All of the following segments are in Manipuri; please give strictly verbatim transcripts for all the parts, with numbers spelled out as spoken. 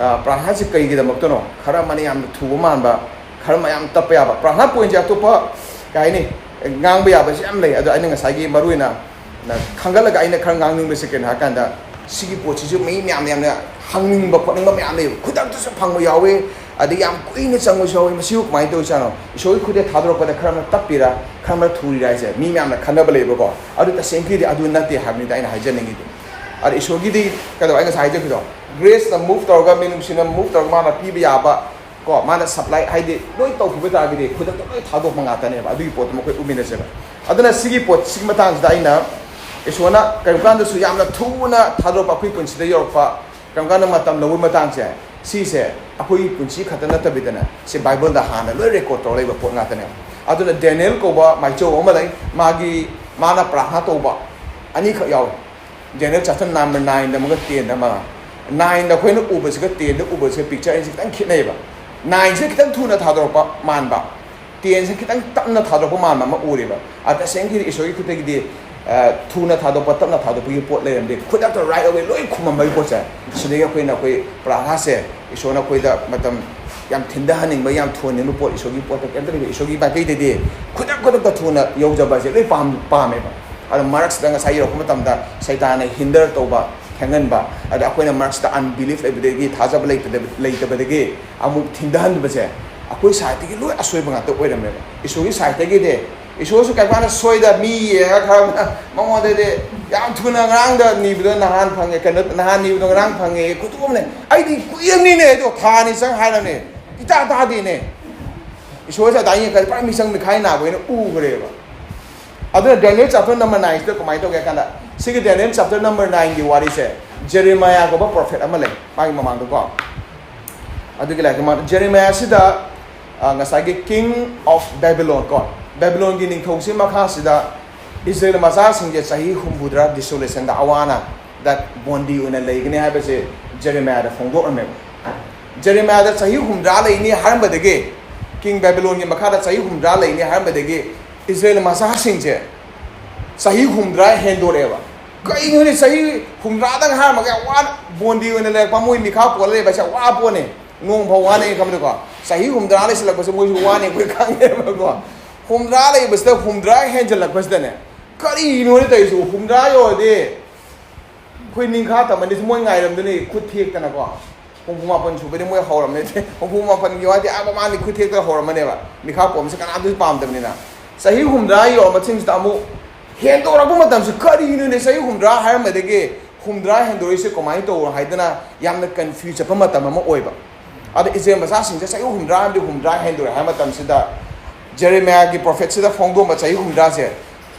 ꯄ꯭ꯔꯥꯔꯊꯅꯥꯁꯤ ꯀꯩꯒꯤꯗꯃꯛꯇꯅꯣ? ꯈꯔ ꯑꯃꯅ ꯌꯥꯝꯅ ꯊꯨꯕ ꯃꯥꯟꯕ, ꯈꯔ ꯑꯃ ꯌꯥꯝ ꯇꯞꯄ ꯌꯥꯕ꯫ ꯄ꯭ꯔꯥꯔꯊꯅꯥ ꯄꯣꯏꯟꯁꯦ ꯑꯇꯣꯞꯄ ꯀꯩ ꯍꯥꯏꯅꯤ, ꯉꯥꯡꯕ ꯌꯥꯕꯁꯤ ꯌꯥꯝ ꯂꯩ꯫ ꯑꯗꯣ ꯑꯩꯅ ꯉꯁꯥꯏꯒꯤ ꯃꯔꯨ ꯑꯣꯏꯅ ꯈꯪꯒꯠꯂꯒ ꯑꯩꯅ ꯈꯔ ꯉꯥꯡꯅꯤꯡꯕꯁꯤ ꯀꯩꯅꯣ ꯍꯥꯏꯀꯥꯟꯗ, ꯁꯤꯒꯤ ꯄꯣꯠꯁꯤꯁꯨ ꯃꯤ ꯃꯌꯥꯝꯅ ꯌꯥꯝꯅ ꯍꯪꯅꯤꯡꯕ ꯈꯣꯠꯅꯤꯡꯕ ꯃꯌꯥꯝ ꯂꯩꯌꯦꯕ꯫ ꯈꯨꯗꯛꯇꯁꯨ ꯐꯪꯕ ꯌꯥꯎꯋꯤ, ꯑꯗꯩ ꯌꯥꯝ ꯀꯨꯏꯅ ꯆꯪꯕꯁꯨ ꯌꯥꯎꯋꯤ꯫ ꯃꯁꯤꯕꯨ ꯀꯃꯥꯏꯅ ꯇꯧꯔꯤꯖꯥꯠꯅꯣ? ꯏꯁꯣꯔꯒꯤ ꯈꯨꯠꯇ ꯊꯥꯗꯣꯔꯛꯄꯗ ꯈꯔ ꯑꯃꯅ ꯇꯞꯄꯤꯔꯥ, ꯈꯔ ꯑꯃꯅ ꯊꯨꯔꯤꯔꯥ ꯍꯥꯏꯁꯦ ꯃꯤ ꯃꯌꯥꯝꯅ ꯈꯟꯅꯕ ꯂꯩꯕꯀꯣ꯫ ꯑꯗꯨ ꯇꯁꯦꯡꯒꯤꯗꯤ ꯑꯗꯨ ꯅꯠꯇꯦ ꯍꯥꯏꯕꯅꯤꯗ ꯑꯩꯅ ꯍꯥꯏꯖꯅꯤꯡꯉꯤꯗꯤ꯫ ꯑꯗ ꯏꯁꯣꯔꯒꯤꯗꯤ ꯀꯩꯗꯧ, ꯑꯩ ꯉꯁꯥꯏ ꯍꯥꯏꯖꯈꯤꯗꯣ, ꯒ꯭ꯔꯦꯁꯅ ꯃꯨꯚ ꯇꯧꯔꯒ, ꯃꯤꯅꯨꯡꯁꯤꯅ ꯃꯨꯚ ꯇꯧꯔꯒ ꯃꯥꯅ ꯄꯤꯕ ꯌꯥꯕ ꯀꯣ, ꯃꯥꯅ ꯁꯄ꯭ꯂꯥꯏ ꯍꯥꯏꯗꯤ ꯂꯣꯏ ꯇꯧꯈꯤꯕ ꯇꯥꯔꯒꯗꯤ ꯈꯨꯗꯛꯇ ꯂꯣꯏ ꯊꯥꯗꯣꯛꯄ ꯉꯥꯛꯇꯅꯦꯕ꯫ ꯑꯗꯨꯒꯤ ꯄꯣꯠꯇꯨ ꯃꯈꯣꯏ ꯎꯃꯤꯟꯅꯁꯦꯕ꯫ ꯑꯗꯨꯅ ꯁꯤꯒꯤ ꯄꯣꯠꯁꯤꯒꯤ ꯃꯇꯥꯡꯁꯤꯗ ꯑꯩꯅ ꯏꯁꯣꯔꯅ ꯀꯔꯤꯒꯨꯝꯕ ꯀꯥꯟꯗꯁꯨ ꯌꯥꯝꯅ ꯊꯨꯅ ꯊꯥꯗꯣꯔꯛꯄ, ꯑꯩꯈꯣꯏ ꯄꯨꯟꯁꯤꯗ ꯌꯧꯔꯛꯄ, ꯀꯔꯝ ꯀꯥꯟꯗ ꯃꯇꯝ ꯂꯧꯕꯒꯤ ꯃꯇꯥꯡꯁꯦ, ꯁꯤꯁꯦ ꯑꯩꯈꯣꯏꯒꯤ ꯄꯨꯟꯁꯤ ꯈꯛꯇ ꯅꯠꯇꯕꯤꯗꯅ ꯁꯤ ꯕꯥꯏꯕꯜꯗ ꯍꯥꯟꯅ ꯂꯣꯏ ꯔꯦꯀꯣꯔꯠ ꯇꯧꯔ ꯂꯩꯕ ꯄꯣꯠ ꯉꯥꯛꯇꯅꯦꯕ꯫ ꯑꯗꯨꯅ ꯗꯦꯅꯤꯌꯦꯜ ꯀꯧꯕ ꯃꯥꯏꯆꯧ ꯑꯃ ꯂꯩ, ꯃꯥꯒꯤ, ꯃꯥꯅ ꯄ꯭ꯔꯥꯔꯊꯅꯥ ꯇꯧꯕ ꯑꯅꯤꯈꯛ ꯌꯥꯎꯋꯤ꯫ ꯗꯦꯅꯤꯌꯦꯜ ꯆꯥꯞꯇꯔ ꯅꯝꯕꯔ ꯅꯥꯏꯟꯗ ꯑꯃꯒ ꯇꯦꯟꯗ ꯑꯃꯒ꯫ ꯅꯥꯏꯟꯗ ꯑꯩꯈꯣꯏꯅ ꯎꯕꯁꯤꯒ ꯇꯦꯟꯗ ꯎꯕꯁꯤꯒ ꯄꯤꯛꯆꯔ ꯑꯅꯤꯁꯤ ꯈꯤꯇꯪ ꯈꯦꯠꯅꯩꯌꯦꯕ꯫ ꯅꯥꯏꯟꯁꯤꯅ ꯈꯤꯇꯪ ꯊꯨꯅ ꯊꯥꯗꯣꯔꯛꯄ ꯃꯥꯟꯕ, ꯇꯦꯟꯁꯤꯅ ꯈꯤꯇꯪ ꯇꯞꯅ ꯊꯥꯗꯣꯔꯛꯄ ꯃꯥꯟꯕ ꯑꯃ ꯎꯔꯦꯕ꯫ ꯑ, ꯇꯁꯦꯡꯒꯤꯗꯤ ꯏꯁꯣꯔꯒꯤ ꯈꯨꯠꯇꯒꯤꯗꯤ, ꯑ, ꯊꯨꯅ ꯊꯥꯗꯣꯛꯄ, ꯇꯞꯅ ꯊꯥꯗꯣꯛꯄꯒꯤ ꯄꯣꯠ ꯂꯩꯔꯝꯗꯦ꯫ ꯈꯨꯗꯛꯇ ꯔꯥꯏꯠ ꯑꯋꯦ ꯂꯣꯏ ꯈꯨꯝꯃꯝꯕꯒꯤ ꯄꯣꯠꯁꯦ꯫ ꯁꯤꯗꯒꯤ ꯑꯩꯈꯣꯏꯅ ꯑꯩꯈꯣꯏ ꯄ꯭ꯔꯥꯔꯊꯅꯥꯁꯦ ꯏꯁꯣꯔꯅ ꯑꯩꯈꯣꯏꯗ ꯃꯇꯝ ꯌꯥꯝ ꯊꯤꯟꯊꯍꯟꯅꯤꯡꯕ, ꯌꯥꯝ ꯊꯨꯍꯟꯅꯤꯡꯕ ꯄꯣꯠ, ꯏꯁꯣꯔꯒꯤ ꯄꯣꯠꯇ ꯀꯩꯝꯇ ꯂꯩꯕ, ꯏꯁꯣꯔꯒꯤ ꯃꯥꯏꯀꯩꯗꯗꯤ ꯈꯨꯗꯛ ꯈꯨꯗꯛꯇ ꯊꯨꯅ ꯌꯧꯖꯕ ꯑꯁꯦ ꯂꯣꯏ ꯄꯥꯝ-, ꯄꯥꯝꯃꯦꯕ꯫ ꯑꯗꯣ ꯃꯔꯛꯁꯤꯗ ꯉꯁꯥꯏ ꯌꯧꯔꯛꯄ ꯃꯇꯝꯗ ꯁꯩꯇꯥꯟꯅ ꯍꯤꯟꯗꯔ ꯇꯧꯕ, ꯊꯦꯡꯍꯟꯕ, ꯑꯗ ꯑꯩꯈꯣꯏꯅ ꯃꯔꯛꯁꯤꯗ ꯑꯟꯕꯤꯂꯤꯐ ꯂꯩꯕꯗꯒꯤ, ꯊꯥꯖꯕ ꯂꯩꯇꯗꯕ-, ꯂꯩꯇꯕꯗꯒꯤ ꯑꯃꯨꯛ ꯊꯤꯟꯊꯍꯟꯕꯁꯦ ꯑꯩꯈꯣꯏ ꯁꯥꯏꯠꯇꯒꯤ ꯂꯣꯏ ꯑꯁꯣꯏꯕ ꯉꯥꯛꯇ ꯑꯣꯏꯔꯝꯃꯦꯕ꯫ ꯏꯁꯣꯔꯒꯤ ꯁꯥꯏꯠꯇꯒꯤꯗꯤ, ꯏꯁꯣꯔꯁꯨ ꯀꯩꯒꯨꯝꯕ ꯀꯥꯟꯗ ꯁꯣꯏꯗ ꯃꯤ ꯌꯦꯡꯉꯒ ꯈꯔ ꯑꯃꯅ ꯃꯉꯣꯟꯗꯗꯤ ꯌꯥꯝ ꯊꯨꯅ ꯉꯔꯥꯡꯗ ꯅꯤꯕꯗꯣ ꯅꯍꯥꯟ ꯐꯪꯉꯦ, ꯀꯩꯅꯣ, ꯅꯍꯥꯟ ꯅꯤꯕꯗꯣ ꯉꯔꯥꯡ ꯐꯪꯉꯦ, ꯈꯨꯗꯣꯝꯅꯦ꯫ ꯑꯩꯗꯤ ꯀꯨꯏꯔꯕꯅꯤꯅꯦ, ꯑꯗꯣ ꯊꯥ ꯑꯅꯤ ꯆꯪ ꯍꯥꯏꯔꯕꯅꯦ, ꯏꯇꯥ ꯇꯥꯗꯦꯅꯦ꯫ ꯏꯁꯣꯔꯁꯦ ꯑꯗꯥꯏ ꯌꯦꯡꯈ꯭ꯔꯗꯤ ꯄꯨꯔꯥ ꯃꯤꯁꯪ ꯃꯤꯈꯥꯏ ꯅꯥꯕ ꯑꯣꯏꯅ ꯎꯈ꯭ꯔꯦꯕ꯫ ꯑꯗꯨꯅ ꯗꯦꯅꯤꯌꯦꯜ ꯆꯥꯞꯇꯔ ꯅꯝꯕꯔ ꯅꯥꯏꯟꯁꯤꯗ ꯀꯃꯥꯏꯅ ꯇꯧꯒꯦ ꯍꯥꯏ ꯀꯥꯟꯗ, ꯁꯤꯒꯤ ꯗꯦꯅꯤꯌꯦꯜ ꯆꯥꯞꯇꯔ ꯅꯝꯕꯔ ꯅꯥꯏꯟꯒꯤ ꯋꯥꯔꯤꯁꯦ, ꯖꯦꯔꯦꯃꯥꯌꯥ ꯀꯧꯕ ꯄ꯭ꯔꯣꯐꯦꯠ ꯑꯃ ꯂꯩ ꯃꯥꯒꯤ ꯃꯃꯥꯡꯗꯀꯣ꯫ ꯑꯗꯨꯒꯤ ꯂꯥꯏꯔꯤꯛꯇ ꯃꯥ, ꯖꯦꯔꯦꯃꯥꯌꯥꯁꯤꯗ, ꯑ, ꯉꯁꯥꯏꯒꯤ king of Babylon ꯀꯣ, ꯕꯦꯕꯤꯂꯣꯟꯒꯤ ꯅꯤꯡꯊꯧꯁꯤ ꯃꯈꯥꯁꯤꯗ ꯏꯁꯔꯦꯜ ꯃꯆꯥꯁꯤꯡꯁꯦ ꯆꯍꯤ ꯍꯨꯝꯐꯨꯇꯔꯥ ꯗꯤꯁꯣꯂꯦꯁꯟꯗ, ꯑꯋꯥ ꯑꯅꯥꯗ ꯕꯣꯟꯗꯤ ꯑꯣꯏꯅ ꯂꯩꯒꯅꯤ ꯍꯥꯏꯕꯁꯦ ꯖꯦꯔꯦꯃꯥꯌꯥꯗ ꯐꯣꯡꯗꯣꯛꯂꯝꯃꯦꯕ꯫ ꯖꯦꯔꯦꯃꯥꯌꯥꯗ ꯆꯍꯤ ꯍꯨꯝꯗ꯭ꯔꯥ ꯂꯩꯅꯤ ꯍꯥꯏꯔꯝꯕꯗꯒꯤ, ꯀꯤꯡ ꯕꯦꯕꯤꯂꯣꯟꯒꯤ ꯃꯈꯥꯗ ꯆꯍꯤ ꯍꯨꯝꯗ꯭ꯔꯥ ꯂꯩꯅꯤ ꯍꯥꯏꯔꯝꯕꯗꯒꯤ ꯏꯁꯔꯦꯜ ꯃꯆꯥꯁꯤꯡꯁꯦ ꯆꯍꯤ ꯍꯨꯝꯗ꯭ꯔꯥ ꯍꯦꯟꯗꯣꯔꯛꯑꯦꯕ꯫ ꯀꯩꯅꯣꯅꯦ, ꯆꯍꯤ ꯍꯨꯝꯗ꯭ꯔꯥꯗꯪ ꯍꯥꯏꯔꯝꯃꯒ ꯌꯥꯝ ꯋꯥꯅ ꯕꯣꯟꯗꯤ ꯑꯣꯏꯅ ꯂꯩꯔꯛꯄ, ꯃꯣꯏ ꯃꯤꯈꯥ ꯄꯣꯜꯂ ꯂꯩꯕ ꯍꯥꯏꯁꯦ ꯌꯥꯝ ꯋꯥ ꯄꯣꯠꯅꯦ꯫ ꯅꯣꯡ ꯐꯥꯎ ꯋꯥꯅ ꯈꯪꯕꯗꯀꯣ, ꯆꯍꯤ ꯍꯨꯝꯗ꯭ꯔꯥ ꯂꯩꯁꯤꯜꯂꯛꯄꯁꯦ ꯃꯣꯏꯁꯨ ꯋꯥꯅꯤ ꯑꯩꯈꯣꯏ ꯈꯪꯉꯦꯕꯀꯣ꯫ ꯍꯨꯝꯗ꯭ꯔꯥ ꯂꯩꯕꯁꯤꯗ ꯍꯨꯝꯗ꯭ꯔꯥ ꯍꯦꯟꯖꯜꯂꯛꯄꯁꯤꯗꯅꯦ, ꯀꯔꯤꯅꯣꯅꯦ ꯇꯧꯔꯤꯁꯤꯕꯨ? ꯍꯨꯝꯗ꯭ꯔꯥ ꯌꯧꯔꯗꯤ ꯑꯩꯈꯣꯏ ꯅꯤꯡꯈꯥ ꯇꯝꯃꯅꯤ, ꯃꯣꯏ ꯉꯥꯏꯔꯝꯗꯣꯏꯅꯤ ꯈꯨꯠ ꯊꯦꯛꯇꯅꯀꯣ꯫ ꯍꯨꯝꯐꯨ ꯃꯥꯄꯟ ꯁꯨꯕꯗꯤ ꯃꯣꯏ ꯍꯧꯔꯝꯃꯦ꯫ ꯍꯨꯝꯐꯨ ꯃꯥꯄꯟꯒꯤ ꯋꯥꯗꯤ ꯑꯥ ꯃꯃꯥꯡꯗꯤ ꯈꯨꯠ ꯊꯦꯛꯇ ꯍꯧꯔꯝꯃꯅꯦꯕ꯫ ꯃꯤꯈꯥ ꯄꯣꯟꯕꯁꯦ ꯀꯅꯥꯝꯇꯁꯨ ꯄꯥꯝꯗꯕꯅꯤꯅ꯫ ꯆꯍꯤ ꯍꯨꯝꯗ꯭ꯔꯥ ꯌꯧꯔꯕ ꯃꯇꯨꯡꯁꯤꯗ ꯑꯃꯨꯛ ꯍꯦꯟꯗꯣꯔꯛꯄ ꯃꯇꯝꯁꯤ ꯀꯔꯤꯅꯣꯅꯦ? ꯆꯍꯤ ꯍꯨꯝꯗ꯭ꯔꯥ ꯍꯥꯏꯔꯝꯕꯗꯒꯤ ꯍꯨꯝꯗ꯭ꯔꯥ ꯍꯦꯟꯗꯣꯔꯛꯏꯁꯦ ꯀꯃꯥꯏꯅ ꯇꯧꯕꯅꯣ ꯍꯥꯏꯗꯅ ꯌꯥꯝꯅ ꯀꯟꯐ꯭ꯌꯨꯁ ꯆꯠꯄ ꯃꯇꯝ ꯑꯃ ꯑꯣꯏꯕ꯫ ꯑꯗ ꯏꯁꯔꯥꯌꯦꯜ ꯃꯆꯥꯁꯤꯡꯁꯦ ꯆꯍꯤ ꯍꯨꯝꯗ꯭ꯔꯥ ꯑꯃꯗꯤ ꯍꯨꯝꯗ꯭ꯔꯥ ꯍꯦꯟꯗꯣꯔꯛꯑꯦ ꯍꯥꯏꯕ ꯃꯇꯝꯁꯤꯗ, ꯖꯦꯔꯦꯃꯤꯌꯥꯒꯤ ꯄ꯭ꯔꯣꯐꯦꯠꯁꯤꯗ ꯐꯣꯡꯗꯣꯛꯄ ꯆꯍꯤ ꯍꯨꯝꯗ꯭ꯔꯥꯁꯦ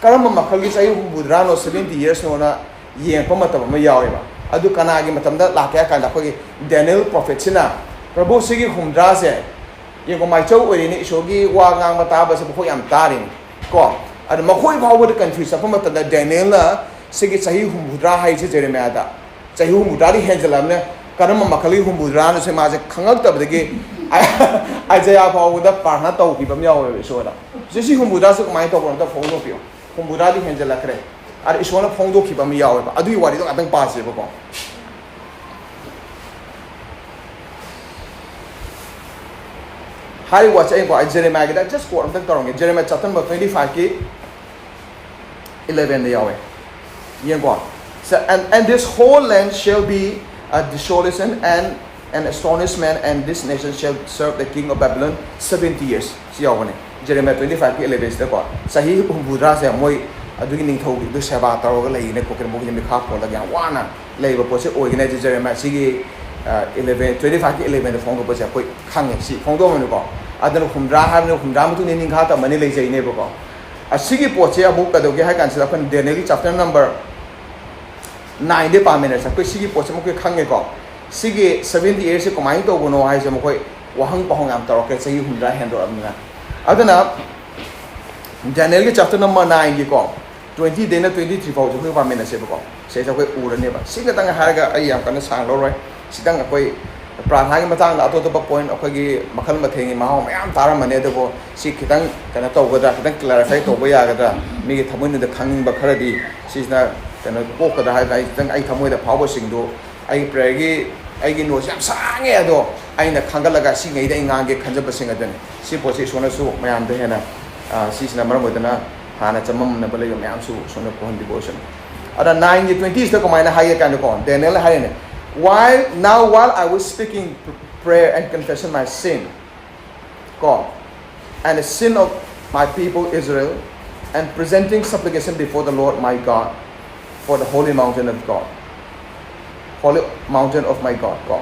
ꯀꯔꯝꯕ ꯃꯈꯜꯒꯤ ꯆꯍꯤ ꯍꯨꯝꯐꯨꯇꯔꯥꯅꯣ, ꯁꯚꯦꯟꯇꯤ ꯌꯔꯁꯅꯣꯅ ꯌꯦꯡꯉꯛꯄ ꯃꯇꯝ ꯑꯃ ꯌꯥꯎꯋꯦꯕ꯫ ꯑꯗꯨ ꯀꯅꯥꯒꯤ ꯃꯇꯝꯗ ꯂꯥꯛꯀꯦ ꯍꯥꯏ ꯀꯥꯟꯗ, ꯑꯩꯈꯣꯏꯒꯤ ꯗꯦꯅꯤꯌꯦꯜ ꯄ꯭ꯔꯣꯐꯦꯠꯁꯤꯅ, "ꯄ꯭ꯔꯚꯨ, ꯁꯤꯒꯤ ꯍꯨꯝꯗ꯭ꯔꯥꯁꯦ ꯌꯦꯡꯉꯣ, ꯃꯥꯏꯆꯧ ꯑꯣꯏꯔꯤꯅꯤ, ꯏꯁꯣꯔꯒꯤ ꯋꯥ ꯉꯥꯡꯕ ꯇꯥꯕꯁꯦ ꯃꯈꯣꯏ ꯌꯥꯝ ꯇꯥꯔꯤꯅꯤ ꯀꯣ"꯫ ꯑꯗ ꯃꯈꯣꯏ ꯐꯥꯎꯕꯗ ꯀꯟꯐ꯭ꯌꯨꯁ ꯆꯠꯄ ꯃꯇꯝꯗ, ꯗꯦꯅꯤꯌꯦꯜꯅ ꯁꯤꯒꯤ ꯆꯍꯤ ꯍꯨꯝꯐꯨꯇꯔꯥ ꯍꯥꯏꯁꯦ ꯖꯦꯔꯦꯃꯤꯌꯥꯗ ꯆꯍꯤ ꯍꯨꯝꯐꯨꯇꯔꯥꯗꯤ ꯍꯦꯟꯖꯜꯂꯕꯅꯦ, ꯀꯔꯝꯕ ꯃꯈꯜꯒꯤ ꯍꯨꯝꯐꯨꯇꯔꯥꯅꯣꯁꯦ ꯃꯥꯁꯦ ꯈꯪꯉꯛꯇꯕꯗꯒꯤ ꯑꯥꯏꯖꯌꯥ ꯐꯥꯎꯕꯗ ꯄ꯭ꯔꯥꯔꯊꯅꯥ ꯇꯧꯈꯤꯕ ꯑꯃ ꯌꯥꯎꯋꯦꯕ ꯏꯁꯣꯔꯗ꯫ "ꯁꯤ, ꯁꯤ ꯍꯨꯝꯐꯨꯇꯔꯥꯁꯦ ꯀꯃꯥꯏꯅ ꯇꯧꯕꯅꯣ? ꯑꯝꯇ ꯐꯣꯡꯗꯣꯛꯄꯤꯌꯨ, ꯍꯨꯝꯐꯨꯇꯔꯥꯗꯤ ꯍꯦꯟꯖꯜꯂꯛꯈ꯭ꯔꯦ"꯫ ꯑꯗ ꯏꯁꯣꯔꯅ ꯐꯣꯡꯗꯣꯛꯈꯤꯕ ꯑꯃ ꯌꯥꯎꯋꯦꯕ꯫ ꯑꯗꯨꯒꯤ ꯋꯥꯔꯤꯗꯣ ꯉꯥꯛꯇꯪ ꯄꯥꯁꯦꯕꯀꯣ꯫ ꯍꯥꯏꯔꯤꯕ ꯋꯥꯁꯦ ꯑꯩꯀꯣ, ꯑꯩ ꯖꯦꯔꯦꯃꯤꯌꯥꯒꯤꯗ just quote ꯑꯝꯇꯪ ꯇꯧꯔꯝꯒꯦ꯫ ꯖꯦꯔꯦꯃꯤꯌꯥ chapter number twenty five ꯀꯤ eleven ꯗ ꯌꯥꯎꯋꯦ꯫ ꯌꯦꯡꯀꯣ꯫ "And, and this whole land shall be a desolation and an astonishment, and this nation shall serve the king of Babylon seventy years"꯫ ꯁꯤ ꯌꯥꯎꯕꯅꯦ꯫ ꯖꯦꯔꯦꯃꯤꯌꯥ twenty five ꯀꯤ eleven ꯁꯤꯗꯀꯣ, ꯆꯍꯤ ꯍꯨꯝꯐꯨꯇꯔꯥꯁꯦ ꯃꯣꯏ ꯑꯗꯨꯒꯤ ꯅꯤꯡꯊꯧꯒꯤꯗꯨ ꯁꯦꯕꯥ ꯇꯧꯔꯒ ꯂꯩꯔꯤꯅꯦ ꯈꯣꯠꯀꯅꯤ, ꯃꯣꯏꯒꯤ ꯃꯤꯈꯥ ꯄꯣꯜꯂꯒ ꯌꯥꯝ ꯋꯥꯅ ꯂꯩꯕ ꯄꯣꯠꯁꯦ ꯑꯣꯏꯒꯅꯤ ꯍꯥꯏꯁꯦ ꯖꯦꯔꯦꯃꯤꯌꯥ ꯁꯤꯒꯤ, ꯑ, eleven, twenty five ꯀꯤ eleven ꯗ ꯐꯣꯡꯗꯣꯛꯄꯁꯦ ꯑꯩꯈꯣꯏ ꯈꯪꯉꯦ꯫ ꯁꯤ ꯐꯣꯡꯗꯣꯛꯑꯝꯃꯅꯤꯀꯣ꯫ ꯑꯗꯨꯅ ꯍꯨꯝꯗ꯭ꯔꯥ ꯍꯥꯏꯕꯅꯤ, ꯍꯨꯝꯗ꯭ꯔꯥ ꯃꯇꯨꯡꯗ ꯅꯤꯡꯈꯥ ꯇꯝꯃꯅꯤ ꯂꯩꯖꯩꯅꯦꯕꯀꯣ꯫ ꯑꯁꯤꯒꯤ ꯄꯣꯠꯁꯦ ꯑꯃꯨꯛ ꯀꯩꯗꯧꯒꯦ ꯍꯥꯏ ꯀꯥꯟꯁꯤꯗ, ꯑꯩꯈꯣꯏꯅ ꯗꯦꯅꯤꯌꯦꯜꯒꯤ chapter number nine ꯗꯩ ꯄꯥꯃꯤꯟꯅꯔꯁꯦ꯫ ꯑꯩꯈꯣꯏ ꯁꯤꯒꯤ ꯄꯣꯠꯁꯦ ꯃꯈꯣꯏ ꯈꯪꯉꯦꯀꯣ꯫ ꯁꯤꯒꯤ seventy years ꯁꯦ ꯀꯃꯥꯏꯅ ꯇꯧꯕꯅꯣ ꯍꯥꯏꯁꯦ ꯃꯈꯣꯏ ꯋꯥꯍꯪ ꯄꯥꯎꯍꯪ ꯌꯥꯝ ꯇꯧꯔꯛꯈ꯭ꯔꯦ, ꯆꯍꯤ ꯍꯨꯝꯗ꯭ꯔꯥ ꯍꯦꯟꯗꯣꯔꯛꯑꯕꯅꯤꯅ꯫ ꯑꯗꯨꯅ ꯗꯦꯅꯤꯌꯦꯜꯒꯤ chapter number nine ꯒꯤꯀꯣ, twenty ꯗꯩꯅ twenty three ꯐꯥꯎꯁꯦ ꯑꯩꯈꯣꯏ ꯄꯥꯃꯤꯟꯅꯁꯦꯕꯀꯣ꯫ ꯁꯤꯗꯩꯁꯤꯗ ꯑꯩꯈꯣꯏ ꯎꯔꯅꯦꯕ꯫ ꯁꯤ ꯈꯛꯇꯪ ꯍꯥꯏꯔꯒ ꯑꯩ ꯌꯥꯝ ꯀꯟꯅ ꯁꯥꯡ ꯂꯧꯔꯣꯏ꯫ ꯁꯤꯗꯪ ꯑꯩꯈꯣꯏ ꯄ꯭ꯔꯥꯔꯊꯅꯥꯒꯤ ꯃꯇꯥꯡꯗ ꯑꯇꯣꯞ ꯑꯇꯣꯞꯄ ꯄꯣꯏꯟ ꯑꯩꯈꯣꯏꯒꯤ ꯃꯈꯜ ꯃꯊꯦꯜꯒꯤ ꯃꯍꯥꯎ ꯃꯌꯥꯝ ꯇꯥꯔꯝꯃꯅꯤ, ꯑꯗꯨꯕꯨ ꯁꯤ ꯈꯤꯇꯪ ꯀꯩꯅꯣ ꯇꯧꯒꯗ꯭ꯔꯥ, ꯈꯤꯇꯪ ꯀ꯭ꯂꯦꯔꯤꯐꯥꯏ ꯇꯧꯕ ꯌꯥꯒꯗ꯭ꯔꯥ, ꯃꯤꯒꯤ ꯊꯃꯣꯏꯅꯨꯡꯗ ꯈꯪꯅꯤꯡꯕ ꯈꯔꯗꯤ ꯁꯤꯁꯤꯅ ꯀꯩꯅꯣ ꯀꯣꯛꯀꯗ꯭ꯔꯥ ꯍꯥꯏꯗꯅ ꯑꯩ ꯈꯤꯇꯪ ꯑꯩ ꯊꯃꯣꯏꯗ ꯐꯥꯎꯕꯁꯤꯡꯗꯨ, ꯑꯩꯒꯤ ꯄ꯭ꯔꯦꯌꯔꯒꯤ ꯑꯩꯒꯤ ꯅꯣꯠꯁꯦ ꯌꯥꯝ ꯁꯥꯡꯉꯦ, ꯑꯗꯣ ꯑꯩꯅ ꯈꯟꯒꯠꯂꯒ ꯁꯤꯉꯩꯗ ꯑꯩ ꯉꯥꯡꯒꯦ ꯈꯟꯖꯕꯁꯤꯡ ꯑꯗꯨꯅꯤ꯫ ꯁꯤ ꯄꯣꯠꯁꯤ ꯏꯁꯣꯔꯅꯁꯨ ꯃꯌꯥꯝꯗ ꯍꯦꯟꯅ, ꯑ, ꯁꯤꯁꯤꯅ ꯃꯔꯝ ꯑꯣꯏꯗꯅ ꯍꯥꯟꯅ ꯆꯃꯝꯅꯕ ꯂꯩꯕ ꯃꯌꯥꯝꯁꯨ ꯏꯁꯣꯔꯅ ꯀꯣꯛꯍꯟꯕꯤꯕ ꯑꯣꯏꯁꯅꯨ꯫ ꯑꯗ ꯅꯥꯏꯟꯒꯤ ꯇ꯭ꯋꯦꯟꯇꯤꯁꯤꯗ ꯀꯃꯥꯏꯅ ꯍꯥꯏꯒꯦ ꯀꯥꯏꯅꯀꯣ, ꯗꯦꯅꯤꯌꯦꯜꯅ ꯍꯥꯏꯔꯤꯅꯦ, "While, now while I was speaking prayer and confessing my sin," ꯀꯣ, "and the sin of my people Israel, and presenting supplication before the Lord my God for the holy mountain of God, holy mountain of my God" ꯀꯣ꯫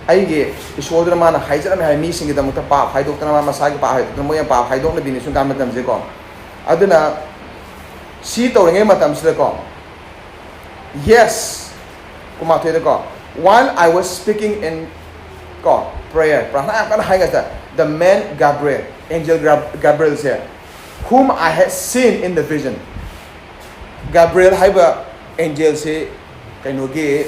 ꯑꯩꯒꯤ ꯏꯁꯣꯔꯗꯨꯅ ꯃꯥꯅ ꯍꯥꯏꯖꯔꯝꯃꯦ ꯍꯥꯏ, ꯃꯤꯁꯤꯡꯒꯤꯗꯃꯛꯇ ꯄꯥꯞ ꯍꯥꯏꯗꯣꯛꯇꯅ, ꯃꯥ ꯃꯁꯥꯒꯤ ꯄꯥꯞ ꯍꯥꯏꯗꯣꯛꯇꯅ, ꯃꯣꯏꯅ ꯄꯥꯞ ꯍꯥꯏꯗꯣꯛꯅꯕꯤꯅꯤ ꯁꯨꯝ ꯀꯥꯟ ꯃꯇꯝꯁꯦꯀꯣ꯫ ꯑꯗꯨꯅ ꯁꯤ ꯇꯧꯔꯤꯉꯩ ꯃꯇꯝꯁꯤꯗꯀꯣ, ꯌꯦꯁ, ꯀꯨꯟꯃꯥꯊꯣꯏꯗꯀꯣ, "While I was speaking in," ꯀꯣ, "prayer," ꯄ꯭ꯔꯥꯊꯅꯥ ꯌꯥꯝ ꯀꯟꯅ ꯍꯥꯏꯒꯁꯤꯗ, "the man Gabriel, angel Gab-, Gabrielꯁꯦ, whom I had seen in the vision," ꯒꯥꯕ꯭ꯔꯤꯌꯦꯜ ꯍꯥꯏꯕ ꯑꯦꯟꯖꯦꯜꯁꯤ ꯀꯩꯅꯣꯒꯤ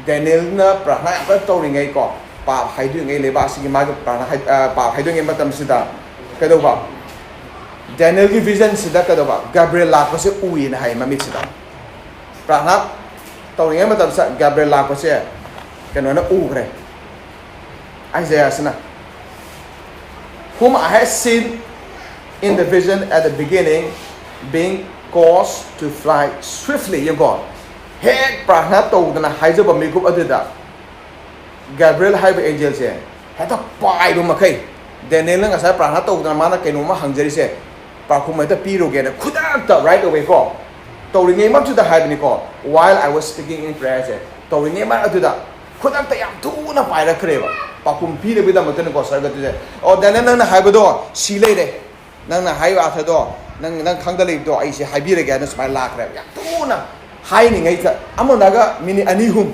ꯗꯦꯅꯤꯌꯦꯜꯅ ꯄ꯭ꯔꯥꯊꯅꯥ ꯌꯥꯝ ꯀꯟꯅ ꯇꯧꯔꯤꯉꯩꯀꯣ, ꯄꯥꯞ ꯍꯥꯏꯗꯣꯛꯏꯉꯩ, ꯂꯩꯕꯥꯛꯁꯤꯒꯤ ꯃꯥꯒꯤ ꯄ꯭ꯔꯥꯊꯅꯥ ꯍꯥꯏ-, ꯑ, ꯄꯥꯞ ꯍꯥꯏꯗꯣꯛꯏꯉꯩ ꯃꯇꯝꯁꯤꯗ ꯀꯩꯗꯧꯕ? ꯗꯦꯅꯤꯌꯦꯜꯒꯤ ꯚꯤꯖꯟꯁꯤꯗ ꯀꯩꯗꯧꯕ? ꯒꯥꯕ꯭ꯔꯤꯌꯦꯜ ꯂꯥꯛꯄꯁꯦ ꯎꯏꯌꯦꯅ ꯍꯥꯏ ꯃꯃꯤꯠꯁꯤꯗ꯫ ꯄ꯭ꯔꯥꯊꯅꯥ ꯇꯧꯔꯤꯉꯩ ꯃꯇꯝꯁꯤꯗ ꯒꯥꯕ꯭ꯔꯤꯌꯦꯜ ꯂꯥꯛꯄꯁꯦ ꯀꯩꯅꯣꯅ ꯎꯈ꯭ꯔꯦ, ꯑꯥꯏꯖꯥꯌꯥꯁꯤꯅ꯫ "Whom I had seen in the vision at the beginning, being caused to fly swiftly." ꯌꯦꯡꯉꯣ, ꯍꯦꯛ ꯄ꯭ꯔꯥꯊꯅꯥ ꯇꯧꯗꯅ ꯍꯥꯏꯖꯕ ꯃꯤꯀꯨꯞ ꯑꯗꯨꯗ ꯒꯥꯕ꯭ꯔꯤꯌꯦꯜ ꯍꯥꯏꯕ ꯑꯦꯟꯖꯦꯜꯁꯦ ꯍꯦꯛꯇ ꯄꯥꯏꯕ ꯃꯈꯩ, ꯗꯦꯅꯤꯌꯦꯜꯅ ꯉꯁꯥꯏ ꯄ꯭ꯔꯥꯊꯅꯥ ꯇꯧꯗꯅ ꯃꯥꯅ ꯀꯩꯅꯣꯝꯃ ꯍꯪꯖꯔꯤꯁꯦ, ꯄꯥꯎꯈꯨꯝ ꯍꯦꯛꯇ ꯄꯤꯔꯨꯒꯦꯅ ꯈꯨꯗꯛꯇ, right away ꯀꯣ, ꯇꯧꯔꯤꯉꯩꯃꯛꯇꯨꯗ ꯍꯥꯏꯕꯅꯤꯀꯣ, "While I was speaking in prayer" ꯁꯦ, ꯇꯧꯔꯤꯉꯩꯃꯛ ꯑꯗꯨꯗ ꯈꯨꯗꯛꯇ ꯌꯥꯝ ꯊꯨꯅ ꯄꯥꯏꯔꯛꯈ꯭ꯔꯦꯕ꯫ ꯄꯥꯎꯈꯨꯝ ꯄꯤꯅꯕꯒꯤꯗꯃꯛꯇꯅꯤꯀꯣ ꯁꯔꯒꯗꯨꯁꯦ, "ꯑꯣ, ꯗꯦꯅꯤꯌꯦꯜ, ꯅꯪꯅ ꯍꯥꯏꯕꯗꯣ ꯁꯤ ꯂꯩꯔꯦ, ꯅꯪꯅ ꯍꯥꯏꯕ ꯑꯥꯔꯊꯗꯣ, ꯅꯪ, ꯅꯪ ꯈꯪꯗ ꯂꯩꯕꯗꯣ ꯑꯩꯁꯦ ꯍꯥꯏꯕꯤꯔꯒꯦ" ꯍꯥꯏꯅ ꯁꯨꯃꯥꯏꯅ ꯂꯥꯛꯈ꯭ꯔꯦꯕ꯫ ꯌꯥꯝ ꯊꯨꯅ ꯍꯥꯏꯅꯤꯡꯉꯩꯗ ꯑꯃꯅꯒ ꯃꯤꯅꯤꯠ ꯑꯅꯤ ꯑꯍꯨꯝ,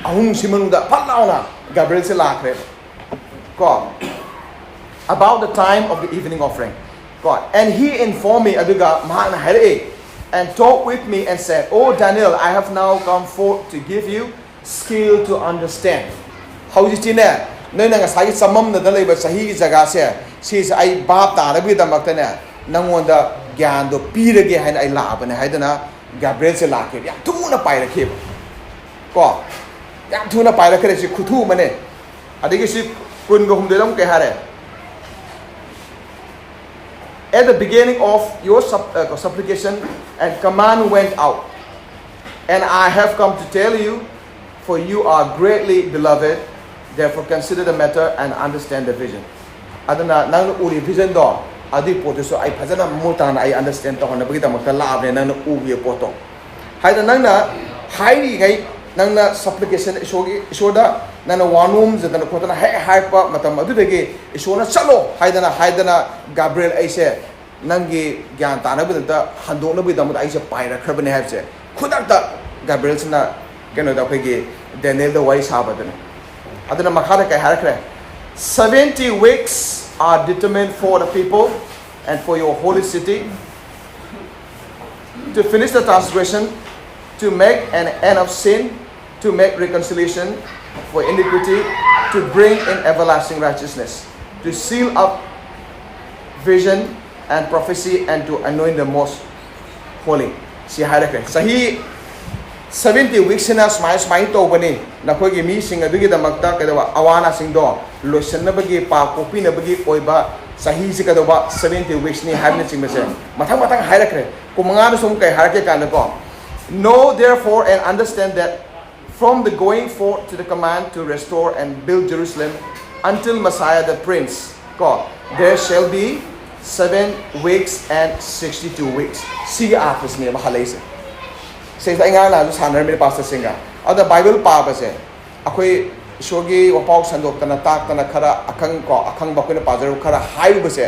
ꯑꯍꯨꯝꯁꯤ ꯃꯅꯨꯡꯗ ꯐꯠ ꯂꯥꯎꯅ ꯒꯥꯕ꯭ꯔꯤꯌꯦꯜꯁꯦ ꯂꯥꯛꯈ꯭ꯔꯦꯕ ꯀꯣ꯫ "About the time of the evening offering" ꯀꯣ, "and he informed me," ꯑꯗꯨꯒ ꯃꯍꯥꯛꯅ ꯍꯥꯏꯔꯛꯑꯦ, "and talked with me and said, 'O Daniel, I have now come forth to give you skill to understand.'" ꯍꯧꯖꯤꯛꯇꯤꯅꯦ, ꯅꯣꯏꯅ ꯉꯁꯥꯏꯒꯤ ꯆꯃꯝꯅꯗ ꯂꯩꯕ ꯆꯍꯤꯒꯤ ꯖꯒꯥꯁꯦ, ꯁꯤꯁꯦ ꯑꯩ ꯚꯥꯞ ꯇꯥꯅꯕꯒꯤꯗꯃꯛꯇꯅꯦ, ꯅꯪꯉꯣꯟꯗ ꯒ꯭ꯌꯥꯟꯗꯣ ꯄꯤꯔꯒꯦ ꯍꯥꯏꯅ ꯑꯩ ꯂꯥꯛꯑꯕꯅꯦ ꯍꯥꯏꯗꯅ ꯒꯥꯕ꯭ꯔꯤꯌꯦꯜꯁꯦ ꯂꯥꯛꯈꯤꯕ, ꯌꯥꯝ ꯊꯨꯅ ꯄꯥꯏꯔꯛꯈꯤꯕ꯫ ꯀꯣ, ꯌꯥꯝ ꯊꯨꯅ ꯄꯥꯏꯔꯛꯈ꯭ꯔꯦ꯫ ꯁꯤ ꯈꯨꯊꯨ ꯑꯃꯅꯦ꯫ ꯑꯗꯒꯤ ꯁꯤ ꯀꯨꯟꯒ ꯍꯨꯝꯗꯣꯏꯗ ꯑꯃꯨꯛ ꯀꯩ ꯍꯥꯏꯔꯦ? At the beginning of your sup- uh, supplication and command went out, and I have come to tell you, for you are greatly beloved. Therefore consider the matter and understand the vision. ꯑꯗꯨꯅ ꯅꯪꯅ ꯎꯔꯤ ꯚꯤꯖꯟꯗꯣ, ꯑꯗꯨꯒꯤ ꯄꯣꯠꯇꯨꯁꯨ ꯑꯩ ꯐꯖꯅ ꯃꯃꯨꯠ ꯇꯥꯅ ꯑꯩ ꯑꯟꯗꯔꯁꯇꯦꯟ ꯇꯧꯍꯟꯅꯕꯒꯤꯗꯃꯛꯇ ꯂꯥꯛꯑꯕꯅꯦ, ꯅꯪꯅ ꯎꯈꯤꯕ ꯄꯣꯠꯇꯣ꯫ ꯍꯥꯏꯗꯅ ꯅꯪꯅ ꯍꯥꯏꯔꯤꯉꯩ, ꯅꯪꯅ ꯁꯄ꯭ꯂꯤꯀꯦꯁꯟ, ꯏꯁꯣꯔꯒꯤ, ꯏꯁꯣꯔꯗ ꯅꯪꯅ ꯋꯥꯅꯣꯝꯖꯗꯅ ꯈꯣꯠꯇꯅ ꯍꯦꯛ ꯍꯥꯏꯔꯛꯄ ꯃꯇꯝ ꯑꯗꯨꯗꯒꯤ ꯏꯁꯣꯔꯅ "ꯆꯠꯂꯣ" ꯍꯥꯏꯗꯅ, ꯍꯥꯏꯗꯅ, "ꯒꯥꯕ꯭ꯔꯤꯌꯦꯜ, ꯑꯩꯁꯦ ꯅꯪꯒꯤ ꯒ꯭ꯌꯥꯟ ꯇꯥꯅꯕꯒꯤꯗꯃꯛꯇ, ꯍꯟꯗꯣꯛꯅꯕꯒꯤꯗꯃꯛꯇ ꯑꯩꯁꯦ ꯄꯥꯏꯔꯛꯈ꯭ꯔꯕꯅꯦ" ꯍꯥꯏꯕꯁꯦ ꯈꯨꯗꯛꯇ ꯒꯥꯕ꯭ꯔꯤꯌꯦꯜꯁꯤꯅ ꯀꯩꯅꯣꯗ, ꯑꯩꯈꯣꯏꯒꯤ ꯗꯦꯅꯤꯌꯦꯜꯗ ꯋꯥꯔꯤ ꯁꯥꯕꯗꯅꯦ꯫ ꯑꯗꯨꯅ ꯃꯈꯥꯗ ꯀꯩ ꯍꯥꯏꯔꯛꯈ꯭ꯔꯦ? "Seventy weeks are determined for the people and for your holy city, to finish the transgression, to make an end of sin, to make reconciliation for iniquity, to bring in everlasting righteousness, to seal up vision and prophecy, and to anoint the most holy." ꯁꯤ ꯍꯥꯏꯔꯛꯈ꯭ꯔꯦ꯫ ꯆꯍꯤ seventy weeks ꯁꯤꯅ ꯁꯨꯃꯥꯏ ꯁꯨꯃꯥꯏꯅ ꯇꯧꯕꯅꯤ, ꯅꯈꯣꯏꯒꯤ ꯃꯤꯁꯤꯡ ꯑꯗꯨꯒꯤꯗꯃꯛꯇ ꯀꯩꯗꯧꯕ, ꯑꯋꯥ ꯑꯅꯥꯁꯤꯡꯗꯣ ꯂꯣꯏꯁꯤꯟꯅꯕꯒꯤ, ꯄꯥꯞ ꯀꯣꯛꯄꯤꯅꯕꯒꯤ ꯑꯣꯏꯕ ꯆꯍꯤꯁꯤ ꯀꯩꯗꯧꯕ, seventy weeks ꯅꯤ ꯍꯥꯏꯕꯅꯆꯤꯡꯕꯁꯦ ꯃꯊꯪ ꯃꯊꯪ ꯍꯥꯏꯔꯛꯈ꯭ꯔꯦ꯫ ꯀꯨꯟꯃꯉꯥꯗꯁꯨ ꯑꯃꯨꯛ ꯀꯩ ꯍꯥꯏꯔꯛꯀꯦ ꯀꯥꯟꯗꯀꯣ, "Know therefore and understand that from the going forth to the command to restore and build Jerusalem until Messiah the Prince, ꯀꯣ, there shall be seven weeks and sixty-two weeks." ꯁꯤꯒꯤ ꯑꯥꯔꯊꯁꯤꯅꯦꯕ ꯍꯜꯂꯛꯏꯁꯦ꯫ ꯁꯤꯗ ꯑꯩ ꯉꯔꯥꯡ ꯅꯍꯥꯟꯁꯨ ꯁꯥꯟꯅꯔꯝꯃꯤꯅꯦ ꯄꯥꯁꯇꯔꯁꯤꯡꯒ꯫ ꯑꯗ ꯕꯥꯏꯕꯜ ꯄꯥꯕꯁꯦ ꯑꯩꯈꯣꯏ ꯏꯁꯣꯔꯒꯤ ꯋꯥꯄꯥꯎ ꯁꯟꯗꯣꯛꯇꯅ ꯇꯥꯛꯇꯅ ꯈꯔ ꯑꯈꯪ ꯀꯣ, ꯑꯈꯪꯕ ꯑꯩꯈꯣꯏꯅ ꯄꯥꯖꯔꯨ ꯈꯔ ꯍꯥꯏꯔꯨꯕꯁꯦ,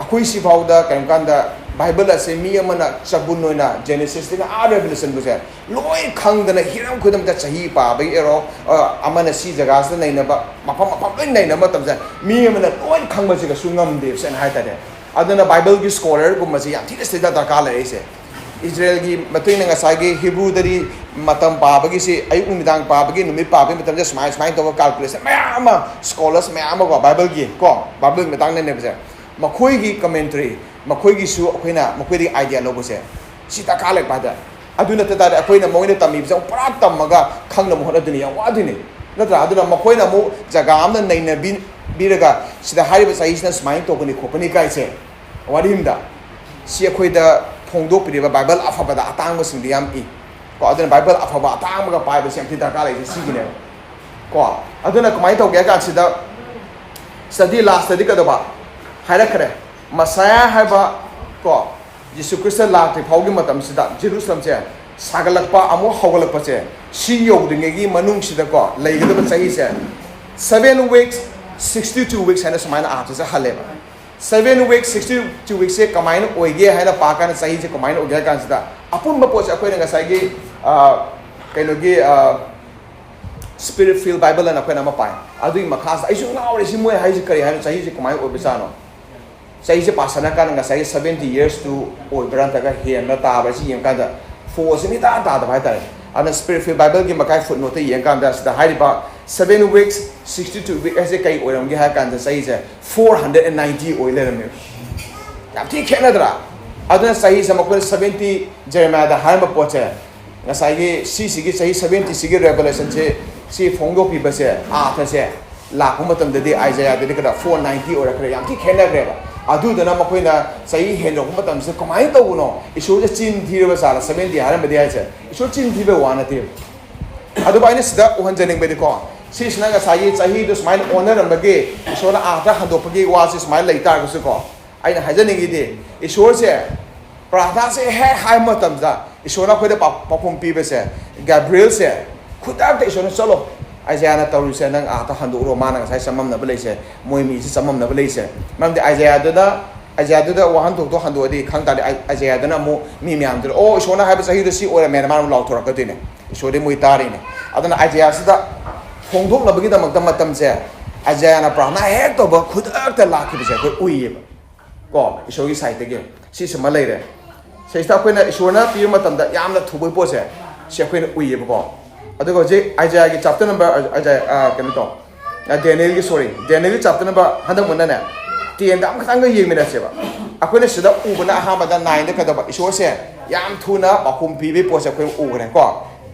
ꯑꯩꯈꯣꯏ ꯁꯤꯐꯥꯎꯗ ꯀꯔꯤꯒꯨꯝꯕ ꯀꯥꯟꯗ ꯕꯥꯏꯕꯜ ꯑꯁꯦ ꯃꯤ ꯑꯃꯅ ꯆꯕꯨꯟ ꯑꯣꯏꯅ ꯖꯦꯅꯦꯁꯤꯁꯇꯒꯤ ꯑꯥ ꯔꯦꯚꯤꯂꯦꯁꯟꯕꯨꯁꯦ ꯂꯣꯏ ꯈꯪꯗꯅ ꯍꯤꯔꯝ ꯈꯨꯗꯤꯡꯃꯛꯇ ꯆꯍꯤ ꯄꯥꯕꯒꯤ ꯑꯦꯔꯣ, ꯑ, ꯑꯃꯅ ꯁꯤ ꯖꯒꯥꯁꯤꯗ ꯅꯩꯅꯕ, ꯃꯐꯝ ꯃꯐꯝ ꯂꯣꯏ ꯅꯩꯅꯕ ꯃꯇꯝꯁꯦ ꯃꯤ ꯑꯃꯅ ꯂꯣꯏ ꯈꯪꯕꯁꯦ ꯀꯩꯁꯨ ꯉꯝꯗꯦꯕ, ꯁꯦꯡꯅ ꯍꯥꯏ ꯇꯥꯔꯦ꯫ ꯑꯗꯨꯅ ꯕꯥꯏꯕꯜꯒꯤ ꯁ꯭ꯀꯣꯂꯔꯒꯨꯝꯕꯁꯦ ꯌꯥꯝ ꯊꯤꯅ ꯁꯤꯗ ꯗꯔꯀꯥꯔ ꯂꯩꯔꯛꯏꯁꯦ꯫ ꯏꯖꯔꯦꯜꯒꯤ ꯃꯇꯨꯡ ꯏꯟꯅ ꯉꯁꯥꯏꯒꯤ ꯍꯤꯕ꯭ꯔꯨꯗꯗꯤ ꯃꯇꯝ ꯄꯥꯕꯒꯤꯁꯤ, ꯑꯌꯨꯛ ꯅꯨꯃꯤꯗꯥꯡ ꯄꯥꯕꯒꯤ, ꯅꯨꯃꯤꯠ ꯄꯥꯕꯒꯤ ꯃꯇꯝꯁꯦ ꯁꯨꯃꯥꯏ, ꯁꯨꯃꯥꯏꯅ ꯇꯧꯕ ꯀꯥꯜꯀꯨꯂꯦꯁꯟ ꯃꯌꯥꯝ ꯑꯃ, ꯁ꯭ꯀꯣꯂꯔꯁ ꯃꯌꯥꯝ ꯑꯃꯀꯣ, ꯕꯥꯏꯕꯜꯒꯤ ꯀꯣ, ꯕꯥꯏꯕꯜꯒꯤ ꯃꯇꯥꯡꯗ ꯅꯩꯅꯕꯁꯦ, ꯃꯈꯣꯏꯒꯤ ꯀꯃꯦꯟꯇ꯭ꯔꯤ, ꯃꯈꯣꯏꯒꯤꯁꯨ ꯑꯩꯈꯣꯏꯅ ꯃꯈꯣꯏꯗꯒꯤ ꯑꯥꯏꯗꯤꯌꯥ ꯂꯧꯕꯁꯦ ꯁꯤ ꯗꯔꯀꯥꯔ ꯂꯩꯕ ꯍꯥꯏꯇꯥꯔꯦ꯫ ꯑꯗꯨ ꯅꯠꯇ ꯇꯥꯔꯗꯤ ꯑꯩꯈꯣꯏꯅ ꯃꯣꯏꯅ ꯇꯝꯃꯤꯕꯁꯦ ꯑꯃꯨꯛ ꯄꯨꯔꯥ ꯇꯝꯃꯒ ꯈꯪꯅꯕ ꯍꯣꯠꯅꯗꯣꯏꯅꯤ, ꯌꯥꯝ ꯋꯥꯗꯣꯏꯅꯤ, ꯅꯠꯇ꯭ꯔꯥ? ꯑꯗꯨꯅ ꯃꯈꯣꯏꯅ ꯑꯃꯨꯛ ꯖꯒꯥ ꯑꯃꯗ ꯅꯩꯅꯕꯤꯔꯒ, ꯁꯤꯗ ꯍꯥꯏꯔꯤꯕ ꯆꯍꯤꯁꯤꯅ ꯁꯨꯃꯥꯏꯅ ꯇꯧꯕꯅꯤ ꯈꯣꯠꯄꯅꯤ ꯀꯥꯏꯁꯦ, ꯋꯥꯔꯤ ꯑꯃꯗ ꯁꯤ ꯑꯩꯈꯣꯏꯗ ꯐꯣꯡꯗꯣꯛꯄꯤꯔꯤꯕ ꯕꯥꯏꯕꯜ ꯑꯐꯕꯗ ꯑꯇꯥꯡꯕꯁꯤꯡꯗꯤ ꯌꯥꯝ ꯏ꯫ ꯀꯣ, ꯑꯗꯨꯅ ꯕꯥꯏꯕꯜ ꯑꯐꯕ ꯑꯇꯥꯡꯕꯒ ꯄꯥꯏꯕꯁꯦ ꯌꯥꯝ ꯊꯤ ꯗꯔꯀꯥꯔ ꯂꯩꯔꯤꯁꯦ ꯁꯤꯒꯤꯅꯦꯕ꯫ ꯀꯣ, ꯑꯗꯨꯅ ꯀꯃꯥꯏꯅ ꯇꯧꯒꯦ ꯍꯥꯏ ꯀꯥꯟꯁꯤꯗ, ꯁꯤꯗꯗꯤ ꯂꯥꯁꯇꯗꯤ ꯀꯩꯗꯧꯕ ꯍꯥꯏꯔꯛꯈ꯭ꯔꯦ? ꯃꯁꯥꯌꯥ ꯍꯥꯏꯕ, ꯀꯣ, ꯖꯤꯁꯨ ꯈ꯭ꯔꯤꯁꯇ ꯂꯥꯛꯇ꯭ꯔꯤ ꯐꯥꯎꯒꯤ ꯃꯇꯝꯁꯤꯗ ꯖꯦꯔꯨꯁꯂꯝꯁꯦ ꯁꯥꯒꯠꯂꯛꯄ, ꯑꯃꯨꯛ ꯍꯧꯒꯠꯂꯛꯄꯁꯦ, ꯁꯤ ꯌꯧꯗ꯭ꯔꯤꯉꯩꯒꯤ ꯃꯅꯨꯡꯁꯤꯗꯀꯣ ꯂꯩꯒꯗꯕ ꯆꯍꯤꯁꯦ, seven weeks, sixty two weeks ꯍꯥꯏꯅ ꯁꯨꯃꯥꯏꯅ ꯑꯥꯔꯊꯁꯦ ꯍꯜꯂꯦꯕ꯫ Seven weeks, sixty two weeksꯁꯦ ꯀꯃꯥꯏꯅ ꯑꯣꯏꯒꯦ ꯍꯥꯏꯅ ꯄꯥꯀꯥꯟꯗ, ꯆꯍꯤꯁꯦ ꯀꯃꯥꯏꯅ ꯑꯣꯏꯒꯦ ꯍꯥꯏ ꯀꯥꯟꯁꯤꯗ, ꯑꯄꯨꯟꯕ ꯄꯣꯠꯁꯦ ꯑꯩꯈꯣꯏꯅ ꯉꯁꯥꯏꯒꯤ, ꯑ, ꯀꯩꯅꯣꯒꯤ, ꯑ, Spirit Filled Bible ꯑꯅ ꯑꯩꯈꯣꯏꯅ ꯑꯃ ꯄꯥꯏ꯫ ꯑꯗꯨꯒꯤ ꯃꯈꯥꯁꯤꯗ ꯑꯩꯁꯨ ꯉꯥꯎꯔꯦ, ꯁꯤ ꯃꯣꯏ ꯍꯥꯏꯁꯦ ꯀꯔꯤ ꯍꯥꯏꯅꯣ, ꯆꯍꯤꯁꯦ ꯀꯃꯥꯏꯅ ꯑꯣꯏꯕꯖꯥꯠꯅꯣ? ꯆꯍꯤꯁꯦ ꯄꯥꯁꯟꯅ ꯀꯥꯟꯗ ꯉꯁꯥꯏꯒꯤ seventy yearsꯇꯨ ꯑꯣꯏꯕ꯭ꯔꯥ ꯅꯠꯇ꯭ꯔꯒ ꯍꯦꯟꯕ꯭ꯔꯥ ꯇꯥꯕ꯭ꯔꯥ, ꯁꯤ ꯌꯦꯡꯀꯥꯟꯗ ꯐꯣꯔꯁꯦ ꯃꯤꯇꯥ ꯇꯥꯗꯕ ꯍꯥꯏꯇꯥꯔꯦ꯫ ꯑꯗꯨꯅ Spirit Filled Bible ꯒꯤ ꯃꯈꯥꯏ footnoteꯇ ꯌꯦꯡꯀꯥꯟꯗ, ꯁꯤꯗ ꯍꯥꯏꯔꯤꯕ seven weeks, sixty two week ꯍꯥꯏꯁꯦ ꯀꯩ ꯑꯣꯏꯔꯝꯒꯦ ꯍꯥꯏ ꯀꯥꯟꯗ, ꯆꯍꯤꯁꯦ four hundred and ninety ꯑꯣꯏ ꯂꯩꯔꯝꯃꯦꯕ꯫ ꯌꯥꯝ ꯊꯤ ꯈꯦꯠꯅꯗ꯭ꯔꯥ? ꯑꯗꯨꯅ ꯆꯍꯤꯁꯦ ꯃꯈꯣꯏꯅ seventy, ꯖꯦꯔꯦꯃꯤꯌꯥꯗ ꯍꯥꯏꯔꯝꯕ ꯄꯣꯠꯁꯦ, ꯉꯁꯥꯏꯒꯤ ꯁꯤꯁꯤꯒꯤ ꯆꯍꯤ seventyꯁꯤꯒꯤ Revelationꯁꯦ, ꯁꯤ ꯐꯣꯡꯗꯣꯛꯄꯤꯕꯁꯦ, ꯑꯥꯊꯁꯦ ꯂꯥꯛꯄ ꯃꯇꯝꯗꯗꯤ ꯑꯥꯏꯖꯌꯥꯗꯗꯤ ꯀꯗꯥ four ninety ꯑꯣꯏꯔꯛꯈ꯭ꯔꯦ, ꯌꯥꯝ ꯊꯤ ꯈꯦꯠꯅꯈ꯭ꯔꯦꯕ꯫ ꯑꯗꯨꯗꯨꯅ ꯃꯈꯣꯏꯅ ꯆꯍꯤ ꯍꯦꯟꯗꯣꯛꯄ ꯃꯇꯝꯁꯤꯗ ꯀꯃꯥꯏꯅ ꯇꯧꯕꯅꯣ? ꯏꯁꯣꯔꯁꯦ ꯆꯤꯟ ꯊꯤꯔꯕ ꯖꯥꯠꯂ? Seventy ꯍꯥꯏꯔꯝꯕꯗꯤ ꯍꯥꯏꯁꯦ ꯏꯁꯣꯔ ꯆꯤꯟ ꯊꯤꯕ ꯋꯥ ꯅꯠꯇꯦꯕ꯫ ꯑꯗꯨꯕꯨ ꯑꯩꯅ ꯁꯤꯗ ꯎꯍꯟꯖꯅꯤꯡꯕꯗꯤꯀꯣ, ꯁꯤꯁꯤꯅ ꯉꯁꯥꯏꯒꯤ ꯆꯍꯤꯗꯨ ꯁꯨꯃꯥꯏꯅ ꯑꯣꯟꯅꯔꯝꯕꯒꯤ ꯏꯁꯣꯔꯅ ꯑꯥꯊ ꯍꯟꯗꯣꯛꯄꯒꯤ ꯋꯥꯁꯤ ꯁꯨꯃꯥꯏꯅ ꯂꯩ ꯇꯥꯔꯒꯁꯨꯀꯣ, ꯑꯩꯅ ꯍꯥꯏꯖꯅꯤꯡꯉꯤꯗꯤ, ꯏꯁꯣꯔꯁꯦ ꯄ꯭ꯔꯥꯊꯅꯥꯁꯦ ꯍꯦꯛ ꯍꯥꯏꯕ ꯃꯇꯝꯗ ꯏꯁꯣꯔꯅ ꯑꯩꯈꯣꯏꯗ ꯄꯥꯎ-, ꯄꯥꯎꯈꯨꯝ ꯄꯤꯕꯁꯦ, ꯒꯦꯕ꯭ꯔꯤꯌꯦꯜꯁꯦ ꯈꯨꯗꯛꯇ ꯏꯁꯣꯔꯅ "ꯆꯠꯂꯣ, ꯑꯥꯏꯖꯌꯥꯅ ꯇꯧꯔꯤꯁꯦ ꯅꯪ ꯑꯥꯗ ꯍꯟꯗꯣꯛꯎꯔꯣ, ꯃꯥꯅ ꯉꯁꯥꯏ ꯆꯃꯝꯅꯕ ꯂꯩꯁꯦ, ꯃꯣꯏ ꯃꯤꯁꯦ ꯆꯃꯝꯅꯕ ꯂꯩꯁꯦ"꯫ ꯃꯔꯝꯗꯤ ꯑꯥꯏꯖꯌꯥꯗꯨꯗ, ꯑꯥꯏꯖꯌꯥꯗꯨꯗ ꯋꯥꯍꯟꯊꯣꯛꯇꯣ ꯍꯟꯗꯣꯛꯑꯗꯤ, ꯈꯪ ꯇꯥꯔꯗꯤ, ꯑꯥꯏ-, ꯑꯥꯏꯖꯌꯥꯗꯨꯅ ꯑꯃꯨꯛ ꯃꯤ ꯃꯌꯥꯝꯗꯨꯗ, "ꯑꯣ, ꯏꯁꯣꯔꯅ ꯍꯥꯏꯕ ꯆꯍꯤꯗꯣ ꯁꯤ ꯑꯣꯏꯔꯝꯃꯦꯅ" ꯃꯥꯅ ꯑꯃꯨꯛ ꯂꯥꯎꯊꯣꯔꯛꯀꯗꯣꯏꯅꯦ꯫ ꯏꯁꯣꯔꯗꯤ ꯃꯣꯏ ꯇꯥꯔꯤꯅꯦ꯫ ꯑꯗꯨꯅ ꯑꯥꯏꯖꯌꯥꯁꯤꯗ ꯐꯣꯡꯗꯣꯛꯅꯕꯒꯤꯗꯃꯛꯇ ꯃꯇꯝꯁꯦ, ꯑꯥꯏꯖꯌꯥꯅ ꯄ꯭ꯔꯥꯊꯅꯥ ꯍꯦꯛ ꯇꯧꯕ ꯈꯨꯗꯛꯇ ꯂꯥꯛꯈꯤꯕꯁꯦ ꯑꯩꯈꯣꯏ ꯎꯏꯌꯦꯕ꯫ ꯀꯣ, ꯏꯁꯣꯔꯒꯤ ꯁꯥꯏꯠꯇꯒꯤ ꯁꯤꯁꯤꯃ ꯂꯩꯔꯦ꯫ ꯁꯤꯁꯤꯗ ꯑꯩꯈꯣꯏꯅ ꯏꯁꯣꯔꯅ ꯄꯤꯕ ꯃꯇꯝꯗ ꯌꯥꯝꯅ ꯊꯨꯕꯒꯤ ꯄꯣꯠꯁꯦ, ꯁꯤ ꯑꯩꯈꯣꯏꯅ ꯎꯏꯌꯦꯕꯀꯣ꯫ ꯑꯗꯨꯒ ꯍꯧꯖꯤꯛ ꯑꯥꯏꯖꯌꯥꯒꯤ chapter number, ꯑꯥꯏꯖꯌꯥ, ꯑ, ꯀꯩꯅꯣ ꯇꯧ, ꯑ, ꯗꯦꯅꯤꯌꯦꯜꯒꯤ, sorry, ꯗꯦꯅꯤꯌꯦꯜꯒꯤ chapter number ꯍꯟꯗꯛ ꯃꯨꯟꯅꯅꯦ, tenꯗ ꯑꯃꯈꯛꯇꯪꯒ ꯌꯦꯡꯃꯤꯟꯅꯁꯦꯕ꯫ ꯑꯩꯈꯣꯏꯅ ꯁꯤꯗ ꯎꯕꯅ ꯑꯍꯥꯟꯕꯗ nineꯗ ꯀꯩꯗꯧꯕ? ꯏꯁꯣꯔꯁꯦ ꯌꯥꯝ ꯊꯨꯅ ꯄꯥꯎꯈꯨꯝ ꯄꯤꯕꯒꯤ ꯄꯣꯠꯁꯦ ꯑꯩꯈꯣꯏ ꯎꯈ꯭ꯔꯦꯀꯣ꯫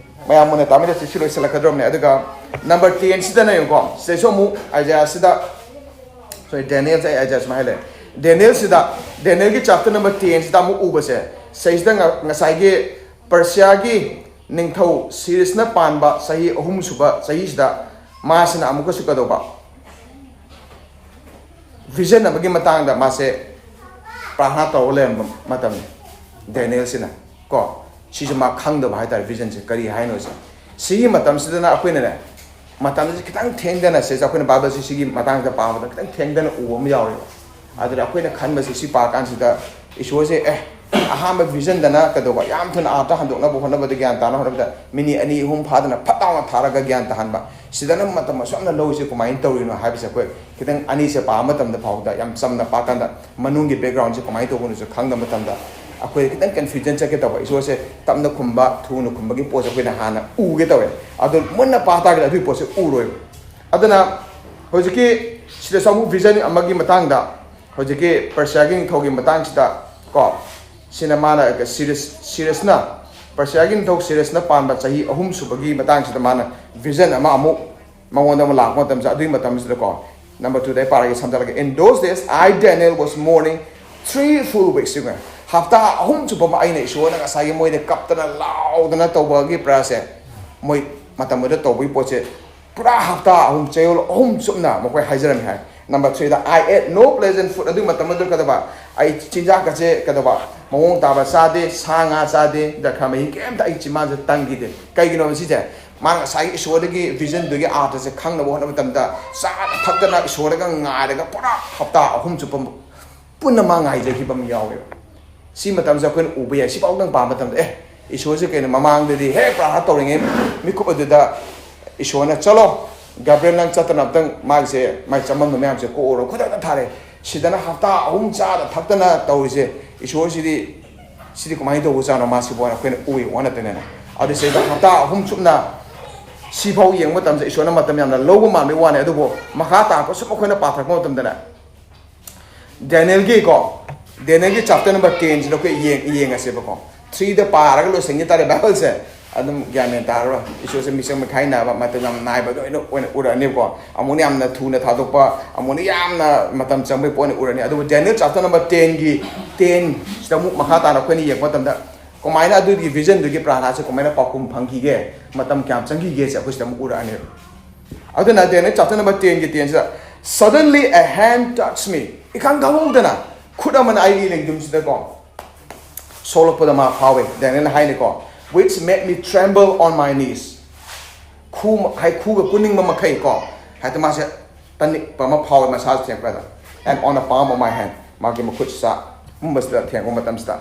ꯃꯌꯥꯝ ꯃꯨꯟꯅ ꯇꯥꯃꯤꯟꯅꯁꯤ, ꯁꯤ ꯂꯣꯏꯁꯤꯜꯂꯛꯀꯗ꯭ꯔꯕꯅꯦ꯫ ꯑꯗꯨꯒ ꯅꯝꯕꯔ ꯇꯦꯟꯁꯤꯗꯅ ꯌꯦꯡꯉꯨꯀꯣ, ꯁꯤꯗꯩꯁꯨ ꯑꯃꯨꯛ ꯑꯥꯏꯖꯥꯌꯥꯁꯤꯗ, ꯁꯣꯔꯤ, ꯗꯦꯅꯤꯌꯦꯜꯁꯦ ꯑꯩ ꯑꯥꯏꯖꯥꯌꯥꯁ ꯁꯨꯃꯥꯏꯅ ꯍꯥꯏ ꯂꯩ꯫ ꯗꯦꯅꯤꯌꯦꯜꯁꯤꯗ, ꯗꯦꯅꯤꯌꯦꯜꯒꯤ ꯆꯦꯞꯇꯔ ꯅꯝꯕꯔ ꯇꯦꯟꯁꯤꯗ ꯑꯃꯨꯛ ꯎꯕꯁꯦ, ꯁꯤꯗꯩꯁꯤꯗ ꯉ- ꯉꯁꯥꯏꯒꯤ ꯄꯔꯁꯤꯌꯥꯒꯤ ꯅꯤꯡꯊꯧ ꯁꯤꯔꯤꯁꯅ ꯄꯥꯟꯕ ꯆꯍꯤ ꯑꯍꯨꯝꯁꯨꯕ ꯆꯍꯤꯁꯤꯗ ꯃꯥꯁꯤꯅ ꯑꯃꯨꯛꯀꯁꯨ ꯀꯩꯗꯧꯕ, ꯚꯤꯖꯟ ꯑꯃꯒꯤ ꯃꯇꯥꯡꯗ ꯃꯥꯁꯦ ꯄ꯭ꯔꯥꯔꯊꯅꯥ ꯇꯧꯔꯒ ꯂꯩꯔꯝꯕ ꯃꯇꯝꯅꯤ ꯗꯦꯅꯤꯌꯦꯜꯁꯤꯅ꯫ ꯀꯣ, ꯁꯤꯁꯨ ꯃꯥ ꯈꯪꯗꯕ ꯍꯥꯏꯇꯥꯔꯦ, ꯚꯤꯖꯟꯁꯦ ꯀꯔꯤ ꯍꯥꯏꯅꯣꯁꯦ꯫ ꯁꯤꯒꯤ ꯃꯇꯝꯁꯤꯗꯅ ꯑꯩꯈꯣꯏꯅꯅꯦ, ꯃꯇꯝꯁꯦ ꯈꯤꯇꯪ ꯊꯦꯡꯊꯅ, ꯁꯤꯁꯦ ꯑꯩꯈꯣꯏꯅ ꯕꯥꯏꯕꯜꯁꯦ ꯁꯤꯒꯤ ꯃꯇꯥꯡꯗ ꯄꯥꯕꯗ ꯈꯤꯇꯪ ꯊꯦꯡꯊꯅ ꯎꯕ ꯑꯃ ꯌꯥꯎꯔꯦꯕ꯫ ꯑꯗꯨꯗ ꯑꯩꯈꯣꯏꯅ ꯈꯟꯕꯁꯦ, ꯁꯤ ꯄꯥꯀꯥꯟꯁꯤꯗ ꯏꯁꯣꯔꯁꯦ, ꯑꯦ, ꯑꯍꯥꯟꯕ ꯚꯤꯖꯟꯗꯅ ꯀꯩꯗꯧꯕ, ꯌꯥꯝ ꯊꯨꯅ ꯑꯥꯔꯊ ꯍꯟꯗꯣꯛꯅꯕ ꯍꯣꯠꯅꯕꯗ, ꯒ꯭ꯌꯥꯟ ꯇꯥꯅ ꯍꯣꯠꯅꯕꯗ ꯃꯤꯅꯤꯠ ꯑꯅꯤ ꯑꯍꯨꯝ ꯐꯥꯗꯅ ꯐꯠ ꯂꯥꯎꯅ ꯊꯥꯔꯒ ꯒ꯭ꯌꯥꯟ ꯇꯥꯍꯟꯕ, ꯁꯤꯗꯅ ꯃꯇꯝ ꯑꯁꯨꯛ ꯌꯥꯝꯅ ꯂꯧꯔꯤꯁꯦ ꯀꯃꯥꯏꯅ ꯇꯧꯔꯤꯅꯣ ꯍꯥꯏꯕꯁꯦ ꯑꯩꯈꯣꯏ ꯈꯤꯇꯪ ꯑꯅꯤꯁꯦ ꯄꯥꯕ ꯃꯇꯝꯗ ꯐꯥꯎꯕꯗ, ꯌꯥꯝ ꯆꯝꯅ ꯄꯥꯀꯥꯟꯗ ꯃꯅꯨꯡꯒꯤ ꯕꯦꯛꯒ꯭ꯔꯥꯎꯟꯁꯦ ꯀꯃꯥꯏꯅ ꯇꯧꯕꯅꯣꯁꯨ ꯈꯪꯗꯕ ꯃꯇꯝꯗ ꯑꯩꯈꯣꯏ ꯈꯤꯇꯪ ꯀꯟꯐ꯭ꯌꯨꯖꯟ ꯆꯠꯀꯦ ꯇꯧꯕ꯫ ꯏꯁꯣꯔꯁꯦ ꯇꯞꯅ ꯈꯨꯝꯕ, ꯊꯨꯅ ꯈꯨꯝꯕꯒꯤ ꯄꯣꯠꯁꯦ ꯑꯩꯈꯣꯏꯅ ꯍꯥꯟꯅ ꯎꯒꯦ ꯇꯧꯋꯦ꯫ ꯑꯗꯣ ꯃꯨꯟꯅ ꯄꯥ ꯇꯥꯔꯒꯗꯤ ꯑꯗꯨꯒꯤ ꯄꯣꯠꯁꯦ ꯎꯔꯣꯏꯕ꯫ ꯑꯗꯨꯅ ꯍꯧꯖꯤꯛꯀꯤ ꯁꯤꯗꯁꯨ ꯑꯃꯨꯛ ꯚꯤꯖꯟ ꯑꯃꯒꯤ ꯃꯇꯥꯡꯗ, ꯍꯧꯖꯤꯛꯀꯤ ꯄꯔꯁꯤꯌꯥꯒꯤ ꯅꯤꯡꯊꯧꯒꯤ ꯃꯇꯥꯡꯁꯤꯗ ꯀꯣ, ꯁꯤꯅ ꯃꯥꯅ ꯁꯤꯔꯤꯁ, ꯁꯤꯔꯤꯁꯅ, ꯄꯔꯁꯤꯌꯥꯒꯤ ꯅꯤꯡꯊꯧ ꯁꯤꯔꯤꯁꯅ ꯄꯥꯟꯕ ꯆꯍꯤ ꯑꯍꯨꯝ ꯁꯨꯕꯒꯤ ꯃꯇꯥꯡꯁꯤꯗ ꯃꯥꯅ ꯚꯤꯖꯟ ꯑꯃ ꯑꯃꯨꯛ ꯃꯉꯣꯟꯗ ꯑꯃꯨꯛ ꯂꯥꯛꯄ ꯃꯇꯝꯁꯤꯗ, ꯑꯗꯨꯒꯤ ꯃꯇꯝꯁꯤꯗꯀꯣ, ꯅꯝꯕꯔ ꯇꯨꯗ ꯑꯩ ꯄꯥꯔꯒꯦ, ꯁꯝꯖꯜꯂꯒꯦ꯫ "In those days, I, Daniel, was mourning three full weeks." ꯌꯦꯡꯉꯨ, ꯍꯞꯇꯥ ꯑꯍꯨꯝ ꯆꯨꯞꯄ ꯑꯃ ꯑꯩꯅ ꯏꯁꯣꯔꯅ ꯉꯁꯥꯏꯒꯤ ꯃꯣꯏꯗ ꯀꯞꯇꯅ ꯂꯥꯎꯗꯅ ꯇꯧꯕꯒꯤ ꯄ꯭ꯔꯥꯁꯦ, ꯃꯣꯏ ꯃꯇꯝꯗꯨꯗ ꯇꯧꯕꯒꯤ ꯄꯣꯠꯁꯦ ꯄꯨꯔꯥ ꯍꯞꯇꯥ ꯑꯍꯨꯝ, ꯆꯌꯣꯜ ꯑꯍꯨꯝ ꯆꯨꯞꯅ ꯃꯈꯣꯏ ꯍꯥꯏꯖꯔꯝꯃꯤ ꯍꯥꯏ꯫ ꯅꯝꯕꯔ ꯊ꯭ꯔꯤꯗ, "I ate no pleasant food." ꯑꯗꯨꯒꯤ ꯃꯇꯝ ꯑꯗꯨ ꯀꯩꯗꯧꯕ, ꯑꯩ ꯆꯤꯟꯖꯥꯛ ꯑꯁꯦ ꯀꯩꯗꯧꯕ, ꯃꯑꯣꯡ ꯇꯥꯕ ꯆꯥꯗꯦ, ꯁꯥ ꯉꯥ ꯆꯥꯗꯦ, ꯗ꯭ꯔꯈꯥ ꯃꯍꯤ ꯀꯩꯝꯇ ꯑꯩ ꯆꯤꯟꯕꯥꯟꯁꯦ ꯇꯪꯈꯤꯗꯦ꯫ ꯀꯩꯒꯤꯅꯣ ꯁꯤꯁꯦ? ꯃꯥꯅ ꯉꯁꯥꯏꯒꯤ ꯏꯁꯣꯔꯗꯒꯤ ꯚꯤꯖꯟꯗꯨꯒꯤ ꯑꯥꯔꯊꯁꯦ ꯈꯪꯅꯕ ꯍꯣꯠꯅꯕ ꯃꯇꯝꯗ ꯆꯥꯗ ꯊꯛꯇꯅ ꯏꯁꯣꯔꯗꯒ ꯉꯥꯏꯔꯒ ꯄꯨꯔꯥ ꯍꯞꯇꯥ ꯑꯍꯨꯝ ꯆꯨꯞꯄ ꯄꯨꯟꯅ ꯃꯥ ꯉꯥꯏꯖꯈꯤꯕ ꯑꯃ ꯌꯥꯎꯋꯦꯕ꯫ ꯁꯤ ꯃꯇꯝꯁꯦ ꯑꯩꯈꯣꯏꯅ ꯎꯕ ꯌꯥꯏ꯫ ꯁꯤꯐꯥꯎꯗꯪ ꯄꯥꯕ ꯃꯇꯝꯗ, ꯑꯦ, ꯏꯁꯣꯔꯁꯦ ꯀꯩꯅꯣ, ꯃꯃꯥꯡꯗꯗꯤ ꯍꯦꯛ ꯄ꯭ꯔꯥꯔꯊꯅꯥ ꯇꯧꯔꯤꯉꯩ ꯃꯤꯀꯨꯞ ꯑꯗꯨꯗ ꯏꯁꯣꯔꯅ, "ꯆꯠꯂꯣ, ꯒꯕ꯭ꯔꯦꯜ, ꯅꯪ ꯆꯠꯇꯅ ꯑꯝꯇꯪ ꯃꯥꯒꯤꯁꯦ, ꯃꯥꯒꯤ ꯆꯃꯝꯅꯕ ꯃꯌꯥꯝꯁꯦ ꯀꯣꯛꯎꯔꯣ", ꯈꯨꯗꯛꯇ ꯊꯥꯔꯛꯑꯦ꯫ ꯁꯤꯗꯅ ꯍꯞꯇꯥ ꯑꯍꯨꯝ ꯆꯥꯗ ꯊꯛꯇꯅ ꯇꯧꯔꯤꯁꯦ, ꯏꯁꯣꯔꯁꯤꯗꯤ, ꯁꯤꯗꯤ ꯀꯃꯥꯏꯅ ꯇꯧꯕꯖꯥꯠꯅꯣ ꯃꯥꯁꯤꯕꯨ ꯍꯥꯏꯅ ꯑꯩꯈꯣꯏꯅ ꯎꯏ, ꯑꯣꯟꯅ ꯇꯩꯅꯅ꯫ ꯑꯗꯨ ꯁꯤꯗ ꯍꯞꯇꯥ ꯑꯍꯨꯝ ꯆꯨꯞꯅ ꯁꯤꯐꯥꯎ ꯌꯦꯡꯕ ꯃꯇꯝꯗ ꯏꯁꯣꯔꯅ ꯃꯇꯝ ꯌꯥꯝꯅ ꯂꯧꯕ ꯃꯥꯟꯕꯒꯤ ꯋꯥꯅꯤ꯫ ꯑꯗꯨꯕꯨ ꯃꯈꯥ ꯇꯥꯔꯛꯄ ꯁꯨꯝ ꯑꯩꯈꯣꯏꯅ ꯄꯥꯊꯔꯛꯄ ꯃꯇꯝꯗꯅꯦ, ꯗꯦꯅꯤꯌꯦꯜꯒꯤꯀꯣ, ꯗꯦꯅꯤꯌꯦꯜꯒꯤ ꯆꯦꯞꯇꯔ ꯅꯝꯕꯔ ꯇꯦꯟꯁꯤꯗ ꯑꯩꯈꯣꯏ ꯌꯦꯡ-, ꯌꯦꯡꯉꯁꯦꯕꯀꯣ꯫ ꯊ꯭ꯔꯤꯗ ꯄꯥꯔꯒ ꯂꯣꯏꯁꯤꯟꯈꯤ ꯇꯥꯔꯦ ꯕꯥꯏꯕꯜꯁꯦ, ꯑꯗꯨꯝ ꯒ꯭ꯌꯥꯟ ꯃꯦꯟ ꯇꯥꯔꯔꯣꯏ꯫ ꯏꯁꯣꯔꯁꯦ ꯃꯤꯆꯪ ꯃꯤꯈꯥꯏ ꯅꯥꯏꯕ, ꯃꯇꯝ ꯌꯥꯝ ꯅꯥꯏꯕꯗꯣ ꯑꯣꯏꯅ ꯑꯣꯏꯅ ꯎꯔꯛꯑꯅꯦꯕꯀꯣ꯫ ꯑꯃꯨꯛꯅ ꯌꯥꯝꯅ ꯊꯨꯅ ꯊꯥꯗꯣꯛꯄ, ꯑꯃꯨꯛꯅ ꯌꯥꯝꯅ ꯃꯇꯝ ꯆꯪꯕꯒꯤ ꯄꯣꯠ ꯑꯣꯏꯅ ꯎꯔꯛꯑꯅꯤ꯫ ꯑꯗꯨꯕꯨ ꯗꯦꯅꯤꯌꯦꯜ ꯆꯥꯞꯇꯔ ꯅꯝꯕꯔ ꯇꯦꯟꯒꯤ ꯇꯦꯟ ꯁꯤꯗ ꯑꯃꯨꯛ ꯃꯈꯥ ꯇꯥꯅ ꯑꯩꯈꯣꯏꯅ ꯌꯦꯡꯕ ꯃꯇꯝꯗ ꯀꯃꯥꯏꯅ ꯑꯗꯨꯒꯤ ꯚꯤꯖꯟꯗꯨꯒꯤ ꯄ꯭ꯔꯥꯔꯊꯅꯥꯁꯦ ꯀꯃꯥꯏꯅ ꯄꯥꯎꯈꯨꯝ ꯐꯪꯈꯤꯒꯦ, ꯃꯇꯝ ꯀꯌꯥꯝ ꯆꯪꯈꯤꯒꯦꯁꯦ ꯑꯩꯈꯣꯏ ꯁꯤꯗ ꯑꯃꯨꯛ ꯎꯔꯛꯑꯅꯦꯕ꯫ ꯑꯗꯨꯅ ꯗꯦꯅꯤꯌꯦꯜ ꯆꯥꯞꯇꯔ ꯅꯝꯕꯔ ꯇꯦꯟꯒꯤ ꯇꯦꯟꯁꯤꯗ, "Suddenly a hand touched me." ꯏꯈꯪ ꯈꯪꯍꯧꯗꯅ ꯈꯨꯠ ꯑꯃꯅ ꯑꯩꯒꯤ ꯂꯦꯡꯖꯨꯝꯁꯤꯗꯀꯣ ꯁꯣꯛꯂꯛꯄꯗ ꯃꯥ ꯐꯥꯎꯋꯦ꯫ ꯗꯦꯅꯤꯌꯦꯜꯅ ꯍꯥꯏꯅꯤꯀꯣ, "Which made me tremble on my knees." ꯈꯨ, ꯍꯥꯏ, ꯈꯨꯒ ꯀꯨꯅꯤꯡꯕ ꯃꯈꯩ ꯀꯣ, ꯍꯥꯏꯗꯤ ꯃꯥꯁꯦ ꯇꯅꯤꯛꯄ ꯑꯃ ꯐꯥꯎꯋꯦ ꯃꯁꯥꯁꯦ ꯊꯦꯡꯉꯛꯄꯗ꯫ "And on a palm of my hand," ꯃꯥꯒꯤ ꯃꯈꯨꯠꯁꯤꯗ ꯄꯨꯝꯕꯁꯤꯗ ꯊꯦꯡꯉꯛꯄ ꯃꯇꯝꯁꯤꯗ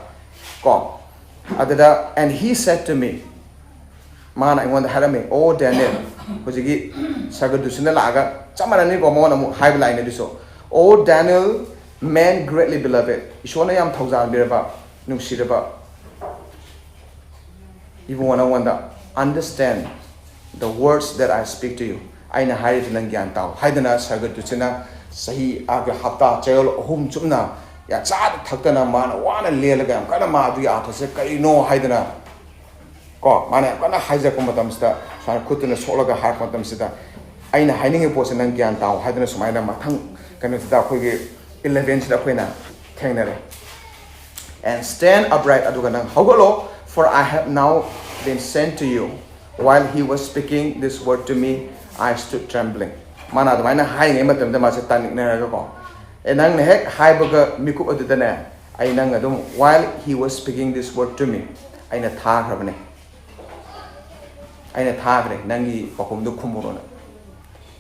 ꯀꯣ, ꯑꯗꯨꯗ, "And he said to me," ꯃꯥꯅ ꯑꯩꯉꯣꯟꯗ ꯍꯥꯏꯔꯝꯃꯤ, "Oh Daniel," ꯍꯧꯖꯤꯛꯀꯤ ꯁꯔꯒꯗꯨꯁꯤꯅ ꯂꯥꯛꯑꯒ ꯆꯞ ꯃꯥꯟꯅꯅꯤꯀꯣ, ꯃꯉꯣꯟꯗ ꯑꯃꯨꯛ ꯍꯥꯏꯕ ꯂꯥꯏꯅꯦ ꯑꯗꯨꯁꯨ, "Oh Daniel, man greatly beloved," ꯏꯁꯣꯔꯅ ꯌꯥꯝ ꯊꯧꯖꯥꯟꯕꯤꯔꯕ, ꯅꯨꯡꯁꯤꯔꯕ ꯏꯕꯨꯡꯉꯣ, ꯅꯉꯣꯟꯗ, "Understand the words that I speak to you," ꯑꯩꯅ ꯍꯥꯏꯔꯤꯁꯤ ꯅꯪ ꯒ꯭ꯌꯥꯟ ꯇꯥꯎ ꯍꯥꯏꯗꯅ ꯁꯔꯒꯗꯨꯁꯤꯅ ꯆꯍꯤ, ꯑꯥꯒꯤ ꯍꯞꯇꯥ ꯆꯌꯣꯜ ꯑꯍꯨꯝ ꯆꯨꯞꯅ ꯌꯥꯝ ꯆꯥꯗ ꯊꯛꯇꯅ ꯃꯥꯅ ꯋꯥꯅ ꯂꯦꯜꯂꯒ ꯌꯥꯝ ꯀꯟꯅ ꯃꯥ ꯑꯗꯨꯒꯤ ꯑꯥꯊꯁꯦ ꯀꯔꯤꯅꯣ ꯍꯥꯏꯗꯅ ꯀꯣ, ꯃꯥꯅ ꯌꯥꯝ ꯀꯟꯅ ꯍꯥꯏꯖꯔꯛꯄ ꯃꯇꯝꯁꯤꯗ, ꯁꯨꯃꯥꯏꯅ ꯈꯨꯠꯇꯨꯅ ꯁꯣꯛꯂꯒ ꯍꯥꯏꯔꯛꯄ ꯃꯇꯝꯁꯤꯗ, "ꯑꯩꯅ ꯍꯥꯏꯅꯤꯡꯉꯤꯕ ꯄꯣꯠꯁꯦ ꯅꯪ ꯒ꯭ꯌꯥꯟ ꯇꯥꯎ" ꯍꯥꯏꯗꯅ ꯁꯨꯃꯥꯏꯅ ꯃꯊꯪ ꯀꯩꯅꯣꯁꯤꯗ ꯑꯩꯈꯣꯏꯒꯤ ꯏꯂꯚꯦꯟꯁꯤꯗ ꯑꯩꯈꯣꯏꯅ ꯊꯦꯡꯅꯔꯦ꯫ "And stand upright," ꯑꯗꯨꯒ ꯅꯪ ꯍꯧꯒꯠꯂꯣ, "For I have now been sent to you." "While he was speaking this word to me, I stood trembling." ꯃꯥꯅ ꯑꯗꯨꯃꯥꯏꯅ ꯍꯥꯏꯔꯤꯉꯩ ꯃꯇꯝꯗ ꯃꯥꯁꯦ ꯇꯥꯅꯤꯡꯅꯔꯒꯀꯣ, ꯑꯦ, ꯅꯪꯅ ꯍꯦꯛ ꯍꯥꯏꯕꯒ ꯃꯤꯀꯨꯞ ꯑꯗꯨꯗꯅꯦ, ꯑꯩ ꯅꯪ ꯑꯗꯨꯝ, "While he was speaking this word to me," ꯑꯩꯅ ꯊꯥꯈ꯭ꯔꯕꯅꯦ, ꯑꯩꯅ ꯊꯥꯈ꯭ꯔꯦ, ꯅꯪꯒꯤ ꯄꯥꯎꯈꯨꯝꯗꯨ ꯈꯨꯝꯃꯨꯔꯣꯅ꯫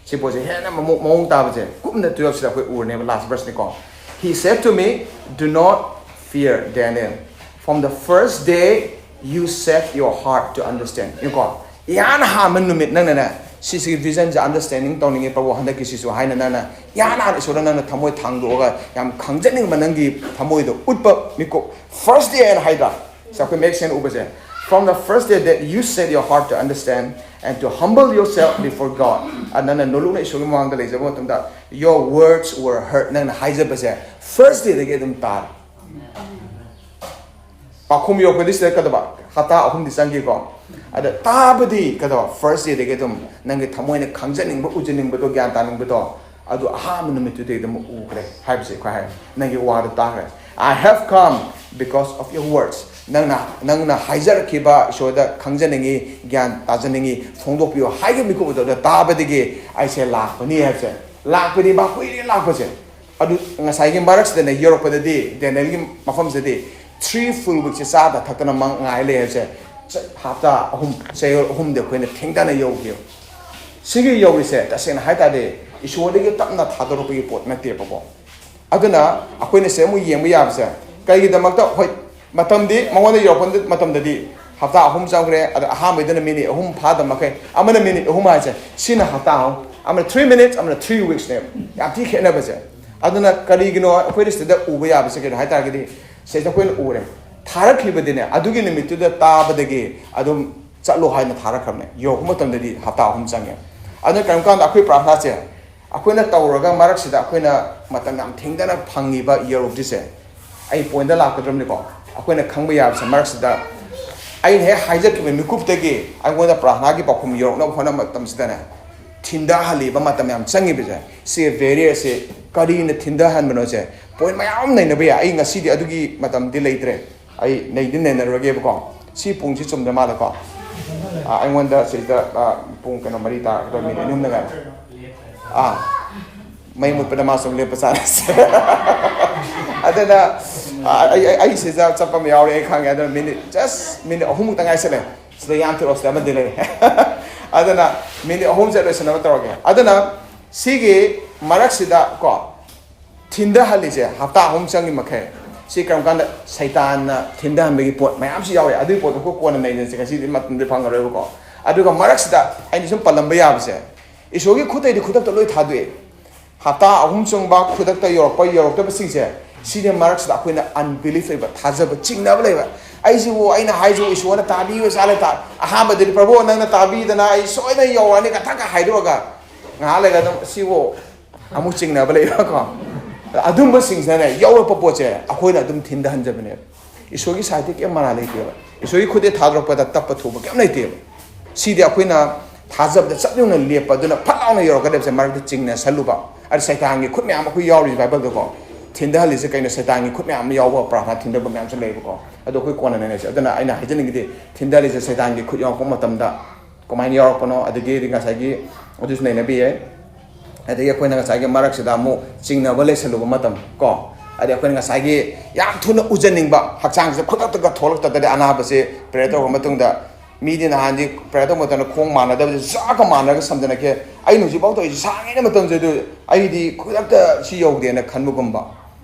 ꯁꯤ ꯄꯣꯠꯁꯦ ꯍꯦꯟꯅ ꯃꯃꯨ-, ꯃꯑꯣꯡ ꯇꯥꯕꯁꯦ ꯀꯨꯞꯅ ꯇꯨꯌꯦꯜꯞꯁꯤꯗ ꯑꯩꯈꯣꯏ ꯎꯔꯅꯦꯕ, ꯂꯥꯁ ꯚꯔꯁꯅꯤꯀꯣ꯫ "He said to me, 'Do not fear, Daniel. From the first day you set your heart to understand.'" ꯌꯦꯡꯉꯨꯀꯣ, ꯏꯍꯥꯟ ꯍꯥꯟꯕ ꯅꯨꯃꯤꯠ ꯅꯪꯅꯅꯦ, ꯁꯤꯁꯤꯒꯤ ꯚꯤꯖꯟꯁꯦ ꯑꯟꯗꯔꯁꯇꯦꯟꯗꯤꯡ ꯇꯧꯅꯤꯡꯉꯤ ꯄ꯭ꯔꯚꯨ ꯍꯟꯗꯛꯀꯤꯁꯤꯁꯨ ꯍꯥꯏꯅ ꯅꯪꯅ ꯏꯍꯥꯟ ꯍꯥꯟꯅ ꯏꯁꯣꯔꯗ ꯅꯪꯅ ꯊꯃꯣꯏ ꯊꯥꯡꯗꯣꯛꯑꯒ ꯌꯥꯝ ꯈꯪꯖꯅꯤꯡꯕ ꯅꯪꯒꯤ ꯊꯃꯣꯏꯗꯣ ꯎꯠꯄ ꯃꯤꯀꯨꯞ, ꯐꯥꯔꯁ ꯗꯦ ꯍꯥꯏꯅ ꯍꯥꯏꯗ꯭ꯔꯥ? ꯁꯤ ꯑꯩꯈꯣꯏ ꯃꯌꯦꯛ ꯁꯦꯡꯅ ꯎꯕꯁꯦ, "From the first day that you set your heart to understand and to humble yourself before God," ꯑ, ꯅꯪꯅ ꯅꯣꯂꯨꯛꯅ ꯏꯁꯣꯔꯒꯤ ꯃꯃꯥꯡꯗ ꯂꯩꯖꯕ ꯃꯇꯝꯗ, "Your words were heard," ꯅꯪꯅ ꯍꯥꯏꯖꯕꯁꯦ ꯐꯥꯔꯁ ꯗꯦꯗꯒꯤ ꯑꯗꯨꯝ ꯇꯥꯔꯦ꯫ ꯄꯥꯎꯈꯨꯝ ꯌꯧꯔꯛꯄꯗꯤ ꯁꯤꯗ ꯀꯩꯗꯧꯕ? ꯍꯞꯇꯥ ꯑꯍꯨꯝꯗꯤ ꯆꯪꯈꯤꯀꯣ꯫ ꯑꯗ ꯇꯥꯕꯗꯤ ꯀꯩꯗꯧꯕ? First dayꯗꯒꯤ ꯑꯗꯨꯝ ꯅꯪꯒꯤ ꯊꯃꯣꯏꯅ ꯈꯪꯖꯅꯤꯡꯕ, ꯎꯖꯅꯤꯡꯕꯗꯣ, ꯒ꯭ꯌꯥꯟ ꯇꯥꯅꯤꯡꯕꯗꯣ, ꯑꯗꯨ ꯑꯍꯥꯟꯕ ꯅꯨꯃꯤꯠꯇꯨꯗꯒꯤ ꯑꯗꯨꯝ ꯎꯈ꯭ꯔꯦ ꯍꯥꯏꯕꯁꯦ ꯑꯩꯈꯣꯏ ꯍꯥꯏ꯫ ꯅꯪꯒꯤ ꯋꯥꯗꯣ ꯇꯥꯈ꯭ꯔꯦ꯫ "I have come because of your words." ꯅꯪꯅ, ꯅꯪꯅ ꯍꯥꯏꯖꯔꯛꯈꯤꯕ ꯏꯁꯣꯔꯗ ꯈꯪꯖꯅꯤꯡꯉꯤ, ꯒ꯭ꯌꯥꯟ ꯇꯥꯖꯅꯤꯡꯉꯤ, ꯐꯣꯡꯗꯣꯛꯄꯤꯌꯨ ꯍꯥꯏꯈꯤꯕ ꯃꯤꯀꯨꯞ ꯑꯗꯨꯗ ꯇꯥꯕꯗꯒꯤ ꯑꯩꯁꯦ ꯂꯥꯛꯄꯅꯤ ꯍꯥꯏꯕꯁꯦ꯫ ꯂꯥꯛꯄꯗꯤ ꯃꯥ ꯀꯨꯏꯔꯦ ꯂꯥꯛꯄꯁꯦ꯫ ꯑꯗꯨ ꯉꯁꯥꯏꯒꯤ ꯃꯔꯛꯁꯤꯗꯅꯦ, ꯌꯧꯔꯛꯄꯗꯗꯤ, ꯗꯦꯅꯤꯌꯦꯜꯒꯤ ꯃꯐꯝꯁꯤꯗꯗꯤ three full weekꯁꯦ ꯆꯥꯗ ꯊꯛꯇꯅ ꯃꯥ ꯉꯥꯏ ꯂꯩ ꯍꯥꯏꯕꯁꯦ꯫ ꯆ-, ꯍꯞꯇꯥ ꯑꯍꯨꯝ, ꯆꯌꯣꯜ ꯑꯍꯨꯝꯗꯤ ꯑꯩꯈꯣꯏꯅ ꯊꯦꯡꯊꯅ ꯌꯧꯈꯤꯕ꯫ ꯁꯤꯒꯤ ꯌꯧꯔꯤꯁꯦ ꯇꯁꯦꯡꯅ ꯍꯥꯏ ꯇꯥꯔꯗꯤ ꯏꯁꯣꯔꯗꯒꯤ ꯇꯞꯅ ꯊꯥꯗꯣꯔꯛꯄꯒꯤ ꯄꯣꯠ ꯅꯠꯇꯦꯕꯀꯣ꯫ ꯑꯗꯨꯅ ꯑꯩꯈꯣꯏꯅ ꯁꯤꯗ ꯑꯃꯨꯛ ꯌꯦꯡꯕ ꯌꯥꯕꯁꯦ ꯀꯩꯒꯤꯗꯃꯛꯇ? ꯍꯣꯏ, ꯃꯇꯝꯗꯤ ꯃꯉꯣꯟꯗ ꯌꯧꯔꯛꯄ ꯃꯇꯝꯗꯗꯤ ꯍꯞꯇꯥ ꯑꯍꯨꯝ ꯆꯪꯈ꯭ꯔꯦ꯫ ꯑꯗ ꯑꯍꯥꯟꯕꯩꯗꯅ ꯃꯤꯅꯤꯠ ꯑꯍꯨꯝ ꯐꯥꯗꯕ ꯃꯈꯩ, ꯑꯃꯅ ꯃꯤꯅꯤꯠ ꯑꯍꯨꯝ ꯍꯥꯏꯁꯦ, ꯁꯤꯅ ꯍꯞꯇꯥ ꯑꯍꯨꯝ, ꯑꯃꯅ three minutes, ꯑꯃꯅ three weeksꯅꯦꯕ꯫ ꯌꯥꯝ ꯊꯤ ꯈꯦꯠꯅꯕꯁꯦ꯫ ꯑꯗꯨꯅ ꯀꯔꯤꯒꯤꯅꯣ ꯑꯩꯈꯣꯏꯅ ꯁꯤꯗ ꯎꯕ ꯌꯥꯕꯁꯦ ꯀꯩꯅꯣ ꯍꯥꯏ ꯇꯥꯔꯒꯗꯤ, ꯁꯤꯗ ꯑꯩꯈꯣꯏꯅ ꯎꯔꯦ, ꯊꯥꯔꯛꯈꯤꯕꯗꯤꯅꯦ, ꯑꯗꯨꯒꯤ ꯅꯨꯃꯤꯠꯇꯨꯗ ꯇꯥꯕꯗꯒꯤ ꯑꯗꯨꯝ ꯆꯠꯂꯣ ꯍꯥꯏꯅ ꯊꯥꯔꯛꯈ꯭ꯔꯕꯅꯦ꯫ ꯌꯧꯔꯛꯄ ꯃꯇꯝꯗꯗꯤ ꯍꯞꯇꯥ ꯑꯍꯨꯝ ꯆꯪꯉꯦ꯫ ꯑꯗꯨꯅ ꯀꯔꯤꯒꯨꯝꯕ ꯀꯥꯟꯗ ꯑꯩꯈꯣꯏ ꯄ꯭ꯔꯥꯊꯅꯥꯁꯦ ꯑꯩꯈꯣꯏꯅ ꯇꯧꯔꯒ ꯃꯔꯛꯁꯤꯗ ꯑꯩꯈꯣꯏꯅ ꯃꯇꯝ ꯌꯥꯝ ꯊꯦꯡꯊꯅ ꯐꯪꯉꯤꯕ ꯌꯧꯔꯛꯇ꯭ꯔꯤꯁꯦ, ꯑꯩ pointꯇ ꯂꯥꯛꯀꯗ꯭ꯔꯕꯅꯤꯀꯣ꯫ ꯑꯩꯈꯣꯏꯅ ꯈꯪꯕ ꯌꯥꯕꯁꯦ, ꯃꯔꯛꯁꯤꯗ ꯑꯩꯅ ꯍꯦꯛ ꯍꯥꯏꯖꯈꯤꯕ ꯃꯤꯀꯨꯞꯇꯒꯤ ꯑꯩꯉꯣꯟꯗ ꯄ꯭ꯔꯥꯊꯅꯥꯒꯤ ꯄꯥꯎꯈꯨꯝ ꯌꯧꯔꯛꯅꯕ ꯍꯣꯠꯅꯕ ꯃꯇꯝꯁꯤꯗꯅꯦ, ꯊꯤꯟꯊꯍꯜꯂꯤꯕ ꯃꯇꯝ ꯌꯥꯝ ꯆꯪꯉꯤꯕꯁꯦ, ꯁꯤ barrierꯁꯦ ꯀꯔꯤꯅ ꯊꯤꯟꯊꯍꯟꯕꯅꯣꯁꯦ, point ꯃꯌꯥꯝ ꯑꯃ ꯅꯩꯅꯕ ꯌꯥꯏ꯫ ꯑꯩ ꯉꯁꯤꯗꯤ ꯑꯗꯨꯒꯤ ꯃꯇꯝꯗꯤ ꯂꯩꯇ꯭ꯔꯦ꯫ ꯑꯩ ꯅꯩꯗꯤ ꯅꯩꯅꯔꯨꯔꯒꯦꯕꯀꯣ꯫ ꯁꯤ ꯄꯨꯡꯁꯤ ꯆꯨꯝꯗ ꯃꯥꯜꯂꯦꯀꯣ꯫ ꯑꯥ, ꯑꯩꯉꯣꯟꯗ ꯁꯤꯗ, ꯑꯥ, ꯄꯨꯡ ꯀꯩꯅꯣ, ꯃꯔꯤ ꯇꯥꯔꯛꯀꯗꯧꯔꯦ, ꯃꯤꯅꯤꯠ ꯑꯅꯤ ꯑꯍꯨꯝꯗ ꯉꯥꯏꯔꯦ꯫ ꯑꯥ, ꯃꯩ ꯃꯨꯠꯄꯗ ꯃꯥ ꯁꯨꯝ ꯂꯦꯞꯄ ꯆꯥꯅꯁꯦ꯫ ꯑꯗꯨꯅ, ꯑꯥ, ꯑꯩ, ꯑꯩ, ꯑꯩ ꯁꯤꯗ ꯆꯠꯄ ꯑꯃ ꯌꯥꯎꯔꯦ, ꯑꯩ ꯈꯪꯉꯦ꯫ ꯑꯗꯨꯅ ꯃꯤꯅꯤꯠ, just ꯃꯤꯅꯤꯠ ꯑꯍꯨꯝꯃꯨꯛꯇ ꯉꯥꯏꯁꯜꯂꯦ꯫ ꯁꯤꯗ ꯌꯥꯝ ꯊꯤꯔꯣ, ꯁꯤꯗ ꯑꯃꯗꯤ ꯂꯩꯔꯦ꯫ ꯑꯗꯨꯅ ꯃꯤꯅꯤꯠ ꯑꯍꯨꯝꯁꯦ ꯂꯣꯏꯁꯤꯟꯅꯕ ꯇꯧꯔꯒꯦ꯫ ꯑꯗꯨꯅ ꯁꯤꯒꯤ ꯃꯔꯛꯁꯤꯗ ꯀꯣ, ꯊꯤꯟꯊꯍꯜꯂꯤꯁꯦ ꯍꯞꯇꯥ ꯑꯍꯨꯝ ꯆꯪꯉꯤ ꯃꯈꯩ, ꯁꯤ ꯀꯔꯝ ꯀꯥꯟꯗ ꯁꯩꯇꯥꯟꯅ ꯊꯤꯟꯊꯍꯟꯕꯒꯤ ꯄꯣꯠ ꯃꯌꯥꯝꯁꯨ ꯌꯥꯎꯋꯦ꯫ ꯑꯗꯨꯒꯤ ꯄꯣꯠꯇꯣ ꯑꯩꯈꯣꯏ ꯀꯣꯟꯅ ꯅꯩꯅꯁꯦ, ꯉꯁꯤꯗꯤ ꯃꯇꯝꯗꯤ ꯐꯪꯉꯔꯣꯏꯕꯀꯣ꯫ ꯑꯗꯨꯒ ꯃꯔꯛꯁꯤꯗ ꯑꯩꯅ ꯁꯨꯝ ꯄꯜꯂꯝꯕ ꯌꯥꯕꯁꯦ, ꯏꯁꯣꯔꯒꯤ ꯈꯨꯠꯇꯩꯗꯤ ꯈꯨꯗꯛꯇ ꯂꯣꯏ ꯊꯥꯗꯣꯛꯑꯦ꯫ ꯍꯞꯇꯥ ꯑꯍꯨꯝ ꯆꯪꯕ ꯈꯨꯗꯛꯇ ꯌꯧꯔꯛꯄ, ꯌꯧꯔꯛꯇꯕꯁꯤꯡꯁꯦ, ꯁꯤꯅ ꯃꯔꯛꯁꯤꯗ ꯑꯩꯈꯣꯏꯅ unbelief ꯂꯩꯕ, ꯊꯥꯖꯕ ꯆꯤꯡꯅꯕ ꯂꯩꯕ꯫ ꯑꯩꯁꯤꯕꯨ, ꯑꯩꯅ ꯍꯥꯏꯁꯤꯕꯨ ꯏꯁꯣꯔꯅ ꯇꯥꯕꯤꯕ ꯆꯥꯂꯦ ꯇꯥ-, ꯑꯍꯥꯟꯕꯗꯗꯤ, "ꯄ꯭ꯔꯚꯨ, ꯅꯪꯅ ꯇꯥꯕꯤꯗꯅ ꯑꯩ ꯁꯣꯏꯗꯅ ꯌꯧꯔꯛꯑꯅꯤ" ꯀꯊꯛꯀ ꯍꯥꯏꯗꯣꯛꯑꯒ, ꯉꯥꯏꯍꯥꯛ ꯂꯩꯔꯒ ꯑꯗꯨꯝ ꯁꯤꯕꯨ ꯑꯃꯨꯛ ꯆꯤꯡꯅꯕ ꯂꯩꯕꯀꯣ꯫ ꯑꯗꯨꯝꯕꯁꯤꯡꯁꯤꯅꯅꯦ, ꯌꯧꯔꯛꯄ ꯄꯣꯠꯁꯦ ꯑꯩꯈꯣꯏꯅ ꯑꯗꯨꯝ ꯊꯤꯟꯊꯍꯟꯖꯕꯅꯦꯕ꯫ ꯏꯁꯣꯔꯒꯤ ꯁꯥꯏꯠꯇꯒꯤ ꯀꯩꯝ ꯃꯔꯥ ꯂꯩꯇꯦꯕ꯫ ꯏꯁꯣꯔꯒꯤ ꯈꯨꯗꯩ ꯊꯥꯗꯣꯔꯛꯄꯗ ꯇꯞꯄ ꯊꯨꯕ ꯀꯩꯝ ꯂꯩꯇꯦꯕ꯫ ꯁꯤꯗꯤ ꯑꯩꯈꯣꯏꯅ ꯊꯥꯖꯕꯗ ꯆꯞ ꯌꯨꯡꯅ ꯂꯦꯞꯄ, ꯑꯗꯨꯅ ꯐꯠ ꯂꯥꯎꯅ ꯌꯧꯔꯛꯀꯗꯕꯁꯦ ꯃꯔꯛꯇ ꯆꯤꯡꯅꯁꯜꯂꯨꯕ, ꯑꯗ ꯁꯩꯇꯥꯟꯒꯤ ꯈꯨꯠ ꯃꯌꯥꯝ ꯑꯩꯈꯣꯏ ꯌꯥꯎꯔꯤꯁꯦ ꯕꯥꯏꯕꯜꯗꯀꯣ꯫ ꯊꯤꯟꯊꯍꯜꯂꯤꯁꯦ ꯀꯩꯅꯣ? ꯁꯩꯇꯥꯟꯒꯤ ꯈꯨꯠ ꯃꯌꯥꯝ ꯑꯃ ꯌꯥꯎꯕ ꯄ꯭ꯔꯥꯔꯊꯅꯥ ꯊꯤꯟꯊꯕ ꯃꯌꯥꯝꯁꯨ ꯂꯩꯕꯀꯣ꯫ ꯑꯗꯣ ꯑꯩꯈꯣꯏ ꯀꯣꯟꯅ ꯅꯩꯅꯁꯦ꯫ ꯑꯗꯨꯅ ꯑꯩꯅ ꯍꯥꯏꯖꯅꯤꯡꯉꯤꯗꯤ, ꯊꯤꯟꯊꯍꯜꯂꯤꯁꯦ ꯁꯩꯇꯥꯟꯒꯤ ꯈꯨꯠ ꯌꯥꯎꯔꯛꯄ ꯃꯇꯝꯗ ꯀꯃꯥꯏꯅ ꯌꯥꯎꯔꯛꯄꯅꯣ, ꯑꯗꯒꯤꯗꯤ ꯉꯁꯥꯏꯒꯤ ꯑꯗꯨꯁꯨ ꯅꯩꯅꯕ ꯌꯥꯏ꯫ ꯑꯗꯒꯤ ꯑꯩꯈꯣꯏꯅ ꯉꯁꯥꯏꯒꯤ ꯃꯔꯛꯁꯤꯗ ꯑꯃꯨꯛ ꯆꯤꯡꯅꯕ ꯂꯩꯁꯜꯂꯨꯕ ꯃꯇꯝ ꯀꯣ, ꯑꯗꯩ ꯑꯩꯈꯣꯏꯅ ꯉꯁꯥꯏꯒꯤ ꯌꯥꯝ ꯊꯨꯅ ꯎꯖꯅꯤꯡꯕ, ꯍꯛꯆꯥꯡꯁꯤꯗ ꯈꯨꯗꯛꯇꯒ ꯊꯣꯛꯂꯛꯇꯗꯗꯤ ꯑꯅꯥꯕꯁꯦ ꯄ꯭ꯔꯦꯌꯔ ꯇꯧꯔꯕ ꯃꯇꯨꯡꯗ, ꯃꯤꯗꯤ ꯅꯍꯥꯟꯗꯤ ꯄ꯭ꯔꯦꯌꯔ ꯇꯧꯕ ꯃꯇꯝꯗ ꯈꯣꯡ ꯃꯥꯟꯅꯗꯕꯁꯦ ꯖꯥꯒ ꯃꯥꯟꯅꯔꯒ ꯁꯝꯖꯅꯈꯤ꯫ ꯑꯩꯅ ꯍꯧꯖꯤꯛꯐꯥꯎ ꯇꯧꯔꯤꯁꯦ ꯁꯥꯡꯉꯤꯅ ꯃꯇꯝꯁꯦ, ꯑꯗꯨ ꯑꯩꯗꯤ ꯈꯨꯗꯛꯇ ꯁꯤ ꯌꯧꯗꯦꯅ ꯈꯟꯕꯒꯨꯝꯕ꯫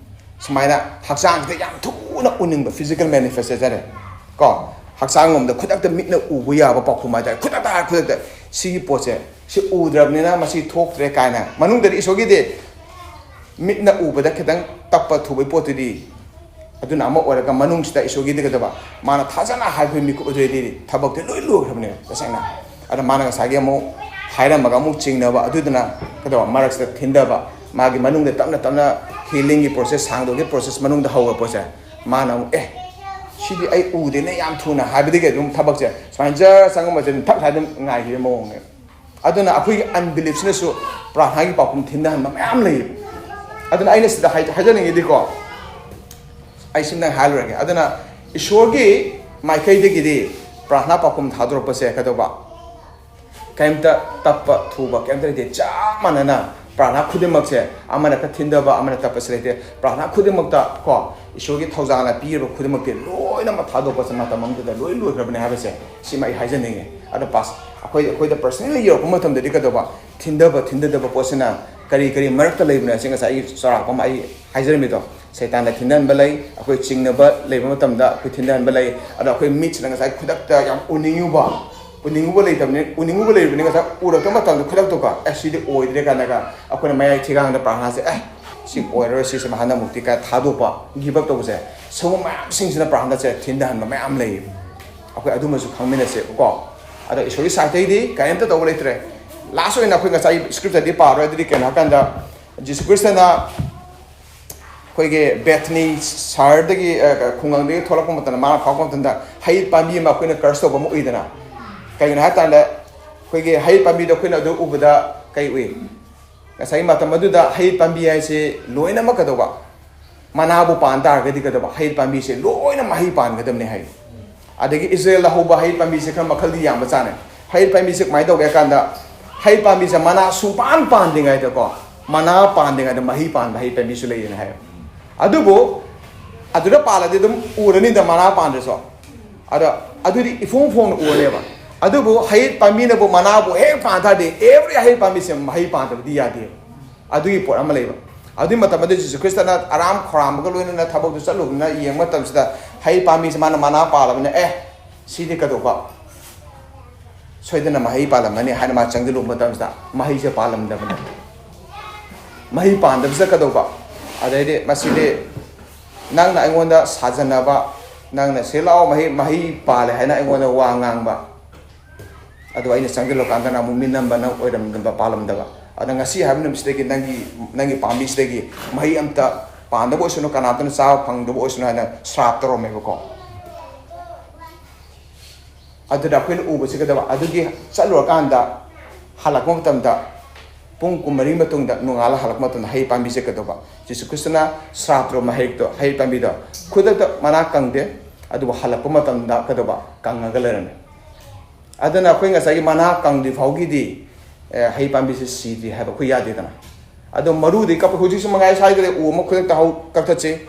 ꯁꯨꯃꯥꯏꯅ ꯍꯛꯆꯥꯡꯁꯤꯗ ꯌꯥꯝ ꯊꯨꯅ ꯎꯅꯤꯡꯕ, physical manifest ꯍꯥꯏꯇꯥꯔꯦ ꯀꯣ, ꯍꯛꯆꯥꯡ ꯂꯣꯝꯗ ꯈꯨꯗꯛꯇ ꯃꯤꯠꯅ ꯎꯕ ꯌꯥꯕ ꯄꯥꯎꯈꯨꯝ ꯍꯥꯏꯇꯥꯔꯦ, ꯈꯨꯗꯛꯇ ꯍꯥꯏꯔ ꯈꯨꯗꯛꯇ꯫ ꯁꯤꯒꯤ ꯄꯣꯠꯁꯦ, ꯁꯤ ꯎꯗ꯭ꯔꯕꯅꯤꯅ ꯃꯁꯤ ꯊꯣꯛꯇ꯭ꯔꯦ ꯀꯥꯏꯅ꯫ ꯃꯅꯨꯡꯗꯗꯤ ꯏꯁꯣꯔꯒꯤꯗꯤ ꯃꯤꯠꯅ ꯎꯕꯗ ꯈꯤꯇꯪ ꯇꯞꯄ ꯊꯨꯕꯩ ꯄꯣꯠꯇꯨꯗꯤ, ꯑꯗꯨꯅ ꯑꯃ ꯑꯣꯏꯔꯒ, ꯃꯅꯨꯡꯁꯤꯗ ꯏꯁꯣꯔꯒꯤꯗꯤ ꯀꯩꯗꯧꯕ? ꯃꯥꯅ ꯊꯥꯖꯅ ꯍꯥꯏꯕ ꯃꯤꯀꯨꯞ ꯑꯗꯨꯗꯤ ꯊꯕꯛꯇꯤ ꯂꯣꯏ ꯂꯣꯏꯈ꯭ꯔꯕꯅꯦꯕ ꯇꯁꯦꯡꯅ꯫ ꯑꯗ ꯃꯥꯅ ꯉꯁꯥꯏꯒꯤ ꯑꯃꯨꯛ ꯍꯥꯏꯔꯝꯃꯒ ꯑꯃꯨꯛ ꯆꯤꯡꯅꯕ, ꯑꯗꯨꯗꯨꯅ ꯀꯩꯗꯧꯕ? ꯃꯔꯛꯁꯤꯗ ꯊꯤꯟꯊꯕ, ꯃꯥꯒꯤ ꯃꯅꯨꯡꯗ ꯇꯞꯅ ꯇꯞꯅ healingꯒꯤ process, ꯁꯥꯡꯗꯣꯛꯀꯤ process ꯃꯅꯨꯡꯗ ꯍꯧꯕ ꯄꯣꯠꯁꯦ꯫ ꯃꯥꯅ ꯑꯃꯨꯛ, "ꯑꯦ, ꯁꯤꯗꯤ ꯑꯩ ꯎꯗꯦꯅꯦ ꯌꯥꯝ ꯊꯨꯅ" ꯍꯥꯏꯕꯗꯒꯤ ꯑꯗꯨꯝ ꯊꯕꯛꯁꯦ ꯁꯨꯃꯥꯏꯅ ꯖꯔ ꯆꯪꯉꯝꯕꯁꯦ ꯑꯗꯨꯝ ꯊꯛ ꯍꯥꯏꯔ ꯑꯗꯨꯝ ꯉꯥꯏꯈꯤꯕ ꯃꯑꯣꯡꯅꯦꯕ꯫ ꯑꯗꯨꯅ ꯑꯩꯈꯣꯏꯒꯤ unbeliefꯁꯤꯅꯁꯨ ꯄ꯭ꯔꯥꯔꯊꯅꯥꯒꯤ ꯄꯥꯎꯈꯨꯝ ꯊꯤꯟꯊꯍꯟꯕ ꯃꯌꯥꯝ ꯂꯩꯌꯦꯕ꯫ ꯑꯗꯨꯅ ꯑꯩꯅ ꯁꯤꯗ ꯍꯥꯏ-, ꯍꯥꯏꯖꯅꯤꯡꯉꯤꯗꯤꯀꯣ, ꯑꯩ ꯁꯤꯝꯇꯪ ꯍꯥꯏꯔꯨꯔꯒꯦ꯫ ꯑꯗꯨꯅ ꯏꯁꯣꯔꯒꯤ ꯃꯥꯏꯀꯩꯗꯒꯤꯗꯤ ꯄ꯭ꯔꯥꯔꯊꯅꯥ ꯄꯥꯎꯈꯨꯝ ꯊꯥꯗꯣꯔꯛꯄꯁꯦ ꯀꯩꯗꯧꯕ? ꯀꯩꯝꯇ ꯇꯞꯄ ꯊꯨꯕ ꯀꯩꯝꯇ ꯂꯩꯇꯦ꯫ ꯆꯞ ꯃꯥꯟꯅꯅ ꯄ꯭ꯔꯥꯔꯊꯅꯥ ꯈꯨꯗꯤꯡꯃꯛꯁꯦ ꯑꯃꯅ ꯈꯔ ꯊꯤꯟꯊꯕ, ꯑꯃꯅ ꯇꯞꯄꯁꯦ ꯂꯩꯇꯦ꯫ ꯄ꯭ꯔꯥꯔꯊꯅꯥ ꯈꯨꯗꯤꯡꯃꯛꯇ ꯀꯣ, ꯏꯁꯣꯔꯒꯤ ꯊꯧꯖꯥꯜꯅ ꯄꯤꯔꯤꯕ ꯈꯨꯗꯤꯡꯃꯛꯇꯤ ꯂꯣꯏꯅꯃꯛ ꯊꯥꯗꯣꯛꯄꯁꯦ ꯃꯇꯝ ꯑꯃꯗꯨꯗ ꯂꯣꯏ ꯂꯣꯏꯈ꯭ꯔꯕꯅꯦ ꯍꯥꯏꯕꯁꯦ, ꯁꯤꯃ ꯑꯩ ꯍꯥꯏꯖꯅꯤꯡꯉꯦ꯫ ꯑꯗꯣ ꯄꯥꯁ-, ꯑꯩꯈꯣꯏ, ꯑꯩꯈꯣꯏꯗ personally ꯌꯧꯔꯛꯄ ꯃꯇꯝꯗꯗꯤ ꯀꯩꯗꯧꯕ? ꯊꯤꯟꯊꯕ ꯊꯤꯟꯊꯗꯕ ꯄꯣꯠꯁꯤꯅ ꯀꯔꯤ ꯀꯔꯤ ꯃꯔꯛꯇ ꯂꯩꯕꯅꯣ ꯍꯥꯏꯁꯦ ꯉꯁꯥꯏ ꯑꯩ ꯆꯥꯎꯔꯥꯛꯄ ꯑꯃ ꯑꯩ ꯍꯥꯏꯖꯔꯝꯃꯤꯗꯣ꯫ ꯁꯩꯇꯥꯟꯅ ꯊꯤꯟꯊꯍꯟꯕ ꯂꯩ, ꯑꯩꯈꯣꯏ ꯆꯤꯡꯅꯕ ꯂꯩꯕ ꯃꯇꯝꯗ ꯑꯩꯈꯣꯏ ꯊꯤꯟꯊꯍꯟꯕ ꯂꯩ꯫ ꯑꯗꯣ ꯑꯩꯈꯣꯏ ꯃꯤꯠꯁꯤꯅ ꯉꯁꯥꯏ ꯈꯨꯗꯛꯇ ꯌꯥꯝ ꯎꯅꯤꯡꯉꯨꯕ, ꯎꯅꯤꯡꯉꯨꯕ ꯂꯩꯇꯕꯅꯤ, ꯎꯅꯤꯡꯉꯨꯕ ꯂꯩꯔꯕꯅꯤ ꯉꯁꯥꯏ ꯎꯔꯛꯄ ꯃꯇꯝꯗ ꯈꯨꯗꯛꯇꯀꯣ, "ꯑꯦ, ꯁꯤꯗꯤ ꯑꯣꯏꯗ꯭ꯔꯦ" ꯀꯥꯏꯅꯒ ꯑꯩꯈꯣꯏꯅ ꯃꯌꯥꯏ ꯊꯤꯒꯥꯡꯗ ꯄ꯭ꯔꯥꯔꯊꯅꯥꯁꯦ, "ꯑꯦ, ꯁꯤ ꯑꯣꯏꯔꯔꯣꯏ, ꯁꯤꯁꯦ ꯍꯟꯗꯛꯃꯨꯛꯇꯤ" ꯀꯥꯏ ꯊꯥꯗꯣꯛꯄ, give up ꯇꯧꯕꯁꯦ, ꯁꯤꯒꯨꯝꯕ ꯃꯌꯥꯝꯁꯤꯡꯁꯤꯅ ꯄ꯭ꯔꯥꯔꯊꯅꯥꯁꯦ ꯊꯤꯟꯊꯍꯟꯕ ꯃꯌꯥꯝ ꯂꯩꯌꯦꯕ꯫ ꯑꯩꯈꯣꯏ ꯑꯗꯨꯃꯁꯨ ꯈꯪꯃꯤꯟꯅꯁꯦꯕꯀꯣ꯫ ꯑꯗꯣ ꯏꯁꯣꯔꯒꯤ ꯁꯥꯏꯠꯇꯩꯗꯤ ꯀꯔꯤꯝꯇ ꯇꯧꯕ ꯂꯩꯇ꯭ꯔꯦ꯫ Last ꯑꯣꯏꯅ ꯑꯩꯈꯣꯏ ꯉꯁꯥꯏ scriptureꯗꯤ ꯄꯥꯔꯣꯏ, ꯑꯗꯨꯗꯤ ꯀꯩꯅꯣ ꯍꯥꯏꯀꯥꯟꯗ ꯖꯤꯁꯨ ꯈ꯭ꯔꯤꯁꯇꯅ ꯑꯩꯈꯣꯏꯒꯤ ꯕꯦꯊꯅꯤ ꯁꯍꯔꯗꯒꯤ, ꯑ, ꯈꯨꯡꯒꯪꯗꯒꯤ ꯊꯣꯛꯂꯛꯄ ꯃꯇꯝꯗ, ꯃꯥꯅ ꯐꯥꯎꯔꯛꯄ ꯃꯇꯝꯗ ꯍꯩ ꯄꯥꯝꯕꯤ ꯑꯃ ꯑꯩꯈꯣꯏꯅ ꯀꯔꯁ ꯇꯧꯕ ꯑꯃ ꯎꯏꯗꯅ꯫ ꯀꯩꯒꯤꯅꯣ ꯍꯥꯏ ꯀꯥꯟꯗ, ꯑꯩꯈꯣꯏꯒꯤ ꯍꯩ ꯄꯥꯝꯕꯤꯗꯣ ꯑꯩꯈꯣꯏꯅ ꯑꯗꯨ ꯎꯕꯗ ꯀꯩ ꯎꯏ? ꯉꯁꯥꯏ ꯃꯇꯝ ꯑꯗꯨꯗ ꯍꯩ ꯄꯥꯝꯕꯤ ꯍꯥꯏꯁꯦ ꯂꯣꯏꯅꯃꯛ ꯀꯩꯗꯧꯕ? ꯃꯅꯥꯕꯨ ꯄꯥꯟ ꯇꯥꯔꯒꯗꯤ ꯀꯩꯗꯧꯕ? ꯍꯩ ꯄꯥꯝꯕꯤꯁꯦ ꯂꯣꯏꯅ ꯃꯍꯩ ꯄꯥꯟꯒꯗꯕꯅꯦ ꯍꯥꯏ꯫ ꯑꯗꯒꯤ ꯏꯁꯔꯦꯜꯗ ꯍꯧꯕ ꯍꯩ ꯄꯥꯝꯕꯤꯁꯦ ꯈꯔ ꯃꯈꯜꯗꯤ ꯌꯥꯝꯕ ꯆꯥꯅꯦ꯫ ꯍꯩ ꯄꯥꯝꯕꯤꯁꯦ ꯀꯃꯥꯏꯅ ꯇꯧꯒꯦ ꯍꯥꯏ ꯀꯥꯟꯗ, ꯍꯩ ꯄꯥꯝꯕꯤꯁꯦ ꯃꯅꯥ ꯁꯨꯡꯄꯥꯟ ꯄꯥꯟꯗ꯭ꯔꯤꯉꯩꯗꯀꯣ, ꯃꯅꯥ ꯄꯥꯟꯗ꯭ꯔꯤꯉꯩꯗ ꯃꯍꯩ ꯄꯥꯟꯕ ꯍꯩ ꯄꯥꯝꯕꯤꯁꯨ ꯂꯩꯌꯦꯅ ꯍꯥꯏꯌꯦꯕ꯫ ꯑꯗꯨꯕꯨ ꯑꯗꯨꯗ ꯄꯥꯜꯂꯗꯤ ꯑꯗꯨꯝ ꯎꯔꯅꯤꯗ, ꯃꯅꯥ ꯄꯥꯟꯗ꯭ꯔꯁꯨ꯫ ꯑꯗ ꯑꯗꯨꯗꯤ ꯏꯐꯣꯡ ꯐꯣꯡꯅ ꯎꯔꯅꯦꯕ꯫ ꯑꯗꯨꯕꯨ ꯍꯩ ꯄꯥꯝꯕꯤꯅꯕꯨ ꯃꯅꯥꯕꯨ ꯍꯦꯛ ꯄꯥꯟ ꯇꯥꯔꯗꯤ, ꯑꯦꯚ꯭ꯔꯤ ꯍꯩ ꯄꯥꯝꯕꯤꯁꯦ ꯃꯍꯩ ꯄꯥꯟꯗꯕꯗꯤ ꯌꯥꯗꯦ꯫ ꯑꯗꯨꯒꯤ ꯄꯣꯠ ꯑꯃ ꯂꯩꯕ꯫ ꯑꯗꯨꯒꯤ ꯃꯇꯝ ꯑꯗꯨ ꯖꯤꯁꯨ ꯈ꯭ꯔꯤꯁꯇꯅ ꯑꯔꯥꯝ ꯈꯧꯔꯥꯡꯕꯒ ꯂꯣꯏꯅꯅ ꯊꯕꯛꯇꯨ ꯆꯠꯂꯨꯕꯅꯤꯅ ꯌꯦꯡꯕ ꯃꯇꯝꯁꯤꯗ ꯍꯩ ꯄꯥꯝꯕꯤꯁꯦ ꯃꯥꯅ ꯃꯅꯥ ꯄꯥꯜꯂꯕꯅꯤꯅ, "ꯑꯦ, ꯁꯤꯗꯤ ꯀꯩꯗꯧꯕ? ꯁꯣꯏꯗꯅ ꯃꯍꯩ ꯄꯥꯜꯂꯝꯒꯅꯤ" ꯍꯥꯏꯅ ꯃꯥ ꯆꯪꯁꯤꯜꯂꯨꯕ ꯃꯇꯝꯁꯤꯗ ꯃꯍꯩꯁꯦ ꯄꯥꯜꯂꯝꯗꯕꯅꯤ꯫ ꯃꯍꯩ ꯄꯥꯟꯗꯕꯁꯤꯗ ꯀꯩꯗꯧꯕ? ꯑꯗꯩꯗꯤ ꯃꯁꯤꯗꯤ ꯅꯪꯅ ꯑꯩꯉꯣꯟꯗ ꯁꯥꯖꯟꯅꯕ, ꯅꯪꯅ "ꯁꯤ ꯂꯥꯛꯑꯣ, ꯃꯍꯩ, ꯃꯍꯩ ꯄꯥꯜꯂꯦ" ꯍꯥꯏꯅ ꯑꯩꯉꯣꯟꯗ ꯋꯥ ꯉꯥꯡꯕ, ꯑꯗꯨ ꯑꯩꯅ ꯆꯪꯁꯤꯜꯂꯀꯥꯟꯗ ꯅꯪ ꯑꯃꯨꯛ ꯃꯤꯅꯝꯕ, ꯅꯪ ꯑꯣꯏꯔꯝꯗꯕ, ꯄꯥꯜꯂꯝꯗꯕ꯫ ꯑꯗ ꯉꯁꯤ ꯍꯥꯏꯕ ꯅꯨꯃꯤꯠꯁꯤꯗꯒꯤ ꯅꯪꯒꯤ, ꯅꯪꯒꯤ ꯄꯥꯝꯕꯤꯁꯤꯗꯒꯤ ꯃꯍꯩ ꯑꯝꯇ ꯄꯥꯟꯗꯕ ꯑꯣꯏꯁꯅꯨ, ꯀꯅꯥꯝꯇꯅ ꯆꯥꯕ ꯐꯪꯗꯕ ꯑꯣꯏꯁꯅꯨ ꯍꯥꯏꯅ ꯁ꯭ꯔꯥꯞ ꯇꯧꯔꯝꯃꯦꯕꯀꯣ꯫ ꯑꯗꯨꯗ ꯑꯩꯈꯣꯏꯅ ꯎꯕꯁꯤ ꯀꯩꯗꯧꯕ? ꯑꯗꯨꯒꯤ ꯆꯠꯂꯨꯔꯀꯥꯟꯗ ꯍꯜꯂꯛꯄ ꯃꯇꯝꯗ, ꯄꯨꯡ ꯀꯨꯟꯃꯔꯤ ꯃꯇꯨꯡꯗ ꯅꯣꯡꯉꯥꯜꯂ ꯍꯜꯂꯛꯄ ꯃꯇꯝꯗ ꯍꯩ ꯄꯥꯝꯕꯤꯁꯦ ꯀꯩꯗꯧꯕ? ꯖꯤꯁꯨ ꯈ꯭ꯔꯤꯁꯇꯅ ꯁ꯭ꯔꯥꯞ ꯇꯧꯔꯝꯕ ꯍꯩꯗꯣ, ꯍꯩ ꯄꯥꯝꯕꯤꯗꯣ ꯈꯨꯗꯛꯇ ꯃꯅꯥ ꯀꯪꯗꯦ, ꯑꯗꯨꯕꯨ ꯍꯜꯂꯛꯄ ꯃꯇꯝꯗ ꯀꯩꯗꯧꯕ? ꯀꯪꯉꯒ ꯂꯩꯔꯝꯃꯦ꯫ ꯑꯗꯨꯅ ꯑꯩꯈꯣꯏ ꯉꯁꯥꯏꯒꯤ ꯃꯅꯥ ꯀꯪꯗ꯭ꯔꯤ ꯐꯥꯎꯒꯤꯗꯤ, ꯑꯦ, ꯍꯩ ꯄꯥꯝꯕꯤꯁꯦ ꯁꯤꯗ꯭ꯔꯤ ꯍꯥꯏꯕ ꯑꯩꯈꯣꯏ ꯌꯥꯗꯦꯗꯅ꯫ ꯑꯗꯣ ꯃꯔꯨꯗꯤ ꯀꯛꯄ, ꯍꯧꯖꯤꯛꯁꯨ ꯃꯉꯥꯏ ꯁ꯭ꯋꯥꯏꯗ ꯎ ꯑꯃ ꯈꯨꯗꯛꯇ ꯍꯧ-, ꯀꯛꯊꯠꯁꯤ꯫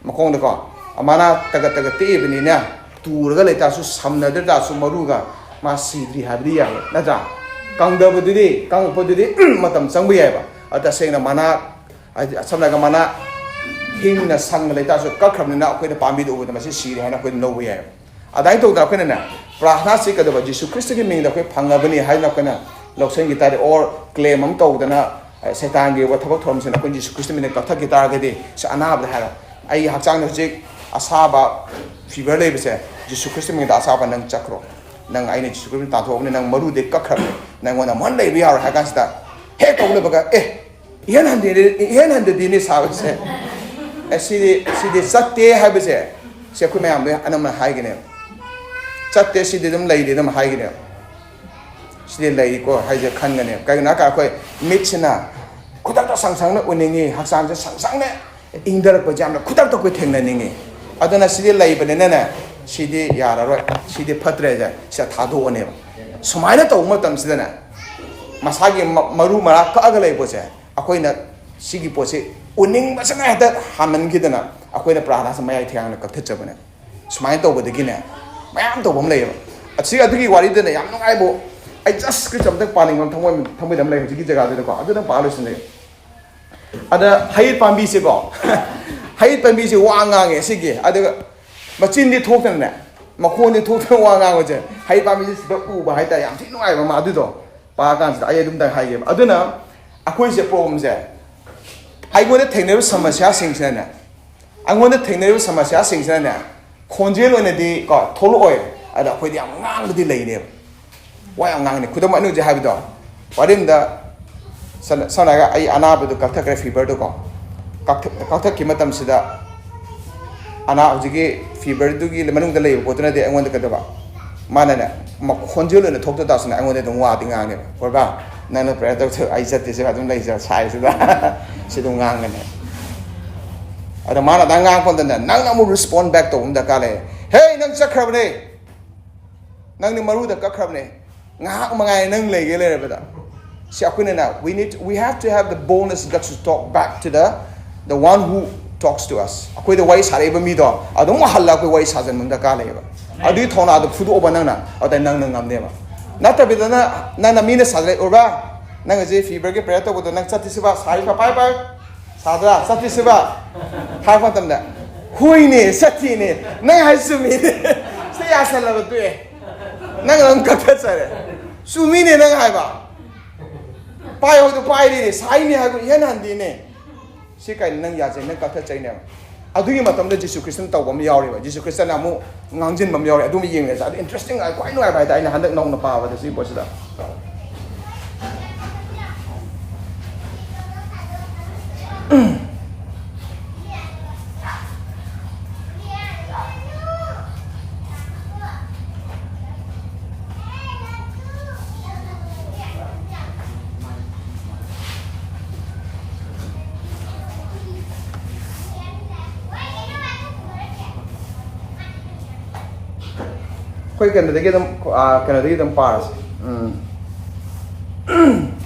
ꯃꯈꯣꯡꯗꯀꯣ, ꯃꯅꯥ ꯇꯒꯠ ꯇꯒꯠ ꯇꯦꯛꯏꯕꯅꯤꯅ, ꯇꯨꯔꯒ ꯂꯩꯇꯥꯔꯁꯨ, ꯁꯝꯅꯗ꯭ꯔ ꯇꯥꯔꯁꯨ ꯃꯔꯨꯒ ꯃꯥ ꯁꯤꯗ꯭ꯔꯤ ꯍꯥꯏꯕꯗꯤ ꯌꯥꯏ, ꯅꯠꯇ꯭ꯔꯥ? ꯀꯪꯗꯕꯗꯨꯗꯤ, ꯀꯪꯉꯛꯄꯗꯨꯗꯤ ꯃꯇꯝ ꯆꯪꯕ ꯌꯥꯏꯕ꯫ ꯑꯗ ꯇꯁꯦꯡꯅ ꯃꯅꯥ, ꯍꯥꯏꯗꯤ ꯁꯝꯅ ꯍꯥꯏꯔꯒ ꯃꯅꯥ ꯍꯤꯡꯅ ꯁꯪꯅ ꯂꯩꯇꯥꯔꯁꯨ, ꯀꯛꯈ꯭ꯔꯕꯅꯤꯅ ꯑꯩꯈꯣꯏꯅ ꯄꯥꯝꯕꯤꯗ ꯎꯕꯗ ꯃꯁꯤ ꯁꯤꯔꯦ ꯍꯥꯏꯅ ꯑꯩꯈꯣꯏꯅ ꯂꯧꯕ ꯌꯥꯏꯕ꯫ ꯑꯗꯨꯃꯥꯏꯅ ꯇꯧꯗꯅ ꯑꯩꯈꯣꯏꯅꯅꯦ, ꯄ꯭ꯔꯥꯔꯊꯅꯥꯁꯤ ꯀꯩꯗꯧꯕ? ꯖꯤꯁꯨ ꯈ꯭ꯔꯤꯁꯇꯒꯤ ꯃꯤꯡꯗ ꯑꯩꯈꯣꯏ ꯐꯪꯉꯕꯅꯤ ꯍꯥꯏꯗꯅ ꯑꯩꯈꯣꯏꯅ ꯂꯧꯁꯤꯟꯈꯤ ꯇꯥꯔꯗꯤ, ꯑꯣꯔ ꯀ꯭ꯂꯦꯝ ꯑꯃ ꯇꯧꯗꯅ, ꯑ, ꯁꯩꯇꯥꯟꯒꯤ ꯑꯣꯏꯕ ꯊꯕꯛ ꯊꯧꯔꯝꯁꯤꯅ ꯑꯩꯈꯣꯏ ꯖꯤꯁꯨ ꯈ꯭ꯔꯤꯁꯇꯒꯤ ꯃꯤꯡꯗ ꯀꯛꯊꯠꯈꯤ ꯇꯥꯔꯒꯗꯤ, ꯁꯤ ꯑꯅꯥꯕꯗ ꯍꯥꯏꯔꯣ, "ꯑꯩꯒꯤ ꯍꯛꯆꯥꯡꯗ ꯍꯧꯖꯤꯛ ꯑꯁꯥꯕ ꯐꯤꯚꯔ ꯂꯩꯕꯁꯦ, ꯖꯤꯁꯨ ꯈ꯭ꯔꯤꯁꯇꯒꯤ ꯃꯤꯡꯗ ꯑꯁꯥꯕ ꯅꯪ ꯆꯠꯈ꯭ꯔꯣ꯫ ꯅꯪ, ꯑꯩꯅ ꯖꯤꯁꯨ ꯈ꯭ꯔꯤꯁꯇ ꯇꯥꯟꯊꯣꯛꯑꯕꯅꯤ, ꯅꯪ ꯃꯔꯨꯗꯤ ꯀꯛꯈ꯭ꯔꯕꯅꯤ, ꯅꯪꯉꯣꯟꯗ ꯑꯃꯨꯛ ꯍꯟꯅ ꯂꯩꯕ ꯌꯥꯔꯣꯏ" ꯍꯥꯏ ꯀꯥꯟꯁꯤꯗ, ꯍꯦꯛ ꯇꯧꯅꯕꯒ, "ꯑꯦ, ꯏꯍꯟ ꯍꯟꯗꯦꯅꯦ, ꯏꯍꯟ ꯍꯟꯗꯗꯤꯅꯦ ꯁꯥꯕꯁꯦ"꯫ ꯑꯦ, ꯁꯤꯗꯤ, ꯁꯤꯗꯤ ꯆꯠꯇꯦ ꯍꯥꯏꯕꯁꯦ, ꯁꯤ ꯑꯩꯈꯣꯏ ꯃꯌꯥꯝꯗ ꯑꯅꯝꯕꯅ ꯍꯥꯏꯒꯅꯦꯕ꯫ ꯆꯠꯇꯦ, ꯁꯤꯗꯤ ꯑꯗꯨꯝ ꯂꯩꯔꯤ ꯑꯗꯨꯝ ꯍꯥꯏꯒꯅꯦꯕ꯫ ꯁꯤꯗꯤ ꯂꯩꯔꯤꯀꯣ ꯍꯥꯏꯁꯦ ꯈꯟꯒꯅꯦꯕ꯫ ꯀꯩꯒꯤꯅꯣ ꯍꯥꯏꯀꯥꯟꯗ ꯑꯩꯈꯣꯏ ꯃꯤꯠꯁꯤꯅ ꯈꯨꯗꯛꯇ ꯁꯪ ꯁꯪꯅ ꯎꯅꯤꯡꯉꯤ, ꯍꯛꯆꯥꯡꯁꯦ ꯁꯪ ꯁꯪꯅ ꯏꯪꯊꯔꯛꯄꯁꯦ ꯌꯥꯝꯅ ꯈꯨꯗꯛꯇ ꯑꯩꯈꯣꯏ ꯊꯦꯡꯅꯅꯤꯡꯉꯤ꯫ ꯑꯗꯨꯅ ꯁꯤꯗꯤ ꯂꯩꯕꯅꯤꯅꯅꯦ, ꯁꯤꯗꯤ ꯌꯥꯔꯔꯣꯏ, ꯁꯤꯗꯤ ꯐꯠꯇ꯭ꯔꯦꯁꯦ, ꯁꯤꯗ ꯊꯥꯗꯣꯛꯑꯅꯦꯕ꯫ ꯁꯨꯃꯥꯏꯅ ꯇꯧꯕ ꯃꯇꯝꯁꯤꯗꯅꯦ, ꯃꯁꯥꯒꯤ ꯃ-, ꯃꯔꯨ ꯃꯔꯥꯡ ꯀꯛꯑꯒ ꯂꯩꯕꯁꯦ, ꯑꯩꯈꯣꯏꯅ ꯁꯤꯒꯤ ꯄꯣꯠꯁꯤ ꯎꯅꯤꯡꯕꯁꯤꯅ ꯍꯦꯛꯇ ꯍꯥꯟꯃꯟꯈꯤꯗꯅ ꯑꯩꯈꯣꯏꯅ ꯄ꯭ꯔꯥꯅꯥꯁꯤ ꯃꯌꯥꯏ ꯊꯦꯡꯅ ꯀꯛꯊꯠꯆꯕꯅꯦ꯫ ꯁꯨꯃꯥꯏꯅ ꯇꯧꯕꯗꯒꯤꯅꯦ ꯃꯌꯥꯝ ꯇꯧꯕ ꯑꯃ ꯂꯩꯌꯦꯕ꯫ ꯑꯁꯤ ꯑꯗꯨꯒꯤ ꯋꯥꯔꯤꯗꯨꯅ ꯌꯥꯝ ꯅꯨꯡꯉꯥꯏꯕ, ꯑꯩ just script ꯑꯝꯇꯪ ꯄꯥꯅꯤꯡꯕ ꯑꯃ ꯊꯃꯣꯏ, ꯊꯃꯣꯏꯗ ꯑꯃ ꯂꯩ ꯍꯧꯖꯤꯛꯀꯤ ꯖꯒꯥꯗꯨꯗꯀꯣ, ꯑꯗꯨꯗꯪ ꯄꯥ ꯂꯣꯏꯁꯤꯟꯖꯒꯦ꯫ ꯑꯗ ꯍꯩꯠ ꯄꯥꯝꯕꯤꯁꯦꯀꯣ, ꯍꯩꯠ ꯄꯥꯝꯕꯤꯁꯦ ꯋꯥ ꯉꯥꯡꯉꯦ ꯁꯤꯒꯤ, ꯑꯗꯨꯒ ꯃꯆꯤꯟꯗꯤ ꯊꯣꯛꯇꯅꯅꯦ, ꯃꯈꯣꯟꯗꯤ ꯊꯣꯛꯇꯅ ꯋꯥ ꯉꯥꯡꯕꯁꯦ, ꯍꯩꯠ ꯄꯥꯝꯕꯤꯁꯦ ꯁꯤꯗ ꯎꯕ ꯍꯥꯏꯇꯥꯔꯦ꯫ ꯌꯥꯝ ꯊꯤ ꯅꯨꯡꯉꯥꯏꯕ ꯑꯃ ꯑꯗꯨꯗꯣ ꯄꯥ ꯀꯥꯟꯁꯤꯗ꯫ ꯑꯩ ꯑꯗꯨꯝꯇꯪ ꯍꯥꯏꯒꯦꯕ꯫ ꯑꯗꯨꯅ ꯑꯩꯈꯣꯏꯁꯦ problemꯁꯦ, ꯑꯩꯉꯣꯟꯗ ꯊꯦꯡꯅꯔꯤꯕ ꯁꯃꯁ꯭ꯌꯥꯁꯤꯡꯁꯤꯅꯅꯦ, ꯑꯩꯉꯣꯟꯗ ꯊꯦꯡꯅꯔꯤꯕ ꯁꯃꯁ꯭ꯌꯥꯁꯤꯡꯁꯤꯅꯅꯦ, ꯈꯣꯟꯖꯦꯜ ꯑꯣꯏꯅꯗꯤ ꯀꯣ ꯊꯣꯛꯂꯛꯑꯣꯏ, ꯑꯗ ꯑꯩꯈꯣꯏꯗꯤ ꯌꯥꯝ ꯉꯥꯡꯕꯗꯤ ꯂꯩꯅꯦꯕ꯫ ꯋꯥ ꯌꯥꯝ ꯉꯥꯡꯅꯤ꯫ ꯈꯨꯗꯝ ꯑꯣꯏꯅ ꯍꯧꯖꯤꯛ ꯍꯥꯏꯕꯗꯣ, ꯋꯥꯔꯤꯝꯗ ꯁꯝꯅ, ꯁꯝꯅ ꯍꯥꯏꯔꯒ ꯑꯩ ꯑꯅꯥꯕꯗꯨ ꯀꯛꯊꯠꯈ꯭ꯔꯦ, feverꯗꯨꯀꯣ꯫ ꯀꯛꯊ-, ꯀꯛꯊꯠꯈꯤꯕ ꯃꯇꯝꯁꯤꯗ ꯑꯅꯥ ꯍꯧꯖꯤꯛꯀꯤ feverꯗꯨꯒꯤ ꯃꯅꯨꯡꯗ ꯂꯩꯕ ꯄꯣꯠꯇꯨꯅꯗꯤ ꯑꯩꯉꯣꯟꯗ ꯀꯩꯗꯧꯕ? ꯃꯥꯅꯅꯦ, ꯃ-, ꯈꯣꯟꯖꯦꯜ ꯑꯣꯏꯅ ꯊꯣꯛꯇ ꯇꯥꯔꯁꯨꯅꯦ, ꯑꯩꯉꯣꯟꯗ ꯑꯗꯨꯝ ꯋꯥꯗꯤ ꯉꯥꯡꯉꯦꯕ꯫ "ꯀꯣꯔꯕꯥ, ꯅꯪꯅ prayer ꯇꯧꯊꯣꯛ, ꯑꯩ ꯆꯠꯇꯦ, ꯁꯤꯗ ꯑꯗꯨꯝ ꯂꯩꯖ ꯁꯥꯏꯁꯤꯗ", ꯁꯤ ꯑꯗꯨꯝ ꯉꯥꯡꯒꯅꯤ꯫ ꯑꯗ ꯃꯥꯅ ꯑꯗꯥ ꯉꯥꯡꯉꯛꯄꯗꯅꯦ, ꯅꯪꯅ ꯑꯃꯨꯛ respond back ꯇꯧꯕ ꯑꯃ ꯗꯔꯀꯥꯔ ꯂꯩ꯫ "ꯍꯦ, ꯅꯪ ꯆꯠꯈ꯭ꯔꯕꯅꯦ, ꯅꯪꯗꯤ ꯃꯔꯨꯗ ꯀꯛꯈ꯭ꯔꯕꯅꯦ, ꯉꯥꯏꯍꯥꯛ ꯃꯉꯥꯏꯔꯦ ꯅꯪ ꯂꯩꯒꯦ ꯂꯩꯔꯕꯗ"꯫ ꯁꯤ ꯑꯩꯈꯣꯏꯅꯅꯦ, we need, we have to have the boldness, guts to talk back to the, the one who talks to us. ꯑꯩꯈꯣꯏꯗ ꯋꯥꯔꯤ ꯁꯥꯔꯛꯏꯕ ꯃꯤꯗꯣ ꯑꯗꯨꯝ ꯍꯜꯂ ꯑꯩꯈꯣꯏ ꯋꯥꯔꯤ ꯁꯥꯖꯟꯕ ꯑꯃ ꯗꯔꯀꯥꯔ ꯂꯩꯌꯦꯕ꯫ ꯑꯗꯨꯒꯤ ꯊꯧꯅꯥꯗꯣ ꯐꯨꯗꯣꯛꯑꯣꯕ ꯅꯪꯅ, ꯑꯗꯨꯗ ꯅꯪꯅ ꯉꯝꯅꯦꯕ꯫ ꯅꯠꯇꯕꯤꯗ ꯅꯪ, ꯅꯪꯅ ꯃꯤꯅ ꯁꯥꯖꯜꯂꯛꯑꯦ, "ꯎꯔꯕ, ꯅꯪ ꯍꯧꯖꯤꯛ feverꯒꯤ prayer ꯇꯧꯕꯗꯣ ꯅꯪ ꯆꯠꯇꯤ ꯁꯤꯕ, ꯁꯥꯔꯤ ꯄꯥꯏ ꯄꯥꯏ, ꯁꯥꯗ꯭ꯔꯥ? ꯆꯠꯇꯤ ꯁꯤꯕ?" ꯍꯥꯏꯔꯛꯄ ꯃꯇꯝꯗ, "ꯍꯣꯏꯅꯦ, ꯆꯠꯇꯤꯅꯦ, ꯅꯪ ꯍꯥꯏ ꯆꯨꯝꯃꯤꯅꯦ"꯫ ꯁꯤꯗ ꯌꯥꯁꯜꯂꯕ ꯇꯣꯛꯑꯦ꯫ ꯅꯪ ꯑꯗꯨꯝ ꯀꯛꯊꯠꯆꯔꯦ꯫ "ꯆꯨꯝꯃꯤꯅꯦ ꯅꯪ ꯍꯥꯏꯕ꯫ ꯄꯥꯏꯍꯧꯗꯣ ꯄꯥꯏꯔꯤꯅꯦ, ꯁꯥꯏꯅꯦ ꯍꯥꯏꯕ ꯏꯍꯟ ꯍꯟꯗꯦꯅꯦ"꯫ ꯁꯤ ꯀꯩꯅꯣ ꯅꯪ ꯌꯥꯖꯩ, ꯅꯪ ꯀꯛꯊꯠꯆꯩꯅꯦꯕ꯫ ꯑꯗꯨꯒꯤ ꯃꯇꯝꯗ ꯖꯤꯁꯨ ꯈ꯭ꯔꯤꯁꯇꯅ ꯇꯧꯕ ꯑꯃ ꯌꯥꯎꯔꯤꯕ꯫ ꯖꯤꯁꯨ ꯈ꯭ꯔꯤꯁꯇꯅ ꯑꯃꯨꯛ ꯉꯥꯡꯁꯤꯟꯕ ꯑꯃ ꯌꯥꯎꯔꯤ꯫ ꯑꯗꯨꯝ ꯌꯦꯡꯉꯦ꯫ ꯑꯗꯨ interesting, ꯈ꯭ꯋꯥꯏ ꯅꯨꯡꯉꯥꯏꯕ ꯍꯥꯏꯇꯥꯔꯦ ꯑꯩꯅ ꯍꯟꯗꯛ ꯅꯧꯅ ꯄꯥꯕꯗ ꯁꯤ ꯄꯣꯠꯁꯤꯗ꯫ ꯑꯩꯈꯣꯏ ꯀꯩꯅꯣꯗꯒꯤ ꯑꯗꯨꯝ, ꯑꯥ, ꯀꯩꯅꯣꯗꯒꯤ ꯑꯗꯨꯝ ꯄꯥꯔꯁꯦ꯫ ꯎꯝ꯫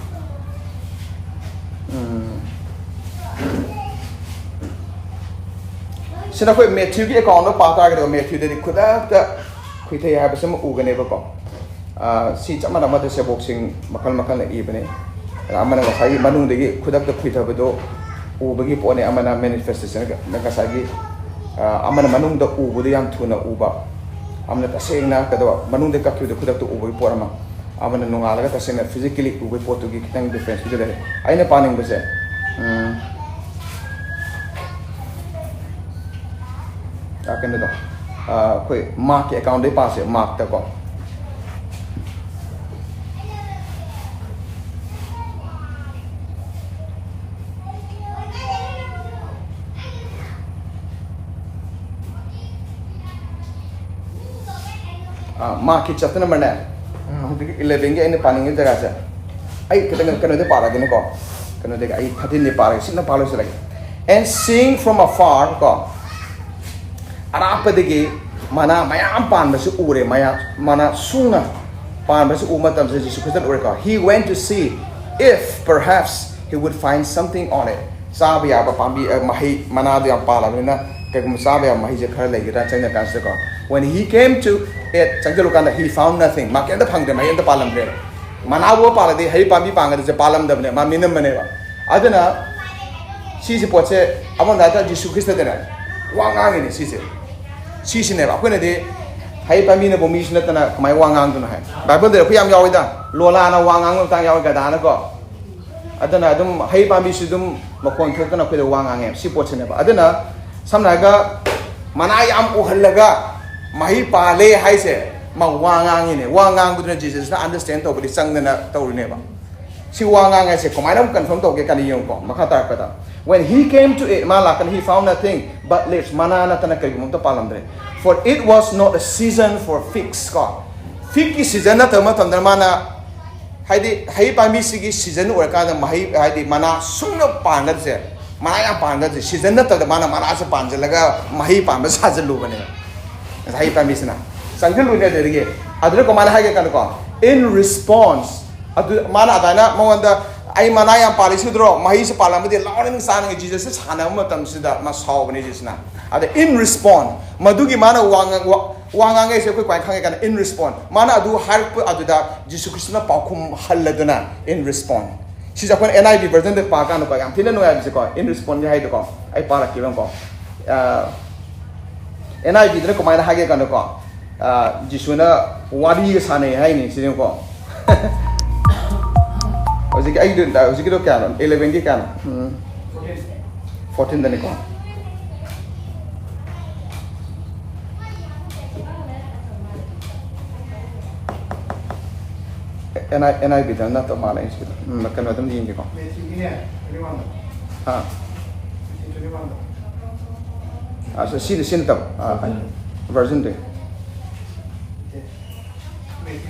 ꯎꯝ꯫ ꯁꯤꯅ ꯑꯩꯈꯣꯏ ꯃꯦꯊ꯭ꯌꯨꯒꯤ ꯑꯦꯀꯥꯎꯟꯗ ꯄꯥ ꯇꯥꯔꯒꯗꯤ, ꯃꯦꯊ꯭ꯌꯨꯗꯗꯤ ꯈꯨꯗꯛꯇ ꯈꯨꯏꯊꯩ ꯍꯥꯏꯕꯁꯤꯃ ꯎꯒꯅꯦꯕꯀꯣ꯫ ꯑꯥ, ꯁꯤ ꯆꯞ ꯃꯥꯟꯅꯕ ꯁꯦꯕꯣꯛꯁꯤꯡ ꯃꯈꯜ ꯃꯈꯜꯅ ꯏꯕꯅꯤ꯫ ꯑꯗ ꯑꯃꯅ ꯉꯁꯥꯏꯒꯤ ꯃꯅꯨꯡꯗꯒꯤ ꯈꯨꯗꯛꯇ ꯈꯨꯏꯊꯕꯗꯣ ꯎꯕꯒꯤ ꯄꯣꯠꯅꯤ, ꯑꯃꯅ ꯃꯦꯅꯤꯐꯦꯁꯇꯦꯁꯟ, ꯉꯁꯥꯏꯒꯤ, ꯑꯥ, ꯑꯃꯅ ꯃꯅꯨꯡꯗ ꯎꯕꯗꯣ ꯌꯥꯝ ꯊꯨꯅ ꯎꯕ, ꯑꯃꯅ ꯇꯁꯦꯡꯅ ꯀꯩꯗꯧꯕ, ꯃꯅꯨꯡꯗ ꯀꯛꯈꯤꯕꯗꯣ ꯈꯨꯗꯛꯇ ꯎꯕꯒꯤ ꯄꯣꯠ ꯑꯃ, ꯑꯃꯅ ꯅꯣꯡꯉꯥꯜꯂꯒ ꯇꯁꯦꯡꯅ ꯐꯤꯖꯤꯀꯦꯂꯤ ꯎꯕꯒꯤ ꯄꯣꯠꯇꯨꯒꯤ ꯈꯤꯇꯪ ꯗꯤꯐ꯭ꯔꯦꯟꯁꯇꯨꯗꯤ ꯂꯩꯔꯦ꯫ ꯑꯩꯅ ꯄꯥꯅꯤꯡꯕꯁꯦ, ꯎꯝ, ꯑ, ꯀꯩꯅꯣꯗꯣ, ꯑ, ꯑꯩꯈꯣꯏ ꯃꯥꯔꯛꯀꯤ ꯑꯦꯀꯥꯎꯟꯗꯩ ꯄꯥꯁꯦ, ꯃꯥꯔꯛꯇꯀꯣ꯫ ꯑ, ꯃꯥꯔꯛꯀꯤ ꯆꯦꯞꯇꯔ ꯅꯝꯕꯔꯅꯦ, ꯎꯝ, ꯍꯧꯖꯤꯛꯀꯤ ꯏꯂꯦꯚꯦꯟꯒꯤ ꯑꯩꯅ ꯄꯥꯅꯤꯡꯉꯤ ꯖꯒꯥꯁꯦ, ꯑꯩ ꯈꯤꯇꯪ ꯀꯩꯅꯣꯗꯤ ꯄꯥꯔꯒꯦꯅꯦꯀꯣ, ꯀꯩꯅꯣꯗꯒꯤ ꯑꯩ ꯊꯥꯔꯇꯤꯟꯗꯤ ꯄꯥꯔꯒꯦ, ꯁꯤꯅ ꯄꯥ ꯂꯣꯏꯁꯤꯜꯂꯒꯦ꯫ And seeing from afar ꯀꯣ, ꯑꯔꯥꯞꯄꯗꯒꯤ ꯃꯅꯥ ꯃꯌꯥꯝ ꯄꯥꯟꯕꯁꯨ ꯎꯔꯦ, ꯃꯌꯥꯝ ꯃꯅꯥ ꯁꯨꯡꯅ ꯄꯥꯟꯕꯁꯨ ꯎꯕ ꯃꯇꯝꯁꯤꯗ Jesus Christ ꯎꯔꯦꯀꯣ꯫ He went to see if perhaps he would find something on it. ꯆꯥꯕ ꯌꯥꯕ ꯄꯥꯝꯕꯤ, ꯑ, ꯃꯍꯩ ꯃꯅꯥꯗꯣ ꯌꯥꯝ ꯄꯥꯜꯂꯕꯅꯤꯅ ꯀꯩꯒꯨꯝꯕ ꯆꯥꯕ ꯌꯥꯕ ꯃꯍꯩꯁꯦ ꯈꯔ ꯂꯩꯒꯗ꯭ꯔꯥ ꯆꯪꯉ ꯀꯥꯟꯁꯤꯗꯀꯣ꯫ When he came to it, ꯆꯪꯁꯤꯜꯂꯨꯀꯥꯟꯗ, he found nothing. ꯃꯥ ꯀꯩꯝꯇ ꯐꯪꯗ꯭ꯔꯦ, ꯃꯍꯩ ꯑꯝꯇ ꯄꯥꯜꯂꯝꯗ꯭ꯔꯦꯕ꯫ ꯃꯅꯥꯕꯨ ꯄꯥꯜꯂꯗꯤ ꯍꯩ ꯄꯥꯝꯕꯤ ꯄꯥꯟꯒꯗꯕꯁꯦ ꯄꯥꯜꯂꯝꯗꯕꯅꯦ, ꯃꯥ ꯃꯤꯅꯝꯕꯅꯦꯕ꯫ ꯑꯗꯨꯅ ꯁꯤꯁꯦ ꯄꯣꯠꯁꯦ ꯑꯃꯔꯣꯝꯗ ꯍꯥꯏꯔꯗꯤ ꯖꯤꯁꯨ ꯈ꯭ꯔꯤꯁꯇꯗꯅꯦ ꯋꯥ ꯉꯥꯡꯉꯤꯅꯦ ꯁꯤꯁꯦ꯫ ꯁꯤꯁꯤꯅꯦꯕ ꯑꯩꯈꯣꯏꯅꯗꯤ ꯍꯩ ꯄꯥꯝꯕꯤꯅꯕꯨ ꯃꯤꯁꯨ ꯅꯠꯇꯅ ꯀꯃꯥꯏꯅ ꯋꯥ ꯉꯥꯡꯗꯣꯏꯅꯣ ꯍꯥꯏ꯫ ꯕꯥꯏꯕꯜꯗ ꯑꯩꯈꯣꯏ ꯌꯥꯝ ꯌꯥꯎꯋꯤꯗ, ꯂꯣꯂꯥꯅ ꯋꯥ ꯉꯥꯡꯕ ꯃꯇꯥꯡ ꯌꯥꯎꯋꯤ, ꯒꯙꯥꯅꯀꯣ꯫ ꯑꯗꯨꯅ ꯑꯗꯨꯝ ꯍꯩ ꯄꯥꯝꯕꯤꯁꯨ ꯑꯗꯨꯝ ꯃꯈꯣꯟ ꯊꯣꯛꯇꯅ ꯑꯩꯈꯣꯏꯗ ꯋꯥ ꯉꯥꯡꯉꯦ, ꯁꯤ ꯄꯣꯠꯁꯤꯅꯦꯕ꯫ ꯑꯗꯨꯅ ꯁꯝꯅ ꯍꯥꯏꯔꯒ ꯃꯅꯥ ꯌꯥꯝ ꯎꯍꯜꯂꯒ ꯃꯍꯩ ꯄꯥꯜꯂꯦ ꯍꯥꯏꯁꯦ, ꯃꯥ ꯋꯥ ꯉꯥꯡꯉꯤꯅꯦ꯫ ꯋꯥ ꯉꯥꯡꯕꯗꯨꯅ ꯖꯤꯖꯁꯅ ꯑꯟꯗꯔꯁ꯭ꯇꯦꯟ ꯇꯧꯕꯗꯤ ꯆꯪꯗꯅ ꯇꯧꯔꯤꯅꯦꯕ꯫ ꯁꯤ ꯋꯥ ꯉꯥꯡꯉꯦ ꯁꯦ ꯀꯃꯥꯏꯅ ꯑꯃꯨꯛ ꯀꯟꯐꯥꯔꯝ ꯇꯧꯒꯦ ꯀꯥꯏꯅ ꯌꯦꯡꯉꯨꯀꯣ꯫ ꯃꯈꯥ ꯇꯥꯔꯛꯄꯗ, "When he came to it," ꯃꯥ ꯂꯥꯛꯀꯅꯤ, "he found nothing but leaves," ꯃꯅꯥ ꯅꯠꯇꯅ ꯀꯔꯤꯒꯨꯝꯕ ꯑꯝꯇ ꯄꯥꯜꯂꯝꯗ꯭ꯔꯦ꯫ "For it was not a season for figs," ꯀꯣ, ꯐꯤꯛꯀꯤ ꯁꯤꯖꯟ ꯅꯠꯇꯕ ꯃꯇꯝꯗ ꯃꯥꯅ, ꯍꯥꯏꯗꯤ ꯍꯩ ꯄꯥꯝꯕꯤꯁꯤꯒꯤ ꯁꯤꯖꯟ ꯑꯣꯏꯔꯀꯥꯟꯗ ꯃꯍꯩ, ꯍꯥꯏꯗꯤ ꯃꯅꯥ ꯁꯨꯡꯅ ꯄꯥꯟꯒꯗ꯭ꯔꯤꯁꯦ, ꯃꯅꯥ ꯌꯥꯝ ꯄꯥꯟꯒꯗ꯭ꯔꯤꯁꯦ ꯁꯤꯖꯟ ꯅꯠꯇꯕꯗ ꯃꯥꯅ ꯃꯅꯥꯁꯦ ꯄꯥꯟꯁꯤꯜꯂꯒ ꯃꯍꯩ ꯄꯥꯟꯕ ꯁꯥꯖꯜꯂꯨꯕꯅꯦ ꯉꯁꯥꯏ ꯍꯩ ꯄꯥꯝꯕꯤꯁꯤꯅ꯫ ꯆꯪꯁꯤꯜꯂꯨꯅꯦ ꯑꯗꯨꯗꯒꯤ꯫ ꯑꯗꯨꯗ ꯀꯃꯥꯏꯅ ꯍꯥꯏꯒꯦ ꯀꯥꯟꯗꯀꯣ, "In response", ꯑꯗꯨ ꯃꯥꯅ ꯑꯗꯨꯃꯥꯏꯅ ꯃꯉꯣꯟꯗ, "ꯑꯩ ꯃꯅꯥ ꯌꯥꯝ ꯄꯥꯜꯂꯤꯁꯤꯗ꯭ꯔꯣ? ꯃꯍꯩꯁꯨ ꯄꯥꯜꯂꯝꯃꯗꯤ ꯂꯥꯎꯔꯅꯤ ꯆꯥꯅꯉꯩ", ꯖꯤꯖꯁꯁꯦ ꯁꯥꯟꯅꯕ ꯃꯇꯝꯁꯤꯗ ꯃꯥ ꯁꯥꯎꯕꯅꯦ ꯖꯤꯖꯁꯅ꯫ ꯑꯗ "In response", ꯃꯗꯨꯒꯤ ꯃꯥꯅ ꯋꯥ ꯉꯥꯡ-, ꯋꯥ, ꯋꯥ ꯉꯥꯡꯉꯛꯏꯁꯦ ꯑꯩꯈꯣꯏ ꯀꯃꯥꯏꯅ ꯈꯪꯉꯦ ꯀꯥꯟꯗ, "In response", ꯃꯥꯅ ꯑꯗꯨ ꯍꯥꯏꯔꯛꯄ ꯑꯗꯨꯗ ꯖꯤꯁꯨ ꯈ꯭ꯔꯤꯁꯇꯅ ꯄꯥꯎꯈꯨꯝ ꯍꯜꯂꯗꯨꯅ, "In response"꯫ ꯁꯤꯁꯦ ꯑꯩꯈꯣꯏꯅ N I V versionꯗ ꯄꯥꯀꯥꯟꯗꯀꯣ, ꯌꯥꯝ ꯊꯤꯅ ꯅꯨꯡꯉꯥꯏꯕꯁꯦꯀꯣ, "In response"ꯒꯤ ꯍꯥꯏꯗꯣꯀꯣ, ꯑꯩ ꯄꯥꯔꯛꯀꯦꯕꯀꯣ꯫ ꯑ, N I Vꯗꯅ ꯀꯃꯥꯏꯅ ꯍꯥꯏꯒꯦ ꯀꯥꯟꯗꯀꯣ, ꯑ, ꯖꯤꯁꯨꯅ ꯋꯥꯔꯤꯒ ꯁꯥꯟꯅꯩ ꯍꯥꯏꯅꯤ ꯁꯤꯅꯦꯀꯣ꯫ ꯍꯧꯖꯤꯛꯀꯤ ꯑꯩꯒꯤꯗꯣ, ꯍꯧꯖꯤꯛꯀꯤꯗꯣ ꯀꯌꯥꯅꯣ? Elevenꯒꯤ ꯀꯌꯥꯅꯣ? ꯎꯝ꯫ Fourteenꯗꯅꯤꯀꯣ꯫ N I, N I Vꯗ ꯅꯠꯇꯕ ꯃꯥꯜꯂꯦ ꯑꯩꯁꯤꯗ꯫ ꯎꯝ, ꯀꯩꯅꯣ ꯑꯗꯨꯝ ꯌꯦꯡꯒꯦꯀꯣ꯫ Matthewꯒꯤꯅꯦ, twenty-oneꯗ꯫ ꯑꯥ꯫ Matthew twenty-oneꯗ꯫ ꯑꯥ, ꯁꯤ-, ꯁꯤꯗꯤ, ꯁꯤ ꯅꯠꯇꯕ꯫ ꯑꯥ, versionꯗꯤ꯫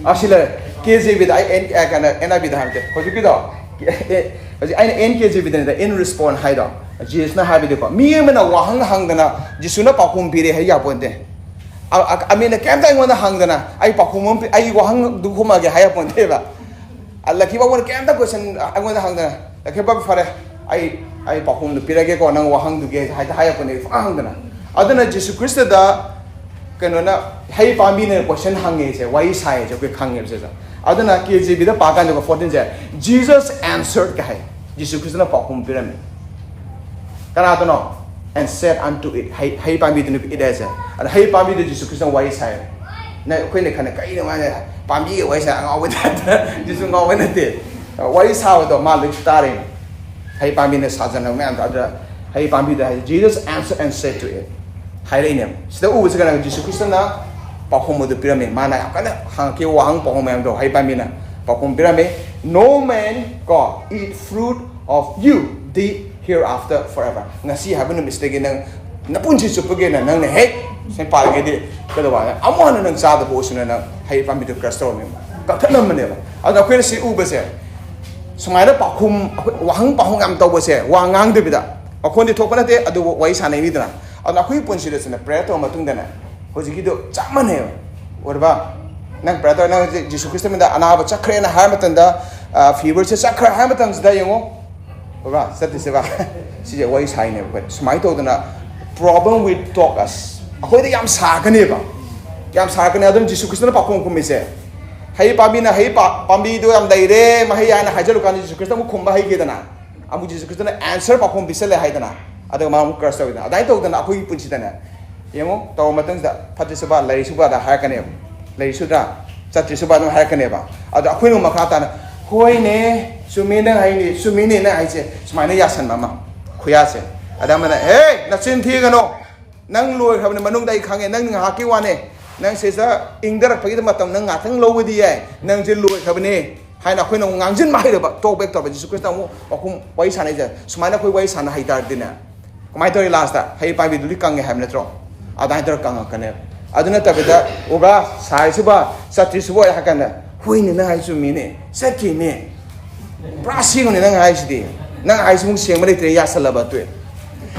ꯑꯥ, ꯁꯤ ꯂꯩꯔꯦ꯫ K J Vꯗ ꯑꯩ N-, ꯑ, ꯀꯩꯅꯣ, N I Vꯗ ꯍꯥꯏꯕ ꯅꯠꯇꯦ꯫ ꯍꯧꯖꯤꯛꯀꯤꯗꯣ, ꯑꯦ, ꯍꯧꯖꯤꯛ ꯑꯩꯅ N K J Vꯗꯅꯤꯗ "In response" ꯍꯥꯏꯗꯣ꯫ ꯖꯤꯖꯁꯅ ꯍꯥꯏꯕꯗꯤꯀꯣ, ꯃꯤ ꯑꯃꯅ ꯋꯥꯍꯪ ꯍꯪꯗꯅ ꯖꯤꯁꯨꯅ ꯄꯥꯎꯈꯨꯝ ꯄꯤꯔꯦ ꯍꯥꯏ ꯌꯥꯄꯣꯟꯇꯦ꯫ ꯑ-, ꯑ-, ꯑꯃꯤꯅ ꯀꯩꯝꯇ ꯑꯩꯉꯣꯟꯗ ꯍꯪꯗꯅ ꯑꯩ ꯄꯥꯎꯈꯨꯝ ꯑꯃ ꯄꯤ-, ꯑꯩ ꯋꯥꯍꯪꯗꯨ ꯈꯨꯝꯃꯛꯑꯒꯦ ꯍꯥꯏ ꯌꯥꯄꯣꯟꯇꯦꯕ꯫ ꯑ, ꯂꯛꯈꯤꯕꯥꯕꯨꯅ ꯀꯩꯝꯇ question ꯑꯩꯉꯣꯟꯗ ꯍꯪꯗꯅ, "ꯂꯛꯈꯤꯕꯥꯕꯨ, ꯐꯔꯦ, ꯑꯩ, ꯑꯩ ꯄꯥꯎꯈꯨꯝꯗꯨ ꯄꯤꯔꯒꯦꯀꯣ, ꯅꯪ ꯋꯥꯍꯪꯗꯨꯒꯤ", ꯍꯥꯏꯗ ꯍꯥꯏꯔꯛꯄꯅꯦ, ꯄꯨꯡꯍꯪ ꯍꯪꯗꯅ꯫ ꯑꯗꯨꯅ ꯖꯤꯁꯨ ꯈ꯭ꯔꯤꯁꯇꯗ ꯀꯩꯅꯣꯅ, ꯍꯩ ꯄꯥꯝꯕꯤꯅ question ꯍꯪꯉꯦꯁꯦ, ꯋꯥꯔꯤ ꯁꯥꯏꯁꯦ ꯑꯩꯈꯣꯏ ꯈꯪꯉꯦꯕ ꯁꯤꯗ꯫ ꯑꯗꯨꯅ K J Vꯗ ꯄꯥꯀꯥꯟꯗꯀꯣ, fourteenꯁꯦ, "Jesus answered" ꯀ ꯍꯥꯏ꯫ ꯖꯤꯁꯨ ꯈ꯭ꯔꯤꯁꯇꯅ ꯄꯥꯎꯈꯨꯝ ꯄꯤꯔꯝꯃꯤ꯫ ꯀꯅꯥꯗꯅꯣ? "And said unto it", ꯍꯩ, ꯍꯩ ꯄꯥꯝꯕꯤꯗꯨꯅ "it" ꯍꯥꯏꯁꯦ꯫ ꯑꯗ ꯍꯩ ꯄꯥꯝꯕꯤꯗꯨ ꯖꯤꯁꯨ ꯈ꯭ꯔꯤꯁꯇꯅ ꯋꯥꯔꯤ ꯁꯥꯏ꯫ ꯅ-, ꯑꯩꯈꯣꯏꯅ ꯈꯟꯅ, "ꯀꯩꯅꯣ ꯃꯥꯅ ꯄꯥꯝꯕꯤꯒ ꯋꯥꯔꯤ ꯁꯥꯏ, ꯑꯉꯥꯎꯕ ꯇꯥꯏꯞꯇ"? ꯖꯤꯁꯨ ꯉꯥꯎꯕ ꯅꯠꯇꯦ꯫ ꯋꯥꯔꯤ ꯁꯥꯕꯗꯣ ꯃꯥ ꯂꯣꯏ ꯇꯥꯔꯦ꯫ ꯍꯩ ꯄꯥꯝꯕꯤꯅ ꯁꯥꯖꯟꯅꯕ ꯃꯌꯥꯝꯗꯣ꯫ ꯑꯗꯨꯗ ꯍꯩ ꯄꯥꯝꯕꯤꯗ ꯍꯥꯏ, "Jesus answered and said to it", ꯍꯥꯏꯔꯛꯏꯅꯦꯕ꯫ ꯁꯤꯗ ꯎꯕꯁꯤ ꯀꯩꯅꯣ? ꯖꯤꯁꯨ ꯈ꯭ꯔꯤꯁꯇꯅ ꯄꯥꯎꯈꯨꯝ ꯑꯗꯨ ꯄꯤꯔꯝꯃꯤ꯫ ꯃꯥꯅ ꯌꯥꯝ ꯀꯟꯅ ꯍꯪꯉꯛꯈꯤꯕ ꯋꯥꯍꯪ ꯄꯥꯎꯈꯨꯝ ꯃꯌꯥꯝꯗꯣ ꯍꯩ ꯄꯥꯝꯕꯤꯅ ꯄꯥꯎꯈꯨꯝ ꯄꯤꯔꯝꯃꯤ꯫ "No man" ꯀꯣ, "eat fruit of you the hereafter forever"꯫ ꯉꯁꯤ ꯍꯥꯏꯕ ꯅꯨꯃꯤꯠꯁꯤꯗꯒꯤ ꯅꯪ ꯅꯄꯨꯟꯁꯤ ꯆꯨꯞꯄꯒꯤꯅ ꯅꯪꯅ ꯍꯦꯛ ꯁꯨꯃꯥꯏꯅ ꯄꯥꯜꯂꯤꯉꯩꯗꯤ ꯀꯩꯗꯧꯕ, ꯑꯃꯨꯛ ꯍꯟꯅ ꯅꯪ ꯆꯥꯗꯕ ꯑꯣꯏꯁꯅꯨ, ꯅꯪ ꯍꯩ ꯄꯥꯝꯕꯤꯗꯨ crush ꯇꯧꯔꯝꯃꯦꯕ, ꯀꯛꯊꯠꯂꯝꯕꯅꯦꯕ꯫ ꯑꯗꯣ ꯑꯩꯈꯣꯏꯅ ꯁꯤ ꯎꯕꯁꯦ, ꯁꯨꯃꯥꯏꯅ ꯄꯥꯎꯈꯨꯝ, ꯑꯩꯈꯣꯏ ꯋꯥꯍꯪ ꯄꯥꯎꯈꯨꯝ ꯌꯥꯝ ꯇꯧꯕꯁꯦ, ꯋꯥ ꯉꯥꯡꯗꯕꯤꯗ, ꯃꯈꯣꯟꯗꯤ ꯊꯣꯛꯄ ꯅꯠꯇꯦ, ꯑꯗꯨꯕꯨ ꯋꯥꯔꯤ ꯁꯥꯟꯅꯩꯅꯤꯗꯅ꯫ ꯑꯗꯨꯅ ꯑꯩꯈꯣꯏꯒꯤ ꯄꯨꯟꯁꯤꯗꯁꯨꯅꯦ, prayer ꯇꯧꯔ ꯃꯇꯨꯡꯗꯅꯦ, ꯍꯧꯖꯤꯛꯀꯤꯗꯣ ꯆꯞ ꯃꯥꯟꯅꯩꯕ꯫ ꯑꯣꯏꯔꯕ? ꯅꯪ ꯄ꯭ꯔꯦꯌꯔ ꯇꯧꯔꯦ, ꯅꯪ ꯍꯧꯖꯤꯛ ꯖꯤꯁꯨ ꯈ꯭ꯔꯤꯁꯇ ꯃꯤꯡꯗ ꯑꯅꯥꯕ ꯆꯠꯈ꯭ꯔꯦꯅ ꯍꯥꯏꯕ ꯃꯇꯝꯗ, ꯐꯤꯕꯔꯁꯦ ꯆꯠꯈ꯭ꯔꯦ ꯍꯥꯏꯕ ꯃꯇꯝꯁꯤꯗ ꯌꯦꯡꯉꯣ, ꯕꯕꯥ, ꯆꯠꯇ꯭ꯔꯤꯁꯦ ꯕꯥ? ꯁꯤꯁꯦ ꯋꯥꯔꯤ ꯁꯥꯏꯅꯦꯕ ꯑꯩꯈꯣꯏ꯫ ꯁꯨꯃꯥꯏꯅ ꯇꯧꯗꯅ, problem will talk us, ꯑꯩꯈꯣꯏꯗ ꯌꯥꯝ ꯁꯥꯒꯅꯦꯕ, ꯌꯥꯝ ꯁꯥꯒꯅꯤ꯫ ꯑꯗꯨꯝ ꯖꯤꯁꯨ ꯈ꯭ꯔꯤꯁꯇꯅ ꯄꯥꯎꯈꯨꯝ ꯈꯨꯝꯃꯤꯁꯦ, ꯍꯩ ꯄꯥꯝꯕꯤꯅ ꯍꯩ ꯄꯥ-, ꯄꯥꯝꯕꯤꯗꯣ ꯌꯥꯝ ꯂꯩꯔꯦ, ꯃꯍꯩ ꯍꯥꯏꯅ ꯍꯥꯏꯖꯜꯂꯨꯀꯥꯟꯗ ꯖꯤꯁꯨ ꯈ꯭ꯔꯤꯁꯇ ꯑꯃꯨꯛ ꯈꯨꯝꯕ ꯍꯩꯈꯤꯗꯅ, ꯑꯃꯨꯛ ꯖꯤꯁꯨ ꯈ꯭ꯔꯤꯁꯇꯅ answer ꯄꯥꯎꯈꯨꯝ ꯄꯤꯁꯜꯂꯦ ꯍꯥꯏꯗꯅ, ꯑꯗꯨꯒ ꯃꯥ ꯑꯃꯨꯛ curse ꯇꯧꯋꯤꯗꯅ꯫ ꯑꯗꯨꯃꯥꯏꯅ ꯇꯧꯗꯅ ꯑꯩꯈꯣꯏꯒꯤ ꯄꯨꯟꯁꯤꯗꯅꯦ, ꯌꯦꯡꯉꯣ, ꯇꯧꯔ ꯃꯇꯨꯡꯁꯤꯗ ꯐꯠꯇ꯭ꯔꯤꯁꯨ ꯕꯥ, ꯂꯩꯔꯤꯁꯨ ꯕꯥꯗ ꯍꯥꯏꯔꯛꯀꯅꯦꯕ, ꯂꯩꯔꯤꯁꯨꯗ꯭ꯔꯥ, ꯆꯠꯇ꯭ꯔꯤꯁꯨ ꯕꯥ ꯑꯗꯨꯝ ꯍꯥꯏꯔꯛꯀꯅꯦꯕ꯫ ꯑꯗꯣ ꯑꯩꯈꯣꯏꯅ ꯑꯃꯨꯛ ꯃꯈꯥ ꯇꯥꯅ, ꯍꯣꯏꯅꯦ, ꯆꯨꯝꯃꯦ ꯅꯪ ꯍꯥꯏꯅꯤ, ꯆꯨꯝꯃꯤꯅꯦ ꯅꯪ ꯍꯥꯏꯁꯦ, ꯁꯨꯃꯥꯏꯅ ꯌꯥꯁꯟꯕ ꯑꯃ, ꯈꯨꯌꯥꯁꯦ꯫ ꯑꯗ ꯑꯃꯅ, "ꯍꯦ, ꯅꯆꯤꯟ ꯊꯤꯒꯅꯣ, ꯅꯪ ꯂꯣꯏꯈ꯭ꯔꯕꯅꯤ, ꯃꯅꯨꯡꯗ ꯑꯩ ꯈꯪꯉꯦ, ꯅꯪ ꯉꯥꯏꯍꯥꯛꯀꯤ ꯋꯥꯅꯦ, ꯅꯪ ꯁꯤꯗ ꯏꯪꯊꯔꯛꯄꯒꯤ ꯃꯇꯝ ꯅꯪ ꯉꯥꯛꯇꯪ ꯂꯧꯕꯗꯤ ꯌꯥꯏ, ꯅꯪꯁꯦ ꯂꯣꯏꯈ꯭ꯔꯕꯅꯦ" ꯍꯥꯏꯅ ꯑꯩꯈꯣꯏꯅ ꯑꯃꯨꯛ ꯉꯥꯡꯁꯤꯟꯕ ꯍꯩꯔꯕ, talk back ꯇꯧꯔꯕ꯫ ꯖꯤꯁꯨ ꯈ꯭ꯔꯤꯁꯇ ꯑꯃꯨꯛ ꯋꯥꯈꯨꯝ ꯋꯥꯔꯤ ꯁꯥꯟꯅꯩꯁꯦ꯫ ꯁꯨꯃꯥꯏꯅ ꯑꯩꯈꯣꯏ ꯋꯥꯔꯤ ꯁꯥꯟꯅ ꯍꯩ ꯇꯥꯔꯗꯤꯅꯦ, ꯀꯃꯥꯏꯅ ꯇꯧꯔꯤ? Last ꯇ ꯍꯩ ꯄꯥꯝꯕꯤꯗꯨꯗꯤ ꯀꯪꯉꯦ ꯍꯥꯏꯕ ꯅꯠꯇ꯭ꯔꯣ? ꯑꯗꯨꯃꯥꯏꯅ ꯇꯧꯔ ꯀꯪꯉꯛꯀꯅꯦꯕ꯫ ꯑꯗꯨ ꯅꯠꯇꯕꯤꯗ, "ꯎꯕ꯭ꯔꯥ, ꯁꯥꯔꯤꯁꯤꯕꯣ, ꯆꯠꯇ꯭ꯔꯤꯁꯤꯕꯣ?" ꯍꯥꯏ ꯀꯥꯟꯗ, "ꯍꯣꯏꯅꯦ, ꯅꯪ ꯍꯥꯏ ꯆꯨꯝꯃꯤꯅꯦ, ꯆꯠꯇ꯭ꯔꯤꯅꯦ, ꯄꯨꯔꯥ ꯁꯦꯡꯉꯨꯅꯦ ꯅꯪ ꯍꯥꯏꯁꯤꯗꯤ, ꯅꯪ ꯍꯥꯏꯁꯤꯃꯨꯛ ꯁꯦꯡꯕ ꯂꯩꯇ꯭ꯔꯦ, ꯌꯥꯁꯜꯂꯕ ꯇꯣꯛꯑꯦ"꯫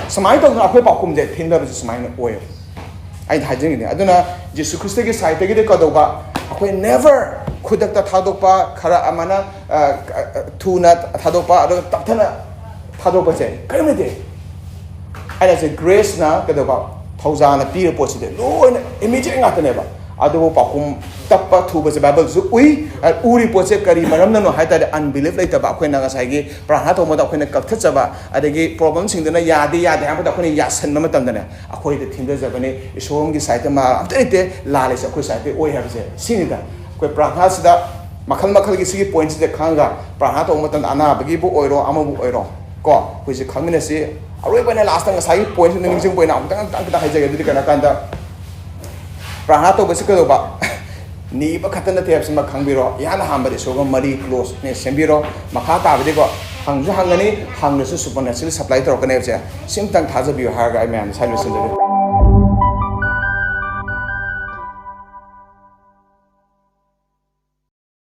ꯁꯨꯃꯥꯏꯅ ꯇꯧꯗꯅ ꯑꯩꯈꯣꯏ ꯄꯥꯎꯈꯨꯝꯁꯦ ꯊꯤꯟꯊꯕꯁꯦ ꯁꯨꯃꯥꯏꯅ ꯑꯣꯏꯌꯦꯕ꯫ ꯑꯩꯅ ꯍꯥꯏꯖꯅꯤꯡꯉꯤꯅꯦ꯫ ꯑꯗꯨꯅ ꯖꯤꯁꯨ ꯈ꯭ꯔꯤꯁꯇꯒꯤ ꯁꯥꯏꯠꯇꯒꯤꯗꯤ ꯀꯩꯗꯧꯕ? ꯑꯩꯈꯣꯏ never ꯈꯨꯗꯛꯇ ꯊꯥꯗꯣꯛꯄ, ꯈꯔ ꯑꯃꯅ, ꯑ, ꯑ, ꯊꯨꯅ ꯊꯥꯗꯣꯛꯄ, ꯑꯗꯨꯒ ꯇꯞꯊꯅ ꯊꯥꯗꯣꯛꯄꯁꯦ ꯀꯔꯤꯝ ꯂꯩꯇꯦ꯫ ꯑꯩꯅ ꯍꯥꯏꯁꯦ, grace ꯅ ꯀꯩꯗꯧꯕ? ꯊꯧꯖꯥꯜꯅ ꯄꯤꯔ ꯄꯣꯠꯁꯤꯗꯤ ꯂꯣꯏꯅ immediate ꯉꯥꯛꯇꯅꯦꯕ꯫ ꯑꯗꯨꯕꯨ ꯄꯥꯎꯈꯨꯝ ꯇꯞꯄ ꯊꯨꯕꯁꯦ ꯕꯥꯏꯕꯜꯁꯨ ꯎꯏ꯫ ꯑ, ꯎꯔꯤ ꯄꯣꯠꯁꯦ ꯀꯔꯤ ꯃꯔꯝꯅꯅꯣ ꯍꯥꯏ ꯇꯥꯔꯗꯤ, unbelief ꯂꯩꯇꯕ꯫ ꯑꯩꯈꯣꯏꯅ ꯉꯁꯥꯏꯒꯤ ꯄ꯭ꯔꯥꯔꯊꯅꯥ ꯇꯧꯕꯗ ꯑꯩꯈꯣꯏꯅ ꯀꯛꯊꯠꯆꯕ, ꯑꯗꯒꯤ problemꯁꯤꯡꯗꯨꯅ ꯌꯥꯗꯦ, ꯌꯥꯗꯦ ꯍꯥꯏꯕꯗ ꯑꯩꯈꯣꯏꯅ ꯌꯥꯁꯟꯕ ꯃꯇꯝꯗꯅꯦ, ꯑꯩꯈꯣꯏꯗ ꯊꯤꯟꯊꯖꯕꯅꯦ꯫ ꯏꯁꯣꯔꯒꯤ ꯁꯥꯏꯠꯇ ꯃꯥ ꯑꯝꯇ ꯂꯩꯇꯦ, ꯂꯥꯜꯂꯤꯁꯦ ꯑꯩꯈꯣꯏ ꯁꯥꯏꯠꯇ ꯑꯣꯏ ꯍꯥꯏꯕꯁꯦ ꯁꯤꯅꯤꯗ꯫ ꯑꯩꯈꯣꯏ ꯄ꯭ꯔꯥꯔꯊꯅꯥꯁꯤꯗ ꯃꯈꯜ ꯃꯈꯜꯒꯤ ꯁꯤꯒꯤ ꯄꯣꯏꯟꯠꯁꯤꯗ ꯈꯪꯉꯒ ꯄ꯭ꯔꯥꯔꯊꯅꯥ ꯇꯧꯕ ꯃꯇꯝꯗ, ꯑꯅꯥꯕꯒꯤꯕꯨ ꯑꯣꯏꯔꯣ, ꯑꯃꯕꯨ ꯑꯣꯏꯔꯣ, ꯀꯣ, ꯑꯩꯈꯣꯏꯁꯦ ꯈꯪꯃꯤꯟꯅꯁꯤ꯫ ꯑꯔꯣꯏꯕ ꯑꯣꯏꯅ ꯂꯥꯁꯇ ꯉꯁꯥꯏꯒꯤ ꯄꯣꯏꯟꯠꯁꯤꯗ ꯅꯤꯡꯁꯤꯡꯕ ꯑꯣꯏꯅ ꯑꯃꯨꯛꯇꯪ, ꯑꯃꯨꯛꯇꯪ ꯈꯤꯇꯪ ꯍꯥꯏꯖꯒꯦ꯫ ꯑꯗꯨꯗꯤ ꯀꯩꯅꯣ ꯀꯥꯟꯗ, ꯄ꯭ꯔꯥꯔꯊꯅꯥ ꯇꯧꯕꯁꯤ ꯀꯩꯗꯧꯕ? ꯅꯤꯕ ꯈꯛꯇ ꯅꯠꯇꯦ ꯍꯥꯏꯕꯁꯤꯃ ꯈꯪꯕꯤꯔꯣ꯫ ꯏꯍꯥꯟ ꯑꯍꯥꯟꯕꯗ ꯏꯁꯣꯔꯒ ꯃꯔꯤ close ꯅꯦ ꯁꯦꯝꯕꯤꯔꯣ꯫ ꯃꯈꯥ ꯇꯥꯕꯗꯤꯀꯣ, ꯍꯪꯁꯨ ꯍꯪꯒꯅꯤ, ꯍꯪꯗ꯭ꯔꯁꯨ supernatural supply ꯇꯧꯔꯛꯀꯅꯤ ꯍꯥꯏꯕꯁꯦ ꯁꯤꯝꯇꯪ ꯊꯥꯖꯕꯤꯌꯨ ꯍꯥꯏꯔꯒ ꯑꯩ ꯃꯌꯥꯝꯗ ꯁ꯭ꯋꯥꯏꯗ ꯂꯣꯏꯁꯤꯟꯖꯒꯦ꯫